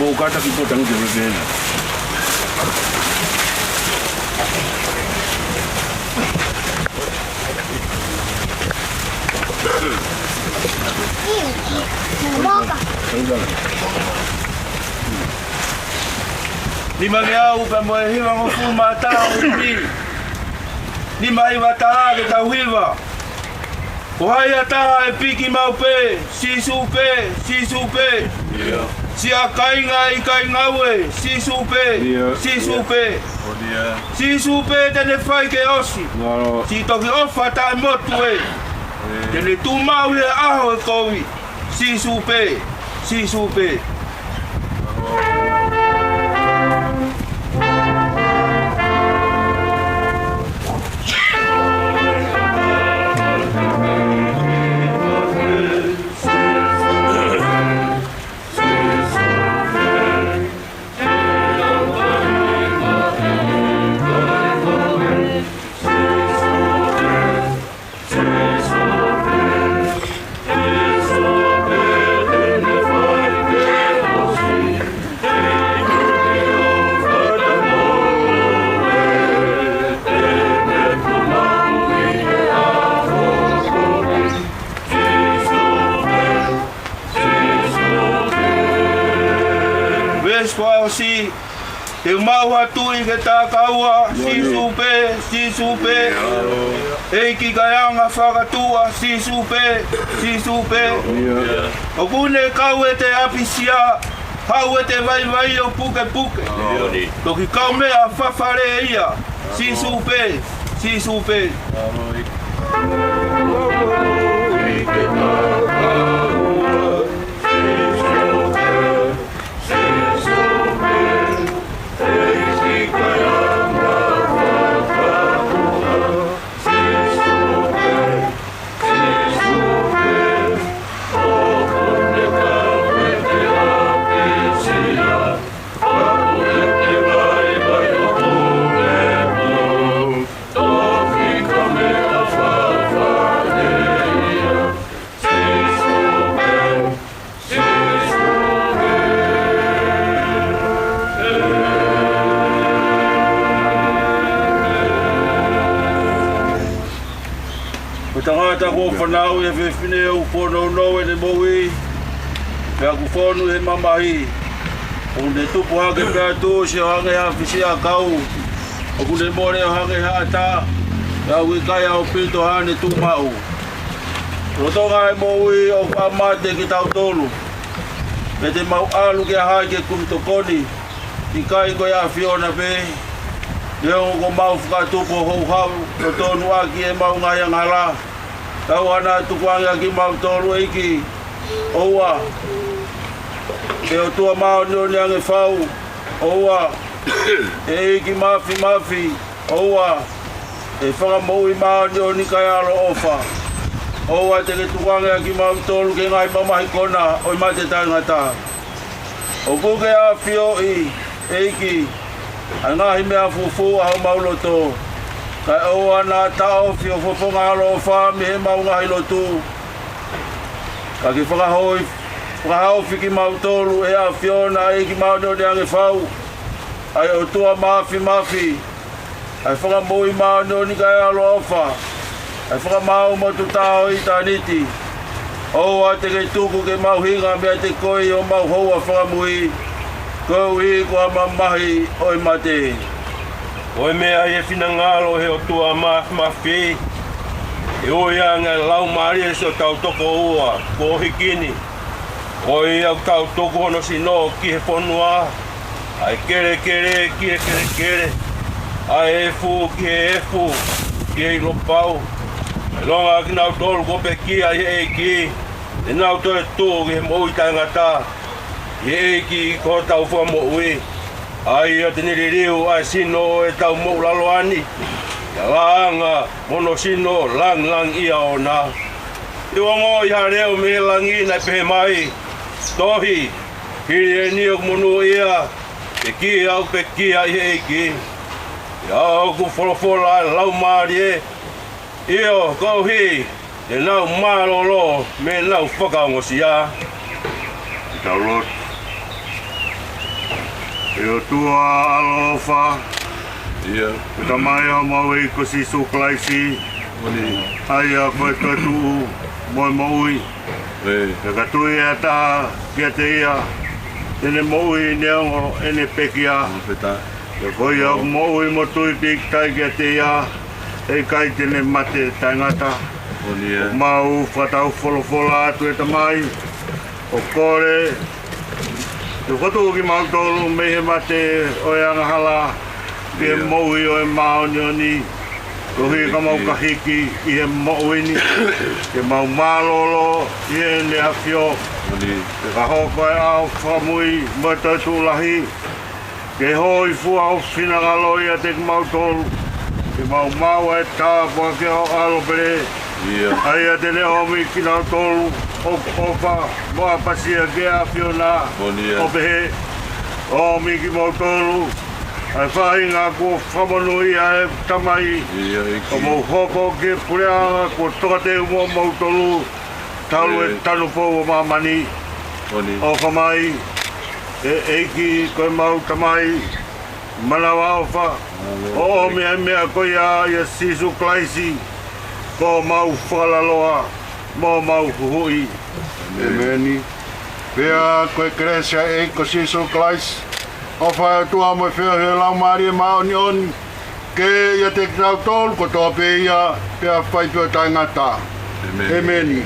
Mou kātaki pō tangi te mepena. Nima ngeau pea mo e hivangofulu mā taha ʻo e ivi. Nima hiva taha ke tau hiva. Ko hai ha taha ʻe piki maʻu pē, Sīsū pē, Sīsū pē. Siʻa kāinga ʻikai ngaue, Sīsū pē, Sīsū pē. Sīsū pē te ne fai ke ʻosi. Siʻi toki ʻofa taʻemotu ē. Te ne tuʻu maʻu he ʻaho ʻe kovi. Sīsū pē, Sīsū pē. Veesi fakaʻosi, te u maʻu ha tuʻi ke takaua, Sīsū pē, Sīsū pē. ʻEiki kae anga fakatuʻa, Sīsū pē, Sīsū pē. ʻOku ne kau ʻete ʻapisia, haʻu ʻete vaivai ʻo pukepuke. Toki kaumeʻa fafale ia, Sīsū pē, Sīsū pē. Ko e tangata kuo fanauʻi ʻa e fefine ʻoku nounou ʻene moʻui, pea kuo fonu he mamahi. ʻOku ne tupu hake pea tuʻusi ʻo hangē ha fisiʻakau, ʻoku ne mole ʻo hangē ha ʻatā, pea ʻoku ʻikai ʻaupito haʻane tuʻu maʻu. Lolotonga e moʻui ʻoku ʻa mate kitautolu. Pea te mau ʻalu kia hai ke kumi tokoni, ʻikai ko e ʻAfiona pē? Neongo kuo mau fakatupu ʻo houhau, ʻo tonu ʻaki ʻemau ngaahi angahala, ka ʻoua naʻa tukuange ʻa kimautolu, ʻEiki. ʻOua, ʻe ʻOtua māʻoniʻoni ange fau. ʻOua, ʻe ʻEiki Māfimafi. ʻOua, ʻe Fakamoʻui māʻoniʻoni kae ʻaloʻofa. ʻOua te ke tukuange ʻa kimautolu ki he ngaahi mamahi kona ʻo e mate taʻengata. ʻOku ke ʻafioʻi, ʻEiki, ʻa e ngaahi meʻa fufū ʻa homau loto. Kae ʻoua naʻa taʻofi ho fofonga ʻaloʻofa mei heʻemau ngaahi lotu. Ka ke fakahoi-, fakahaofi kimautolu ʻe he ʻAfiona, ʻEiki māʻoniʻoni ange fau, ʻa e ʻOtua Māfimafi, ʻa e Fakamoʻui māʻoniʻoni kae ʻaloʻofa, ʻa e Fakamaau Motuʻutaha ʻo ʻitāniti. ʻOua te ke tuku ke mau hinga meiate koe ʻi homau houa fakamui, koeʻuhi ko ha mamahi ʻo e mate. Ko e meʻa ʻi he finangalo ʻo e ʻOtua Māfimafi, ʻe ui ange ʻa e laumālie ʻo siʻotau tokoua kuo hiki ni, ko ia ʻoku tau tuku hono sino ki he fonua, ʻa e kelekele ki he kelekele, ʻa e efu ki he efu, ki he ʻilo pau. ʻIlonga kinautolu kuo pekia ʻi he ʻEiki, te nau toe tuʻu ki he moʻui taʻengata ʻi he ʻEiki ko hotau Fakamoʻui. ʻA ia te ne liliu ʻa e sino ʻo ʻetau moʻulaloa ni, ʻi he laʻanga mo hono sino langilangiʻia ʻoʻona. ʻI he ongoʻi ha leʻo mei he langi naʻe pehē mai, Tohi, hili eni ʻoku monūʻia, pekia ʻoku pekia ʻi he ʻEiki. ʻI he ʻaho ʻoku folofola ʻa e Laumālie, ʻio, koeʻuhi te nau mālōlō mei heʻenau fakaongosia. Tau lotu. ʻE ʻOtua ʻaloʻofa, ʻio, ko e Tamai ʻo homau ʻEiki ko Sīsū Kalaisi, ʻa ia ko e toetuʻu mo e moʻui. Pea ka tui ʻe ha taha kiate ia, te ne moʻui neongo ʻene pekia. Pea ko ia ʻoku moʻui mo tui pīkitai kiate ia, ʻe ʻikai te ne mate taʻengata. Mau fakataufolofola atu ʻe Tamai, ʻo kole ke fokotuʻu kimautolu mei he mate ʻo e angahala ki he moʻui ʻo e māʻoniʻoni. Koeʻuhi ka mau ka hiki ʻi he moʻui ni, ke mau mālōlō ʻi heʻene ʻAfio. Ke ka hoko e ʻaho fakamui mo e toetuʻu lahi, ke hōifua ho finangalo ʻiate kimautolu, ke mau maʻu e tāpuaki ʻa ho ʻAlo pele, ʻa ia te ne ʻomi kinautolu ʻoku ʻofa mo ʻapasia ki he ʻAfiona, ʻo pehē: ʻOmi kimoutolu, ʻa e faʻahinga kuo fakamonūʻia ʻe he Tamai, ʻo mou hoko ki he puleʻanga kuo tokateu moʻomoutolu, talu e tanupou ʻo māmani. ʻOfa mai, ʻe ʻEiki ko ʻemau Tamai, manavaʻofa, ʻo ʻomi ʻa e meʻa ko ia ʻia Sīsū Kalaisi, ko homau Fakalaloa mo homau Huhuʻi. ʻEmeni. Pea ko e kelesi ʻa e ʻEiki ko Sīsū Kalaisi, ʻofa ʻa e ʻOtua mo e feohi ʻa e Laumālie Māʻoniʻoni, ke ʻiate kitautolu kotoa pē ia, pea fai pē ʻo taʻengata. ʻEmeni.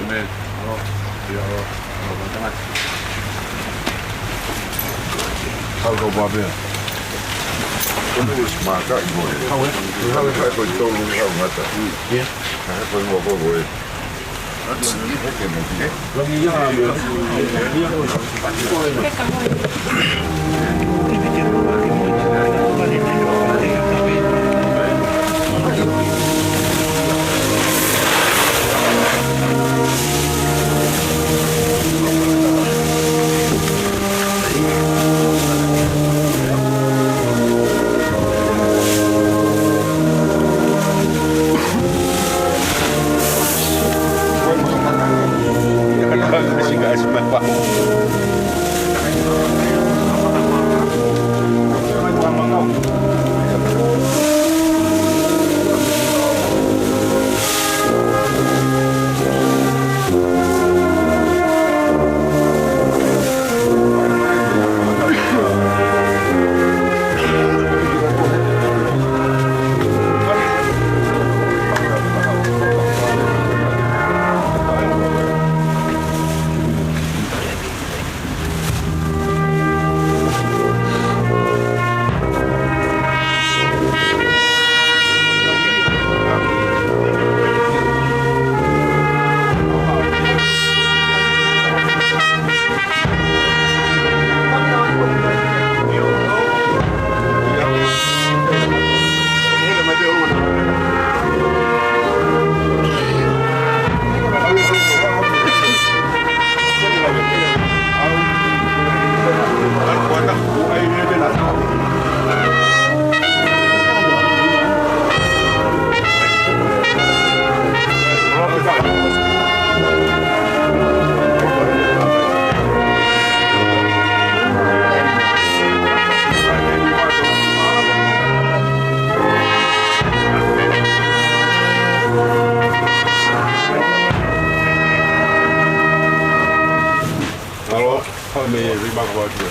Alo, hau me rima kua tia.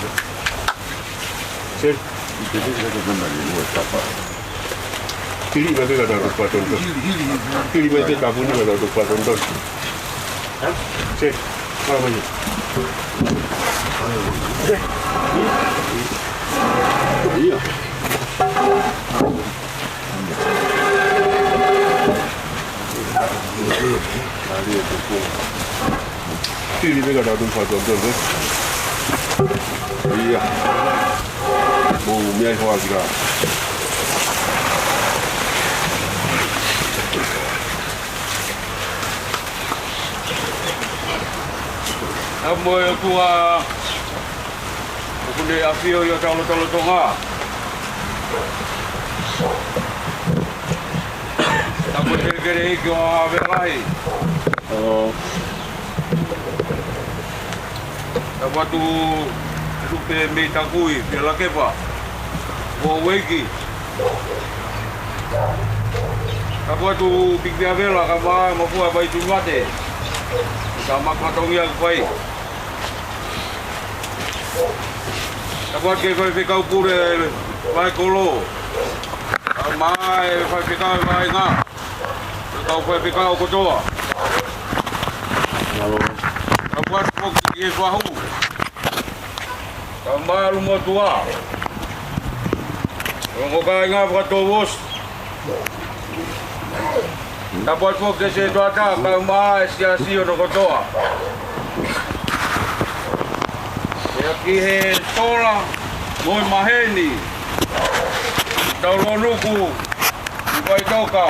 Sel. Kili mai pē ka tau toki fatonto. Kili mai pē ka puni ka tau toki fatonto. Sel. Hau mai. Ia. Kili mai pē ka tau toki fatonto. Ia. Mou meʻa ʻi hoʻo ʻapi. ʻA mo e ʻOtua ʻoku ne ʻafio ʻi hotau lotolotonga. Tapu e kelekele ʻEiki ʻo Havea Lahi. Tapu atu Lupe mei Takui, Fielakepa, mo Ueiki. Tapu atu Piki Fiavela, kae ʻumaʻā e mafua ʻa e vai tui mate. Ka maku fatongia ki fai. Tapu atu ki he faifekau pule, Vahe Kolo. Kae ʻumaʻā e faifekau e vaʻinga. Kau faifekau kotoa. Tapu atu foki ki he fahu, kau mālō motuʻa, ongo kāinga fakatouʻosi. Tapu atu foki ki he sētuata, kau mai e siasi hono kotoa. Pea ki he sola mo e maheni, Taulōnuku, Faitoka,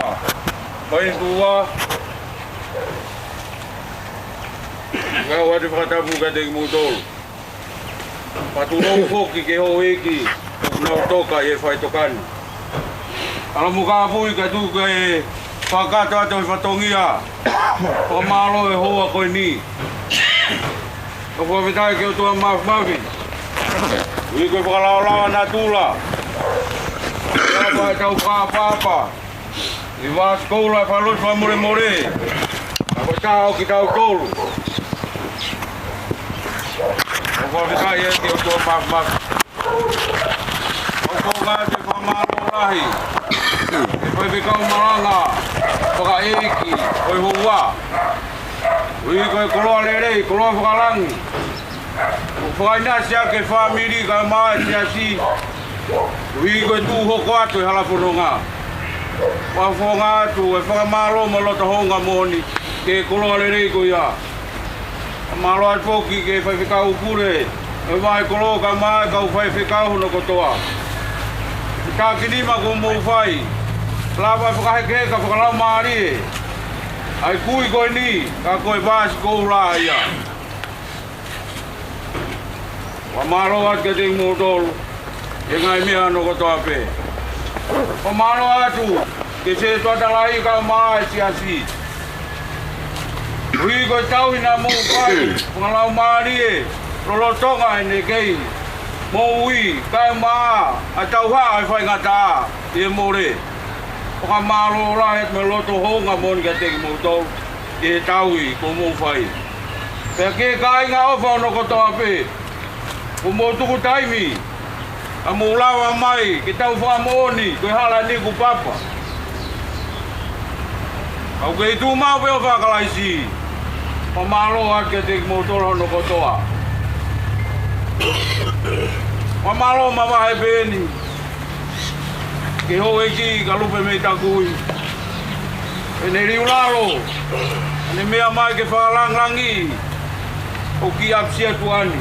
Faingua. Kau atu e fakatapu kiate kimoutolu. Pea tulou foki ki he houʻeiki ʻoku nau toka ʻi he faitoka ni. Hala mo kāpui kae tuku ke fakakakato atu e fatongia. Fakamālō e houa ko eni. Kau fakafetaʻi ki he ʻOtua Mafimafi, ʻi he fakalaolao ʻa natula. Pea ʻoku tau fakaʻapaʻapa ʻi he vāsikoula e falosi fakamolemole, ʻa ko e tau kitautolu. Kau fakafetaʻi ki he ʻOtua Mafimafi. Kau ʻoatu e fakamālō lahi ki he faifekau malanga, fakaʻeiki ʻo e houa, ʻoku ui ko e koloa lelei, koloa fakalangi, ʻoku fakaʻinasi ʻaki e fāmili kae ʻumaʻā e siasi, ʻoku ui ko e tuʻu hoko atu e hala fononga. Fakafofonga atu e fakamālō mo e loto houngaʻia moʻoni ki he koloa lelei ko ia. Fakamālō atu foki ki he faifekau pule ʻo e vahe kolo kae ʻumaʻā e kau faifekau hono kotoa. Ko e takinima kuo mou fai, lava e fakahekeheka fakalaumālie ʻa e kui ko eni, ka ko e vāsikoula ia. Fakamālō atu kiate kimoutolu ʻi he ngaahi meʻa hono kotoa pē. Fakamālō atu ki he sētuata lahi kae ʻumaʻā e siasi. ʻOku ui ko e tauhi naʻa mou fai, fakalaumālie lolotonga ʻene kei moʻui, kae ʻumaʻā ʻa e tauhaʻa e faingataʻa ʻi he mole. Fakamālō lahi atu mo e loto houngaʻia moʻoni kiate kimoutolu ʻi he tauhi kuo mou fai. Pea ki he kāinga ʻofa hono kotoa pē, kuo mou tuku taimi, ka mou lava mai ke tau fakamoʻoni ko e hala ni ʻoku papa. Ka ʻoku kei tuʻu maʻu pē ʻofa ʻa Kalaisi. Fakamālō atu kiate kimoutolu hono kotoa. Fakamālō makehe pē eni ki he houʻeiki ko Lupe mei Takui. ʻEne liulalo, ʻene meʻa mai ke fakalāngilangiʻi ʻo ki ʻapisia tuʻa ni.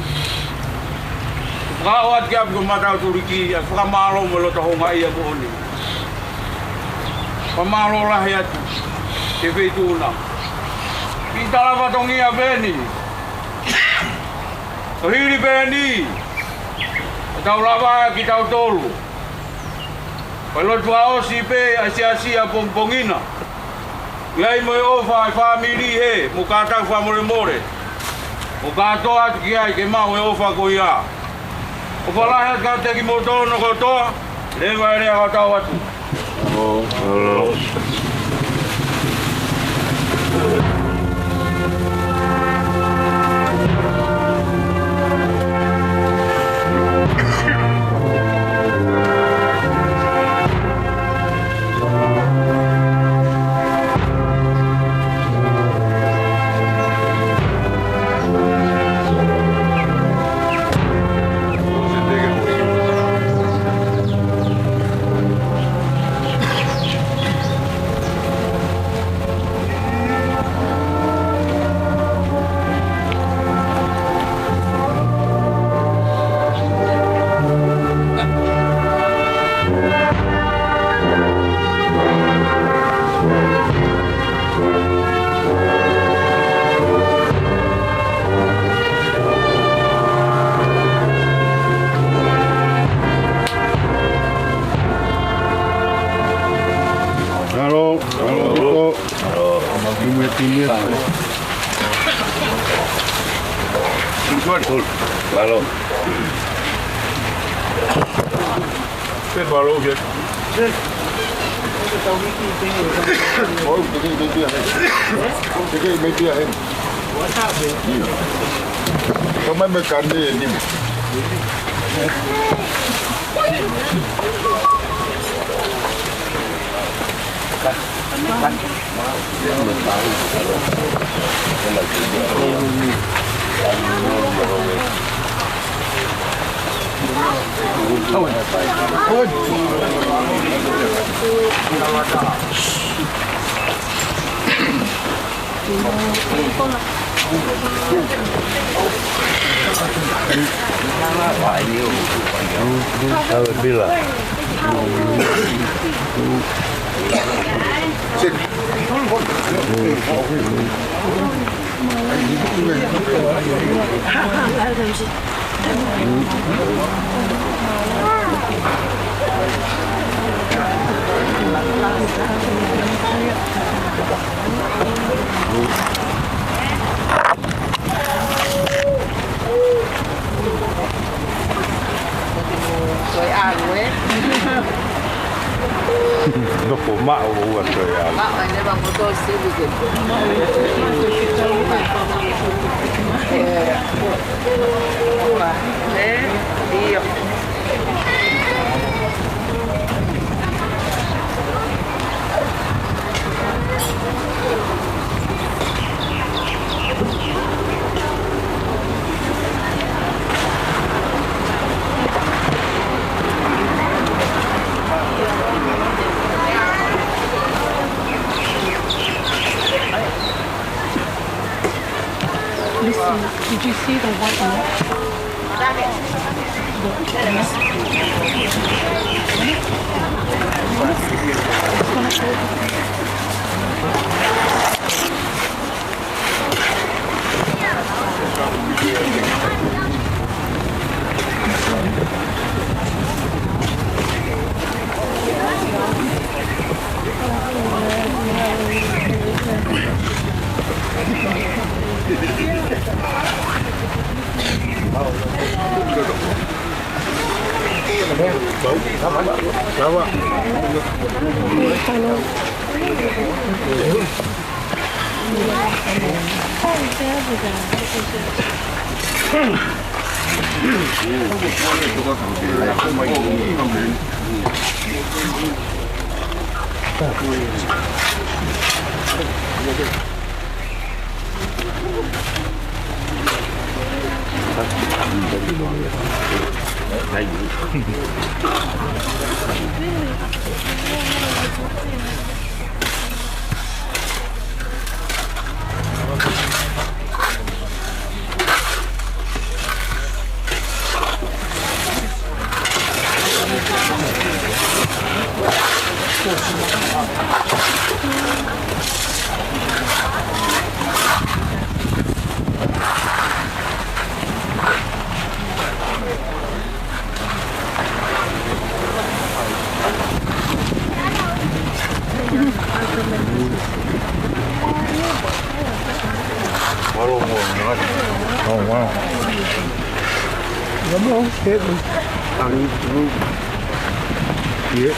Fakaaʻu atu ki ʻapi ko Mataʻutuliki, ʻa e fakamālō mo e loto houngaʻia moʻoni. Fakamālō lahi atu ki he feituʻu na. Ki he tala fatongia pē eni. Ko e hili pē eni, ʻo tau lava kitautolu. Ko e lotu fakaʻosi pē ʻa e siasi ʻapongipongi na. ʻI ai mo e ʻofa ʻa e fāmili he, mo kātaki fakamolemole. Mo kātoa atu ki ai ke maʻu e ʻofa ko ia. ʻOfa lahi atu kiate kimoutolu hono kotoa, leva e lea ʻo tau atu. Halo, halo, halo. Halo. Timi, timi. Halo. Pe palo ke. Oh, teke, teke, teke. Teke, teke, teke. Toma me kande ni. Ave pila. Toe ʻalu, ē? Nofo maʻu ʻo ua toe ʻalu. Maʻu ai leva mo tō sivi ke. Ē, ua, ē, io. Listen, did you see the white one? Oh, wow. Come on, hit me. Yeah.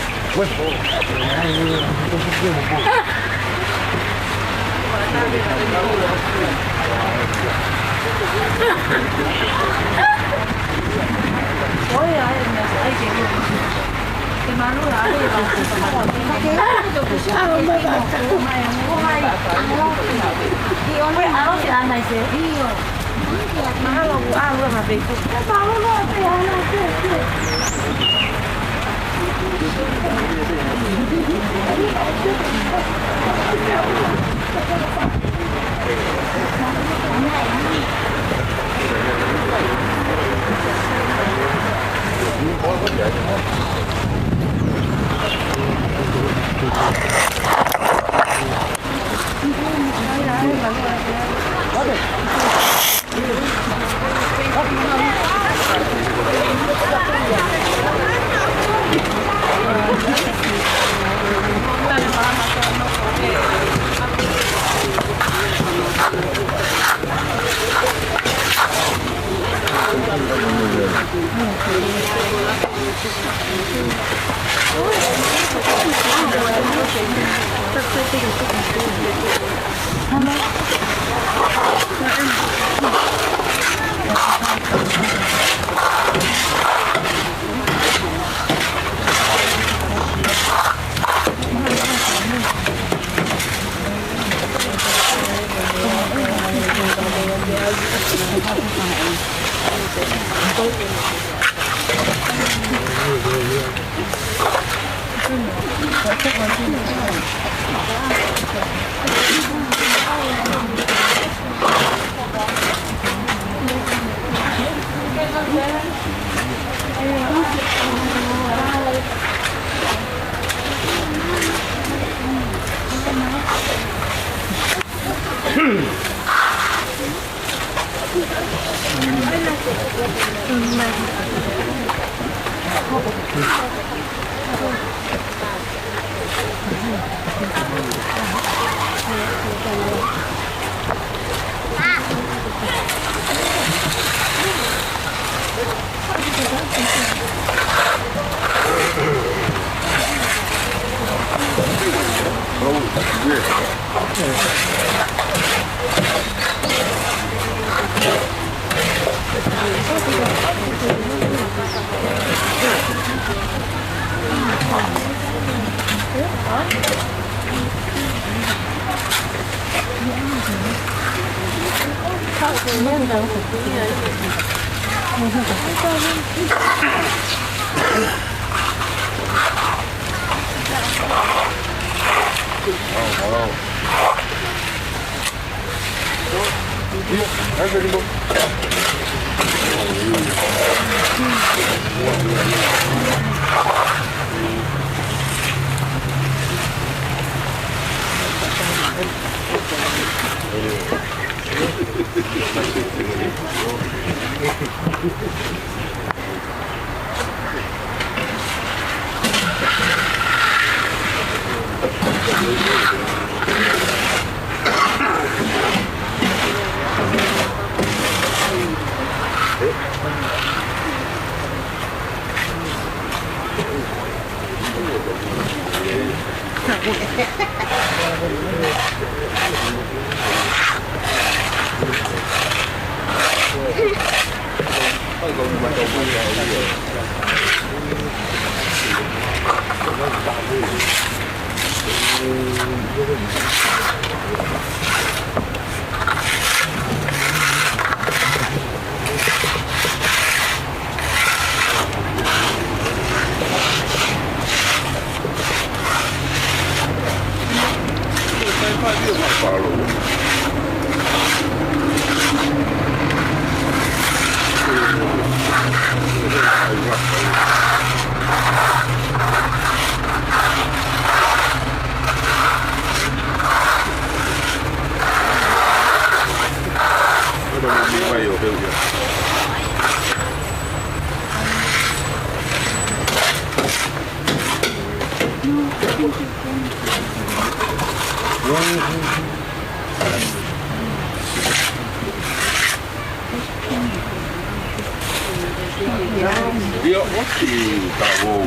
Io, ki tavo.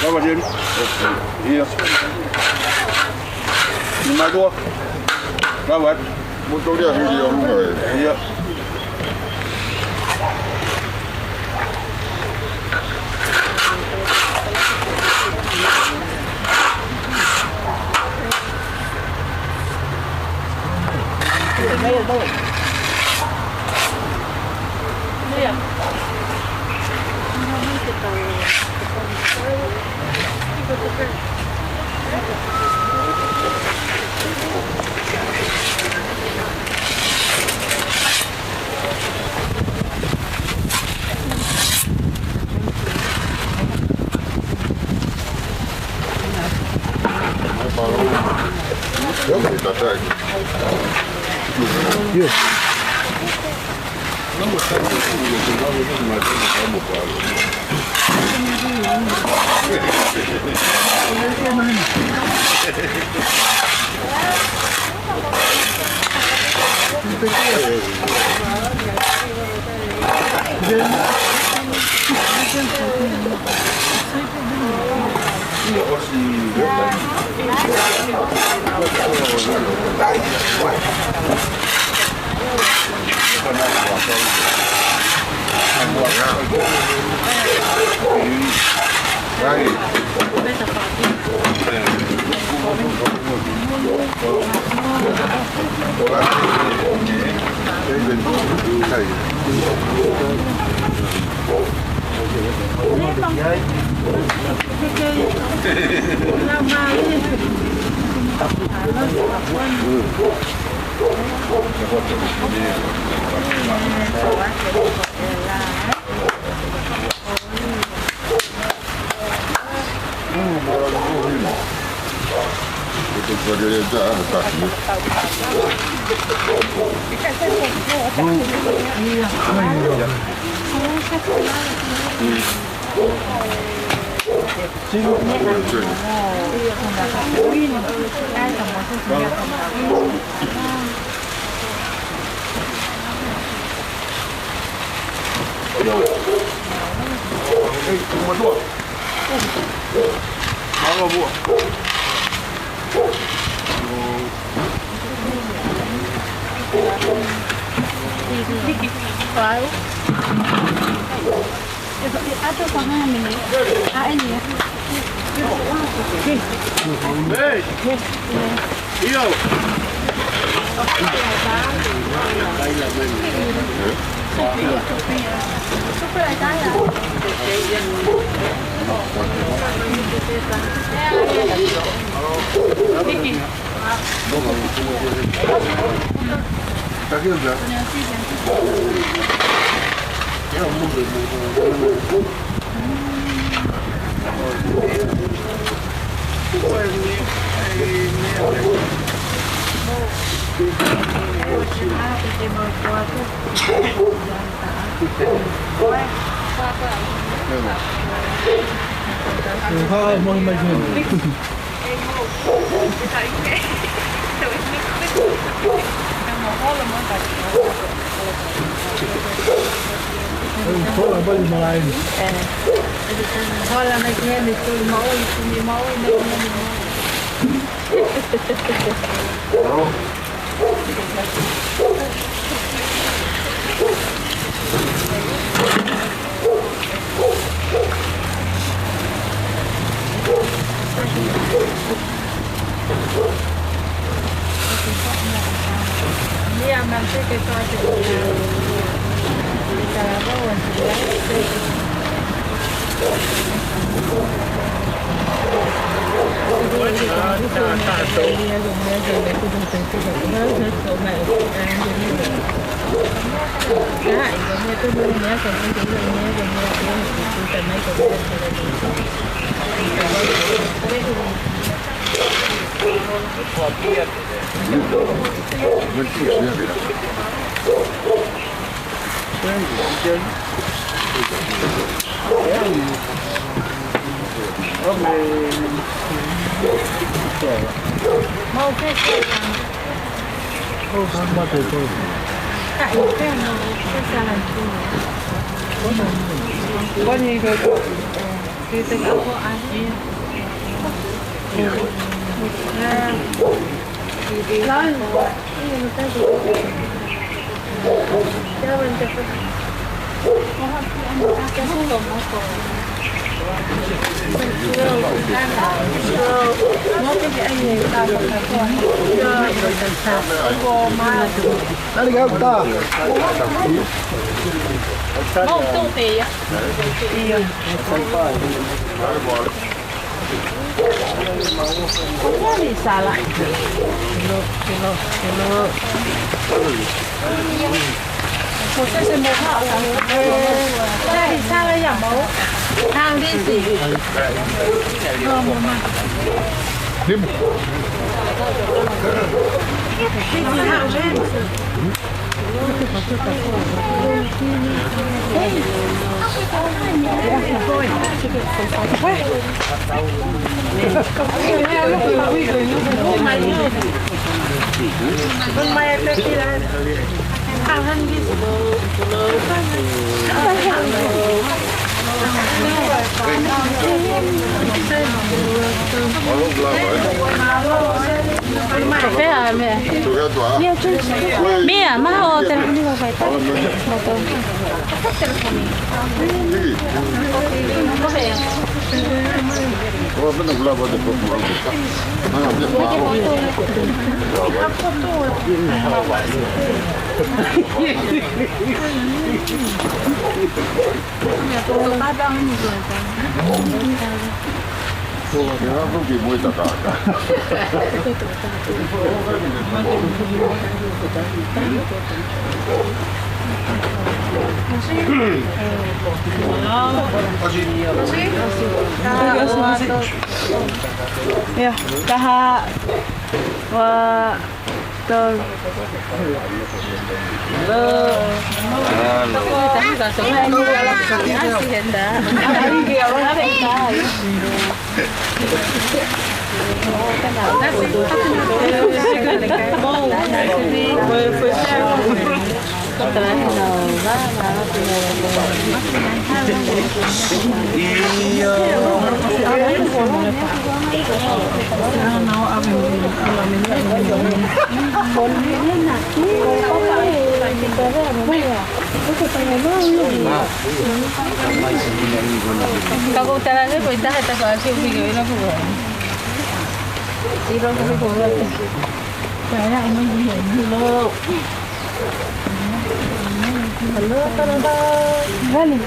Lava, Jerry. Ia. Nima dua. Lava. Motoria hili o lunga e. Ia. Tataki. Nimu. Pea, mea. Mea, maha o telefoni ko fai. Moto. Ia, taha, ua, tolu. Ka ʻoku ou tala ange ko e taha e tafaʻaki ʻoku ʻikai ʻilo pē ko e hā. ʻIlo pē ko e hā. Ka ʻi ai e meʻa ʻi ai. ʻIlo. Hello, Canada. Vale.